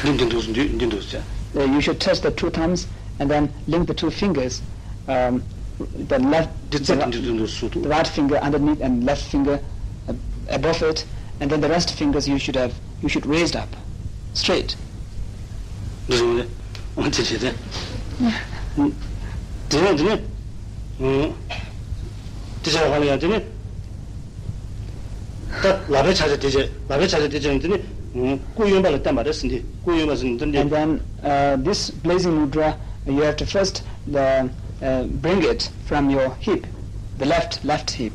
འདི་འདི་འདུག་སེ་འདུག་འདི་འདུག་སེ། Uh, you should touch the two thumbs and then link the two fingers, um, the left, འདི་རྩེ་འདི་འདི་འདུག་སེ་འདུག the right finger underneath and left finger uh, above it, and then the rest fingers you should have you should raised up straight. འདི་རུ་ནི་འོན་ཏེ་བྱས་ཏེ། དེ་ཡང་དེ་ནི། དེ་བྱས་པ་ལ་ཡང་དེ་ནི། ད་ལག་པའི་ཕྱག་རྒྱ་དེ་བྱས། ལག་པའི་ཕྱག་རྒྱ་དེ་བྱས་ནས་དེ་ནི་སྐུ་གཡོན་པ་ལ་བསྟན་པ་རེད་ཟེར། འདི་སྐུ་གཡོན་པ་ཟེར་ནས་དེ་འདི། And then uh, this blazing mudra, you have to first the, uh, bring it from your hip, the left left hip.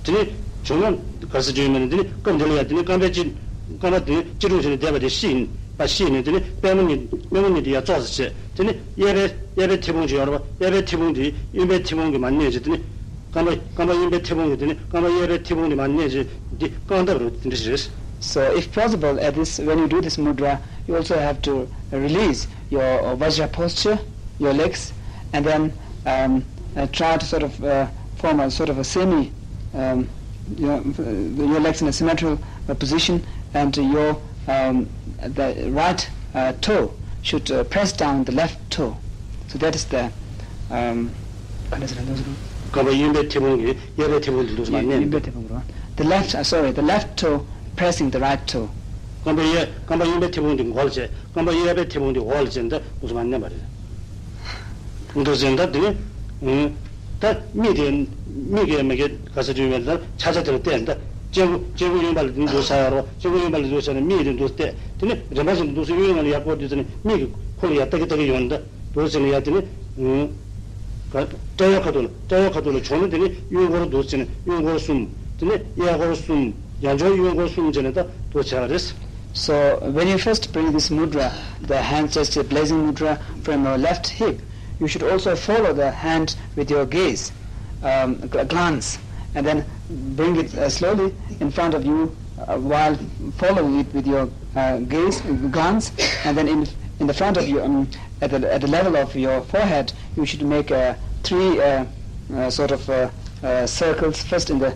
དེ་ནི་བྱུང་ན་ག་ས་བྱུང་ཡོད་མེད་ནི་དེ་ནི་སྐབས་འདི་ལ་ཡང་དེ་ནི་རྐང་པའི་དཀྱིལ། རྐང་པ་དེ་ནི་དཀྱིལ་ཀྲུང་བྱས་ནས་བསྡད་པ་དེ་ཤི་ཡིན་པ་ཤི་ནས་དེ་ནི་པད་མོ་གཉིས་པད་མོ་གཉིས་དེ་ཡར་ཙོག་ཙེ་བྱས། དེ་ནི་གཡས་པའི་གཡས་པའི་མཐེ་བོང་ཅིག་ཡོད་རེད་པ། གཡས་པའི་མཐེ་བོང་དེ་གཡོན་པའི་མཐེ་བོང་གིས་མར་མནན་བྱས། དེ་ནི་རྐང་པ་རྐང་པ་གཡོན་པའི་མཐེ་བོང་གིས་དེ་ནི་རྐང་པ་གཡས་པའི་མཐེ་བོང་དེ་མར་མནན་བྱས། འདི་རྐང་སྟབས་རེད། དེ་འདྲ་ཞིག་རེད། So if possible, at this, when you do this mudra, you also have to release your uh, vajra posture, your legs, and then um, uh, try to sort of uh, form a sort of a semi, um, your, your legs in a symmetrical uh, position, and your um, the right uh, toe should uh, press down the left toe. So that is the, um, ག་འདྲ་ཟེར་ན་འདུག་ཟེར་ན། རྐང་པ་གཡོན་པའི་མཐེ་བོང་གིས་གཡས་པའི་མཐེ་བོང་དེ་འདུག་སེ་མར་མནན། གཡོན་པའི་མཐེ་བོང་རོ། The left, uh, sorry, the left toe pressing the right toe. རྐང་པ་གཡས་རྐང་པ་གཡོན་པའི་མཐེ་བོང་དེ་མགོ་ལ་བྱས། རྐང་པ་གཡས་པའི་མཐེ་བོང་དེ་འོག་ལ་བྱས། ད་འདུག་སེ་མར་མནན་པ་རེད། འདུག་སེ་ད་དེ་ནི། ད་མིག་དེ་མིག་གིས་མ་གི་ག་ས་དུས་མེད་ད་ཆ་ཆ་དེ་ལ་བལྟས། ད་སྤྱང་ཀི་སྤྱང་ཀི་གཡོན་པ་ལ་འདུག་ས་ཡ་རོ། སྤྱང་ཀི་གཡོན་པ་ལ་འདུག་ས་ནས་མིག་དེ་འདུག་བལྟས། དེ་ནི་རིམ་པ་བཞིན་དུ་འདུག་སེ་གཡོན་ལ་ཡར་སྐོར་དུས་ཙམ་ནས་མིག་གིས་ཁོ་ལ་ཡར་ལྟ་གི་ལྟ་གི་ཡོང་ད། འདུག་ཟེར་ནས་ཡ་དེ་ནི། ཨུམ། ཀ་སྐྲ་ཡག་ཁ་ཐུག་ལ་སྐྲ་ཡག་ཁ་ཐུག་ལ་བྱུང་ན་དེ་ནི་གཡོན་སྐོར་འདུག་ཟེར་ནས་གཡོན་སྐོར་གསུམ། དེ་ནི་གཡས་སྐོར་གསུམ། ཡང་བསྐྱར་གཡོན་སྐོར་གསུམ་བྱས་ནས་ད་འདུག་བྱ་བ་རེད། So when you first bring this mudra, the hand gesture blessing mudra from your left hip, you should also follow the hand with your gaze, um, gl- glance, and then bring it uh, slowly in front of you uh, while following it with your uh, gaze, glance, and then in in the front of you, um, at the at the level of your forehead, you should make uh, three uh, uh, sort of uh, uh, circles. First in the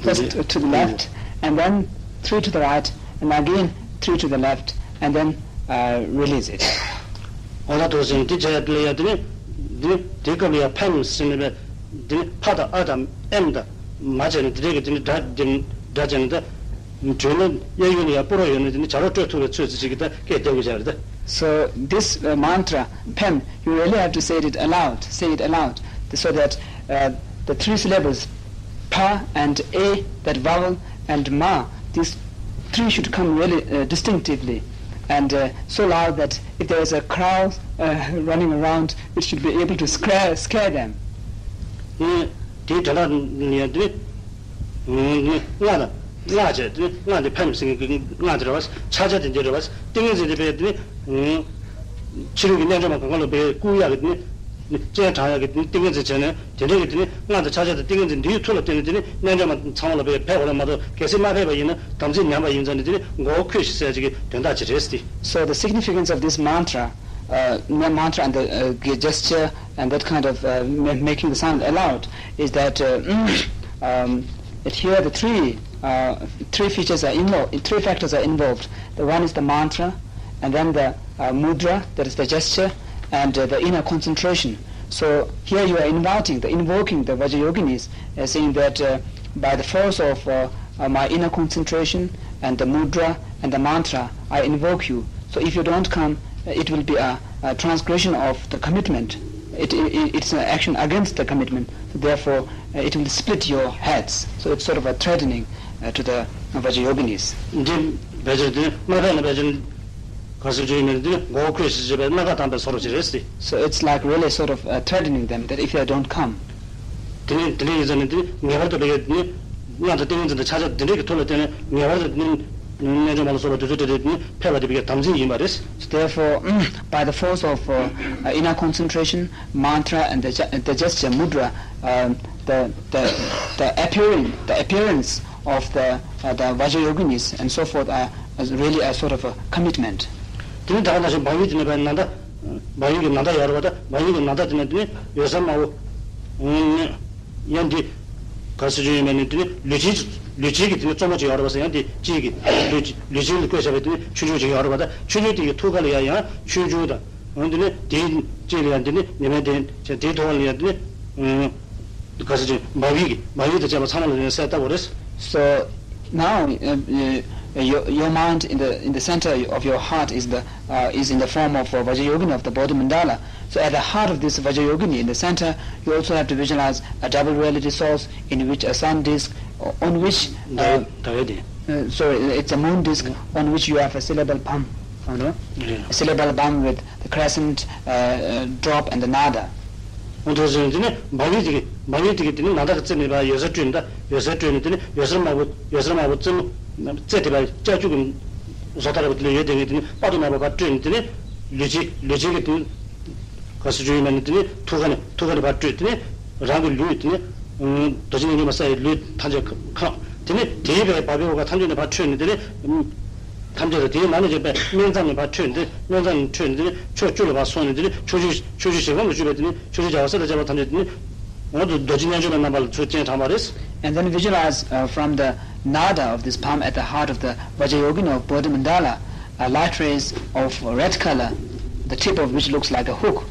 first to the left, and then three to the right, and again three to the left, and then uh, release it. འོ་ན་འདུག་ཟེར་ནས་དེ་བྱས་ལ་ཡ་དེ་ནི་དེ་དེ་སྐབས་ལ་ཡ་ཕེམ་ཟེར་ནས་པས་དེ་ནི་ཕ་དང་ཨ་དང་ཨེམ་དང་མ་བྱས་ནས་དེ་འདྲས་ཀྱི་དེ་ནི་སྒྲ་དེ་ནི་སྒྲ་བྱས་ནས་ད། གྲོས་ན་གཡས་གཡོན་ལ་ཡ་སྤུ་རོ་ཡོད་ན་དེ་ནི་བྱ་རོག་སྤྲོད་ཐུབ་པའི་ཚོད་ཙི་ཅིག་གིས་ད་སྐད་རྒྱག་དགོས་བྱ་རེད་ད། So this uh, mantra, Pem, you really have to say it aloud, say it aloud, so that uh, the three syllables, pa and a, that vowel, and ma, these three should come really uh, distinctively and uh, so loud that if there is a crowd uh, running around, it should be able to scare, scare them. ཨེ། དེའི་དོན་དག་ལ་ཡང་དེ་ནི། ཨེ། སྔགས་དང་སྔགས་བྱས་དེ་ནི་སྔགས་དེ་ཕེམ་ཟེར་མཁན་གྱི་སྔགས་དེ་རེད་བ། ཆ་ཆ་དེ་འདི་རེད་བ། ཏིང་ངེ་འཛིན་དེ་བས་དེ་ནི། ཨེ། ཕྱི་རོལ་གྱི་རྣལ་འབྱོར་མ་གང་ག་ལ་བས་བཀུག་ཡག་གི་དེ་ནི། སྤྱན་དྲངས་ཡག་གི་དེ་ནི་ཏིང་ངེ་འཛིན་བྱས་ནས་དེ་འདྲས་ཀྱི་དེ་ནི་སྔགས་དང་ཆ་ཆ་དང་ཏིང་ངེ་འཛིན་འདིའི་མཐུ་ལ་བརྟེན་ནས་དེ་ནི་རྣལ་འབྱོར་མ་ཚང་མ་ལ་བས་ཕེབས་པ་རེད་མ་གཏོགས་གལ་སྲིད་མ་ཕེབས་པ་ཡིན་ན་དམ་ཚིག་ཉམས་པ་ཡིན་ཙང་ནི་དེ་ནི་མགོ་བོ་ཁུས་ཤིག་ཟེར་ཅིག་གི་དོན་དག་ཅིག་རེད་དེ། So the significance of this mantra, uh, ma- mantra and the uh, ge- gesture and that kind of uh, ma- making the sound aloud is that uh, um, it here the three uh, three features are involved, three factors are involved. The one is the mantra, and then the uh, mudra, that is the gesture, and uh, the inner concentration. So here you are inviting, the invoking the Vajrayoginis, uh, saying that uh, by the force of uh, uh, my inner concentration and the mudra and the mantra, I invoke you. So if you don't come, uh, it will be a, a transgression of the commitment. It, it, it's an action against the commitment. So therefore, uh, it will split your heads. So it's sort of a threatening uh, to the Vajrayoginis. འདི་བེད་སྤྱོད་འདི་མ་ཕན་ན་བེད་སྤྱོད་ག་ཟེར་རྒྱུ་ཡིན་མིན་འདི་མགོ་བོ་ཁུས་ཤིག་ཅེས་པའི་སྣ་ཁ་བསྡམས་པའི་བཟོ་འདྲ་ཅིག་རེད་ཟེར། So it's like really sort of uh, threatening them that if they don't come, དེ་ནས་དེ་འདྲ་ཡིན་ཙང་ནི་དེ་ངེས་པར་དུ་བེད་སྤྱོད་འདི་སྔགས་དང་ཏིང་ངེ་འཛིན་དང་ཆ་ཆ་འདི་འདྲའི་གི་ཐོག་ལ་བརྟེན་ནས་ངེས་པར་དུ་འདི་རྣལ་འབྱོར་མ་ལ་སོགས་པ་དེ་ཚོ་དེ་དེ་ཕེབས་པ་དེ་བེད་སྤྱོད་དམ་ཚིག་ཡིན་པ་རེད། Therefore, by the force of uh, uh, inner concentration, mantra, and the, ge- the gesture mudra, um, the, the, the appearing, the appearance of the, uh, the Vajrayoginis and so forth are is really a sort of a commitment. དེ་ནི་ད་ག་ནང་བཞིན་འབངས་ཡུལ་དེ་ནས་བས་ན་ད། འབངས་ཡུལ་གྱི་ན་ད་ཡོད་རེད་བ། ད་འབངས་ཡུལ་གྱི་ན་ད་དེ་ནས་དེ་ནི་ཡོད་ས་མང་བོ། ཡང་འདི་ག་ཟེར་རྒྱུ་ཡིན་མིན་ནི་དེ་ནི་ལུས་སྦྱིན་ལུས་སྦྱིན་གྱི་དེ་ནི་གཙོ་མོ་ཅིག་ཡོད་རེད་བ་ཟེར། ཡང་དེ་གཅིག་གི་ལུས་ལུས་སྦྱིན་ལ་བཀོད་བཞག་པའི་དེ་ནི་ཆོས་འབྱུང་ཅིག་ཡོད་རེད་བ། ད་ཆོས་འབྱུང་དེ་གི་ཐུགས་ཀ་ལ་ཡང་ཡང་ཆོས་འབྱུང་དང་། འོན་ཏེ་ནི་དེའི་དཀྱིལ་ལ་ཡང་འདི་ནི་ཉི་མའི་གདན་བྱས། དེའི་ཐོག་ལ་ཡང་འདི་ནི་ཨུམ་ག་ཟེར་གྱི་འབངས་ཡུལ་གྱི་འབངས་ཡུལ་དང་བཅས་པ་ཚང་མ་ལ་ཡང་གསལ་ལྟ་བུ་རེད། So now uh, uh, your, your mind in the in the center of your heart is the uh, is in the form of uh, Vajrayogini of the Bodhi Mandala. So at the heart of this Vajrayogini in the center, you also have to visualize a double reality source in which a sun disk, uh, on which uh, ཟླ་བའི་གདན། Uh, sorry, it's a moon disk on which you have a syllable bam, you know, a syllable bam with the crescent uh, uh, drop and the nada. འོ་འདུག་ཟེར་ནས་དེ་ནི་འབངས་ཡུལ་དེ་གི་འབངས་ཡུལ་དེ་གི་དེ་ནི་ན་ད་གི་རྩེ་ནས་ཕར་ཡོད་སར་སྤྲོས་ནས། ད་ཡོད་སར་སྤྲོས་ནས་དེ་ནི་ཡོད་སར་དམར་པོ་ཡོད་སར་དམར་པོ་རྩེ་མོ་རྩེ་དེ་ཕར་ལྕགས་ཀྱུ་གི་བཟོ་ལྟ་འདྲ་པོ་དེ་ལ་ཡོད་དེ་ངས་དེ་ནི་དཔག་ཏུ་མེད་པ་ཕར་སྤྲོས་ནས་དེ་ནི་ལུས་སྦྱིན་ལུས་སྦྱིན་གི་དེ་ནི་ག་ཟེར་རྒྱུ་ཡིན་མིན་ནི་དེ་ནི་ཐུགས་ཀ་ནས་ཐུགས་ཀ་ནས་ཕར་སྤྲོས། དེ་ནི་རང་གི་ལུས་དེ་ནི་རྡོ་རྗེ་རྣལ་འབྱོར་མ་ས་ཡི་ལུས་ཐམས་ཅད་ཁམས། དེ་ནི་དེའི་ཕར་བབས་པའི་འོག་ཐམས་ཅད་ནས་ཕར་འཕྲོས་ནས་དེ་ནི། ཐམས་ཅད་ལ་དེའི་ནང་ནས་ཀྱང་པས་སྨན་མཚམས་ནས་ཕར་འཕྲོས་ནས་དེ་ནི་སྨན་མཚམས་ནས་འཕྲོས་ནས་དེ་ནི་ཕྱོགས་བཅུ་ལ་ཕར་སོང་ནས་དེ་ནི་ཕྱོགས་བཅུ་ཕྱོགས་བཅུའི་གཞལ་ཁམས་སུ་གྱུར་པའི་དེ་ནི་ཕྱོགས་བཅུའི་རྒྱལ་བ་སྲས་དང་བཅས་པ་ཐམས་ཅད་དེ་ནི་ང་ཚོ་རྡོ་རྗེ་རྣལ་འབྱོར་མའི་རྣམ་པ་ལ་ཚུར་སྤྱན་དྲངས་པ་རེད། And then visualize uh, from the nada of this palm at the heart of the Vajrayogini of Bodhi Mandala, uh, light rays of red color the tip of which looks like a hook,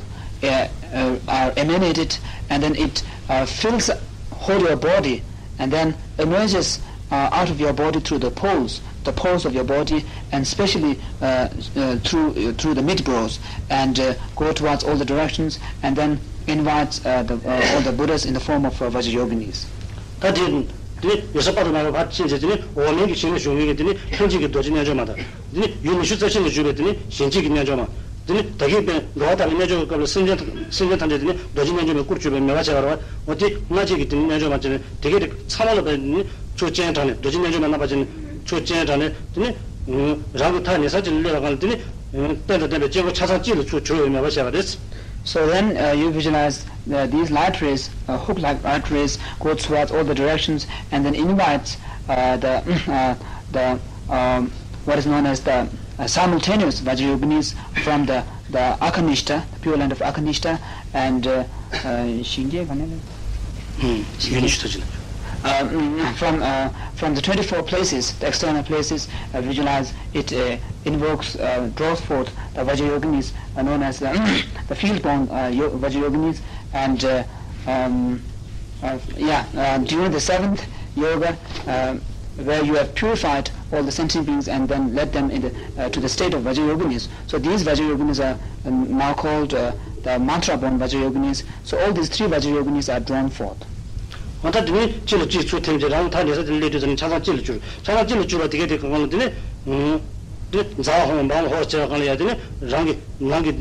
uh, uh, are emanated, and then it uh, fills whole your body, and then emerges uh, out of your body through the pores, the pores of your body, and specially uh, uh, through uh, through the midbrows, and uh, go towards all the directions, and then invites uh, the, uh, all the Buddhas in the form of uh, Vajrayoginis. ད་དེ་དེ་ཡོད་ས་པ་དང་མ་པ་ཕར་ཕྱིན་བྱས། དེ་ནི་འོག་མིན་གྱི་ཞིང་ལ་བཞུགས་མཁན་གྱི་དེ་ནི་ལྷན་སྐྱེས་ཀྱི་རྡོ་རྗེ་རྣལ་འབྱོར་མ་དང་། དེ་ནི་ཡུལ་ཉི་ཤུ་རྩ་བཞི་ལ་བཞུགས་པའི་དེ་ནི་གཞན་གཅེས་ཀྱི་རྣལ་འབྱོར་མ། དེ་ནི་ད་གིན་པའི་འགྲོ་བ་དག་གི་རྣལ་འབྱོར་གྱི་སྐབས་ལ་སེམས་ཅན་སེམས་ཅན་ཐམས་ཅད་དེ་ནི་རྡོ་རྗེ་རྣལ་འབྱོར་མའི་སྐུར་གྱུར་པའི་མོས་པ་བྱས་པ་རེད་བ། འོ་དེ་སྔ་རྗེས་ཀྱི་དེ་ནི་རྣལ་འབྱོར་མ་བྱས་ནས་དེ་གས་དེ་ཚང་མ་ལ་བས་ནི་ཆོས་སྤྱན་དྲངས་ནས། རྡོ་རྗེ་རྣལ་འབྱོར་མའི་རྣམ་པ་ཅན་ནི་ཆོས་སྤྱན་དྲངས་ནས། དེ་ནི་རང་གི་ཐག་ཉེ་ས་ཅིག་ལ་སླེབས་པ་གང་ལ་དེ་ནི་རྟེན་དང་ལྡན་པའི་དཀྱིལ་འཁོར་ཆ་ཚང་གཅིག་ལ་ཚུར་གྱུར་བའི་མོས་པ་བྱས་པ་རེད། So then uh, you visualize uh, these light rays, uh, hook-like light rays, go towards all the directions and then invites uh, the uh, the um, what is known as the uh, simultaneous Vajrayoginis from the the Akhanishta, the Pure Land of Akhanishta, and uh, uh, ཞིང་རྒྱས་ག་ནས་རེད། ཡུལ་ཉི་ཤུ་རྩ་བཞི་ལ། Uh, mm, from uh, from the twenty-four places, the external places, uh, visualize it uh, invokes, uh, draws forth the Vajrayoginis uh, known as the, the field-born uh, yo- Vajrayoginis, and uh, um, uh, yeah, uh, during the seventh yoga, uh, where you have purified all the sentient beings and then led them in the, uh, to the state of Vajrayoginis. So these Vajrayoginis are uh, now called uh, the mantra-born Vajrayoginis. So all these three Vajrayoginis are drawn forth. འོ་ད་དེ་ནི་གཅིག་ལ་གཅིག་ཚུར་འཐེན་བྱས། རང་ཐག་ཉེ་ས་དེ་ལ་སླེབས་དུས་ཙམ་ནས་ཆ་ཚང་གཅིག་ལ་གྱུར། ཆ་ཚང་གཅིག་ལ་གྱུར་པ་དེ་གས་དེ་གང་ལ་དེ་ནི་དེ་ཛཿཧཱུྃ་བཱ་མ་ཧོ་ཟེར་བ་གང་ལ་ཡ་དེ་ནི་རང་གི་ནང་གི་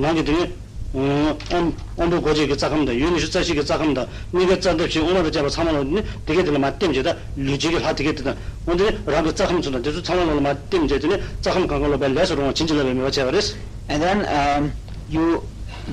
ནང་གི་དེ་ནི་ཨོམ་ཨོམ་བུ་གོ་འབྱེད་ཀྱི་རྩ་ཁམས་དང་། ཡུལ་ཉི་ཤུ་རྩ་བཞི་གི་རྩ་ཁམས་དང་། སྙིང་གའི་རྩ་འདབ་བཞི། དབུ་མ་དང་བཅས་པ་ཚང་མ་ལ་དེ་ནི་དེ་གས་དེ་ལ་མར་ལྟེམ་བྱས། ད་ལུས་བྱེད་ཀྱི་ལྷ་དེ་གས་དེ་དང་། འོ་དེ་ནི་རང་གི་རྩ་ཁམས་ཚོ་དང་དེ་ཚོ་ཚང་མ་ལ་མར་ལྟེམ་བྱས། དེ་ནི་རྩ་ཁམས་གང་ག་ལ་བས་ལས་སུ་རུང་བ་བྱིན་གྱིས་བརླབས་པའི་མོས་པ་བྱས་པ་རེད། And then um, you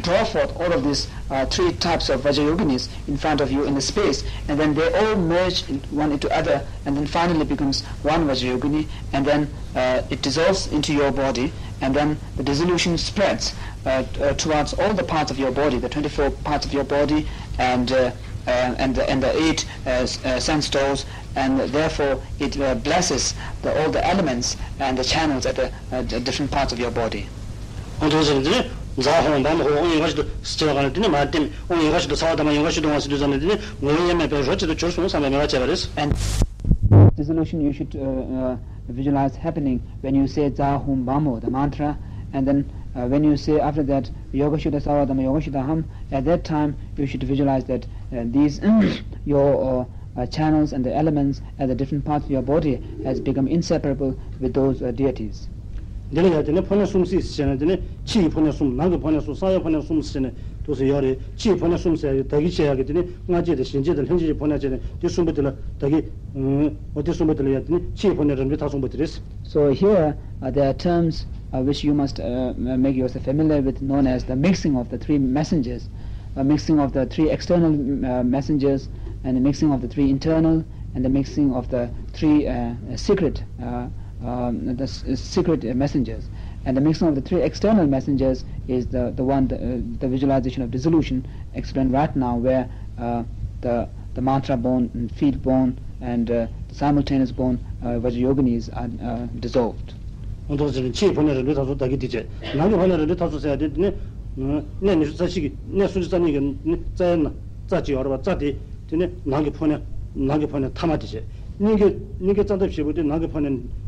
draw forth all of these uh, three types of Vajrayoginis in front of you in the space, and then they all merge in one into other, and then finally becomes one Vajrayogini, and then uh, it dissolves into your body, and then the dissolution spreads uh, uh, towards all the parts of your body, the twenty-four parts of your body, and uh, uh, and the, and the eight uh, s- uh, sense doors, and therefore it uh, blesses the, all the elements and the channels at the uh, d- different parts of your body. ཨོ་དེ་ཚོ་ནི་དེ་ནི་ཛཿཧཱུྃ་བཱ་མ་ཧོ། ཨོཾ་ཡོ་ག་ཤུ་དྷ་ཟེར་བ་གང་ལ་དེ་ནི་མར་ལྟེམ། ཨོཾ་ཡོ་ག་ཤུ་དྷ་སརྦ་དྷརྨ་ཡོ་ག་ཤུ་དྷོ་ཧཱ་ཟེར་དུས་ཙམ་ནས་དེ་ནི་ངོ་བོ་དབྱེར་མེད་པའི་རོ་གཅིག་ཏུ་གྱུར་སོང་བསམ་པའི་མོས་པ་བྱས་པ་རེད། And dissolution, you should uh, uh, visualize happening when you say Dzā Hum Bam Ho, the mantra, and then uh, when you say after that Yoga Shuddha Sarva Dhamma Yoga Shuddha Ham, at that time you should visualize that uh, these your uh, uh, channels and the elements at the different parts of your body has become inseparable with those uh, deities. འདི་ལ་ཡང་དེ་ནི་ཕོ་ཉ་གསུམ་སྲིད་ཟེར་ནས། དེ་ནི་ཕྱི་ཡི་ཕོ་ཉ་གསུམ། ནང་གི་ཕོ་ཉ་གསུམ། གསང་བའི་ཕོ་ཉ་གསུམ་ཟེར་ནས་འདུག་སེ་ཡོད་རེད། ཕྱི་ཡི་ཕོ་ཉ་གསུམ་ཟེར་ཡ་ཡོད། བདག་གིར་བྱས་ཡག་གི་དེ་ནི་སྔ་རྗེས་དང་གཞན་རྗེས་དང་ལྷན་ཅིག་གི་ཕོ་ཉ་བྱས་ནས། དེ་གསུམ་པོ་དེ་ལ་བདག་གི་ཨོ་དེ་གསུམ་པོ་དེ་ལ་ཡང་དེ་ནི་ཕྱི་ཡི་ཕོ་ཉ་རབ་འབྲིང་ཐ་གསུམ་པོ་དེ་རེད། So here uh, there are terms uh, which you must uh, make yourself familiar with, known as the mixing of the three messengers, a mixing of the three external uh, messengers, and the mixing of the three internal, and the mixing of the three uh, secret, uh, um, the s- secret messengers. And the mixing of the three external messengers is the, the one, the, uh, the visualization of dissolution explained right now, where uh, the, the mantra born and field born and uh, the simultaneous born uh, Vajrayoginis are uh, dissolved. ཨོ་དེ་ཚོ་ཕྱི་ཡི་ཕོ་ཉ་རབ་འབྲིང་ཐ་གསུམ་བདག་གིར་བྱས། ནང་གི་ཕོ་ཉ་རབ་འབྲིང་ཐ་གསུམ་ཟེར་ཡ་དེ་དེ་ནི་གནས་ཉི་ཤུ་རྩ་གཅིག་གི་གནས་སུམ་ཅུ་རྩ་གཉིས་ཀྱི་ནི་རྩ་ཡ་ན་རྩ་གཅིག་ཡོད་རེད་པ། རྩ་དེ་དེ་ནི་ནང་གི་ཕོ་ཉ་ནང་གི་ཕོ་ཉ་ཐ་མ་དེ་བྱས། སྙིང་གའི་སྙིང་གའི་རྩ་འདབ་བཞི་པོ་དེ་ནང་གི་ཕོ་ཉ་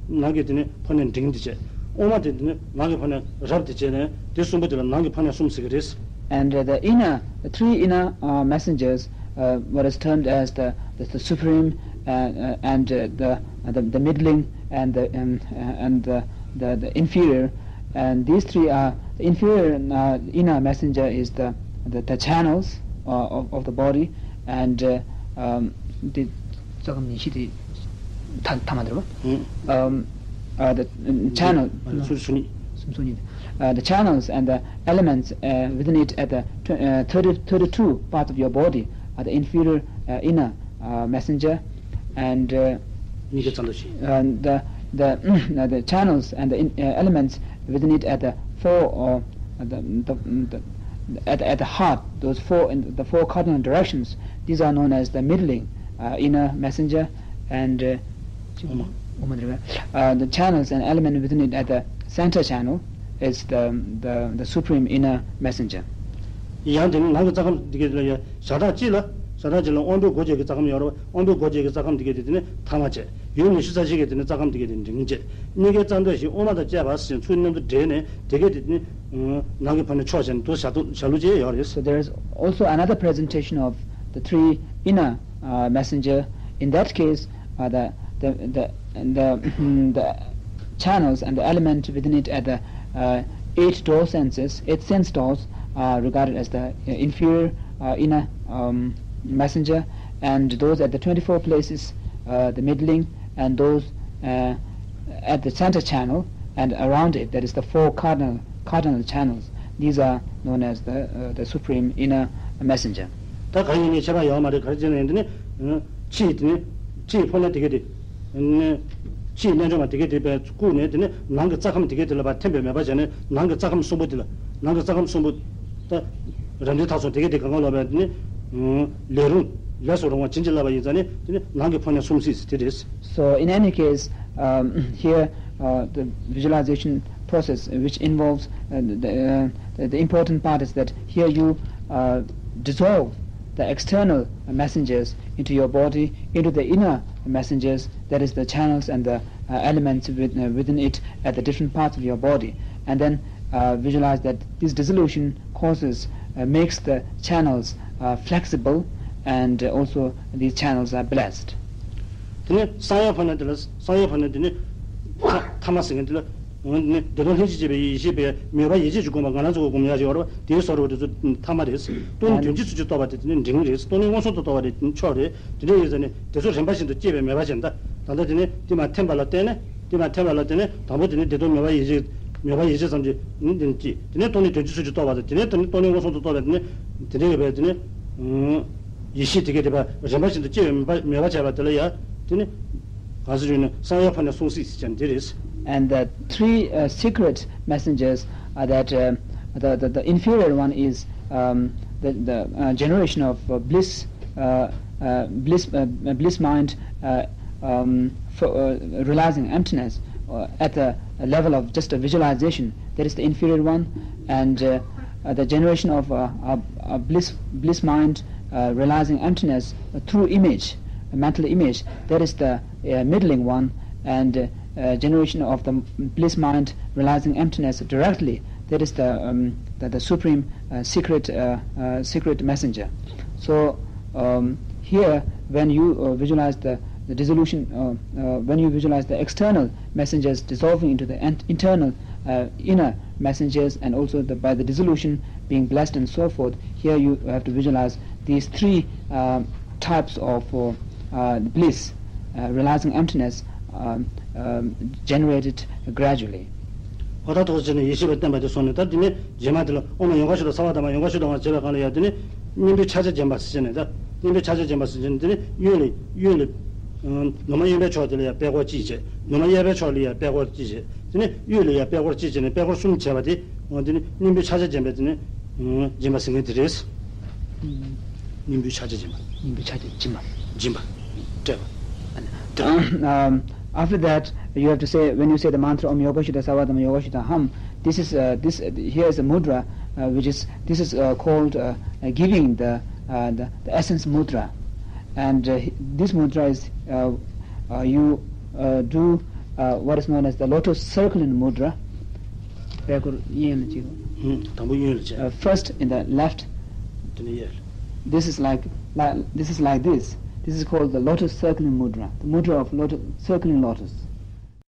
ནང་གི་དེ་ནི་ཕོ་ཉ་འབྲིང་དེ་བྱས། དབུ་མ་དེ་དེ་ནི་ནང་གི་ཕོ་ཉ་རབ་དེ་བྱས་ནས། དེ་གསུམ་པོ་དེ་ལ་ནང་གི་ཕོ་ཉ་གསུམ་ཟེར་གྱི་རེད། And uh, the inner, the three inner uh, messengers, uh, what is termed as the, the, the supreme uh, uh, and uh, the, uh, the the middling and the um, uh, and the, the the inferior, and these three are the inferior uh, inner messenger is the the, the channels uh, of, of the body, and uh, um, the ཚོགས་ཉི་ཤུ་དེ་ཐ་ཐ་མ་དེ་རེད་པ། ཨུམ། Um, uh, the um, channel ཚུར་ཚུར་ནི། སུམ་ཚོགས་གཉིས། Uh, the channels and the elements uh, within it at the tw- uh, thirty, thirty-two parts of your body are the inferior uh, inner uh, messenger, and uh, སྙིང་གའི་རྩ་འདབ་བཞི། Uh, the the uh, the channels and the in, uh, elements within it at the four or the, the, the at, at the heart, those four in the four cardinal directions, these are known as the middling uh, inner messenger, and uh, དབུ་མ། དབུ་མ་དེ་རེད་པ། Uh, the channels and element within it at the center channel, is the, the, the supreme inner messenger. ཡང་དེ་ནི་ནང་གི་རྩ་ཁམས་འདི་གའི་ལ་ཡ་ཞག་གྲངས་གཅིག་ལ་ཞག་གྲངས་གཅིག་ལ་དབང་པོའི་སྒོ་འབྱེད་ཀྱི་རྩ་ཁམས་ཡོད་རེད་བ། དབང་པོའི་སྒོ་འབྱེད་ཀྱི་རྩ་ཁམས་འདི་གའི་དེ་དེ་ནི་ཐ་མ་བྱས། ཡུལ་ཉི་ཤུ་རྩ་གཅིག་གི་དེ་ནི་རྩ་ཁམས་འདི་གའི་དེ་འབྲིང་བྱས། གཉིས་ཀའི་རྩ་འདོད་བཞི་དབུ་མ་དང་བཅས་པ་ཟེར་ཚུར་མཉམ་དུ་འདྲེས་ནས་དེ་གའི་དེ་དེ་ནི་ནང་གི་ཕར་ནས་ཕྱོགས་བྱས་ནས་དུ་བྱ་དུ་བྱ་ལུགས་ཅེས་ཡོད་རེད། So there is also another presentation of the three inner uh, messenger. In that case, uh, the the the the, the channels and the element within it at the uh, eight door senses, eight sense doors, are regarded as the uh, inferior uh, inner um, messenger, and those at the twenty-four places, uh, the middling, and those uh, at the center channel and around it, that is the four cardinal cardinal channels. These are known as the uh, the supreme inner messenger. ད་གང་ཡིན་ནའི་ཁྱད་པར་ཡོད་མ་རེད། ག་རེ་བྱས་ནས་དེ་ནི་ཕྱིའི་དེ་ནི་ཕྱིའི་ཕོ་ཉ་དེ་གའི་དེ་ནི་ཕྱིའི་རྣལ་འབྱོར་མ་དེ་གའི་དེ་བཀུག་ནས་དེ་ནི་ནང་གི་རྩ་ཁམས་དེ་གའི་དེ་ལ་ཕར་འཐེན་པའི་མེད་པ་བྱས་ནས་ནང་གི་རྩ་ཁམས་གསུམ་པོ་དེ་ལ་ནང་གི་རྩ་ཁམས་གསུམ་པོ་ད་རབ་འབྲིང་ཐ་ཚོགས་དེ་གའི་དེ་གང་ག་ལོག་པའི་དེ་ནི་ལས་རུང་ལས་སུ་རུང་བ་བྱིན་གྱིས་བརླབས་པ་ཡིན་ཙང་ནི་དེ་ནི་ནང་གི་ཕོ་ཉ་གསུམ་སྲིད་དེ་རེད། So in any case, um, here uh, the visualization process which involves uh, the, uh, the, the important part is that here you uh, dissolve the external messengers into your body, into the inner messengers, that is the channels and the uh, elements with, uh, within it at the different parts of your body. And then uh, visualize that this dissolution causes, uh, makes the channels uh, flexible, and uh, also these channels are blessed. དེ་ནས་གསང་བའི་ཕོ་ཉ་དེ་ལ་གསང་བའི་ཕོ་ཉ་དེ་ནི་ཐ་མ་ཟེར་མཁན་དེ་ལ་འོ་ནི་བདེ་སྟོང་ལྷན་ཅིག་སྐྱེས་པའི་ཡེ་ཤེས་པའི་མོས་པ་ཡིད་ཆེས་ཀྱི་སྒོམ་པ་ང་རང་ཚོ་གི་སྒོམ་ཡག་ཅིག་ཡོད་རེད་བ། དེའི་བཟོ་འདྲ་དེ་ཚོ་ཐ་མ་རེད། སྟོང་ཉིད་བདུན་ཅུ་ཚུལ་གྱིས་རྟོགས་པ་དེ་དེ་ནི་འབྲིང་རེད། སྟོང་ཉིད་མངོན་སུམ་དུ་རྟོགས་པ་དེ་མཆོག་རེད། དེ་འདྲ་ཡིན་ཙང་ནི་དེ་ཚོ་རིམ་པ་བཞིན་དུ་སྐྱེས་པའི་མོས་པ་བྱས་ན། ད་ལྟ་དེ་ནི་དེ་མར་འཐེན་པ་ལ་བརྟེན་ནས་དེ་མར་འཐེན་པ་ལ་བརྟེན་ནས་དང་པོ་དེ་ནི་བདེ་སྟོང་མོས་པ་ཡིད་ཆེས་མོས་པ་ཡིད་ཆེས་ཙམ་གྱིས་ནི་དེ་ནི་སྐྱེས། དེ་ནས་སྟོང་ཉིད་བདུན་ཅུ་ཚུལ་གྱིས་རྟོགས་པ་དང་དེ་ནས་དེ་ནི་སྟོང་ཉིད་མངོན་སུམ་དུ་རྟོགས་པ་དེ་ནི་དེ་འདྲ་ཡོད་པས་དེ་ནི། ཡེ་ཤེས་དེ་གའི་དེ་བ་རིམ་པ་བཞིན་དུ་སྐྱེ་བའི་མོས་པ་མོས་པ་བྱས་པ་དེ་ལ་ཡང་དེ་ནི་གང་ཟེར་ཞུས་ན་གསང་བའི་ཕོ་ཉ་གསུམ་སྲིད་ཟེར་ཀྱང་འདི་རེད། And the three uh, secret messengers are that uh, the, the, the inferior one is um, the, the uh, generation of uh, bliss, uh, uh, bliss, uh, bliss mind uh, um, for, uh, realizing emptiness uh, at the level of just a visualization. That is the inferior one. And uh, uh, the generation of uh, uh, uh, bliss, bliss mind uh, realizing emptiness uh, through image, a mental image, that is the uh, middling one. And uh, uh, generation of the bliss mind realizing emptiness directly, that is the, um, the, the supreme uh, secret, uh, uh, secret messenger. So um, here, when you uh, visualize the, the dissolution, uh, uh, when you visualize the external messengers dissolving into the an- internal uh, inner messengers, and also the, by the dissolution being blessed and so forth, here you have to visualize these three uh, types of uh, uh, bliss, uh, realizing emptiness, um, um, generated gradually. འོ་ད་ཐོག་ཅེས་ནས་ཡེ་ཤེས་པའི་བསྟན་པ་དེ་སོང་ནས་ད་དེ་ནས་རྗེས་མ་དེ་ལ་ཨོཾ་ཡོ་ག་ཤུདྡྷ་སརྦ་དྷརྨ་ཡོ་ག་ཤུདྡྷ་ཝ་ཟེར་བའི་སྒང་ལ་ཡ་དེ་ནས་གཉེན་པོའི་ཕྱག་རྒྱ་འབྱིན་པ་ཟེར་ནས་ད་གཉེན་པོའི་ཕྱག་རྒྱ་འབྱིན་པ་ཟེར་ནས་དེ་ནས་གཡོན་ལ་གཡོན་ལ་ནུ་མ་གཡོན་པའི་ཕྱོགས་དེ་ལ་ཡ་པད་ཀོར་གཅིག་བྱས། ནུ་མ་གཡས་པའི་ཕྱོགས་ལ་ཡ་པད་ཀོར་གཅིག་བྱས། དེ་ནས་གཡོན་ལ་ཡ་པད་ཀོར་གཅིག་བྱས་ནས་པད་ཀོར་གསུམ་བྱས་པ་དེ་འོ་དེ་ནས་གཉེན་པོའི་ཕྱག་རྒྱ་འབྱིན་པ་དེ་ནས་འབྱིན་པ་ཟེར་མཁན་དེ་རེད། གཉེན་པོའི་ཕྱག་རྒྱ་འབྱིན་པ། གཉེན་པོའི་ཕྱག་རྒྱ་འབྱིན་པ། འབྱིན་པ། སྤྲད་པ། Um, um, after that, you have to say, when you say the mantra Om Yoga Shuddha Sarvadhamma Yoga Shuddha Ham, this is uh, this uh, here is a mudra, uh, which is this is uh, called uh, uh, giving the, uh, the the essence mudra, and uh, this mudra is uh, uh, you uh, do uh, what is known as the lotus circling mudra. པད་ཀོར་གཡས་ལ་གཅིག་ཧུམ། དང་པོ་གཡོན་ལ་བྱས། Uh, first in the left. དེ་ནས་གཡས། This is like, like this is like this. This is called the lotus circling mudra. The mudra of lotus, circling lotus.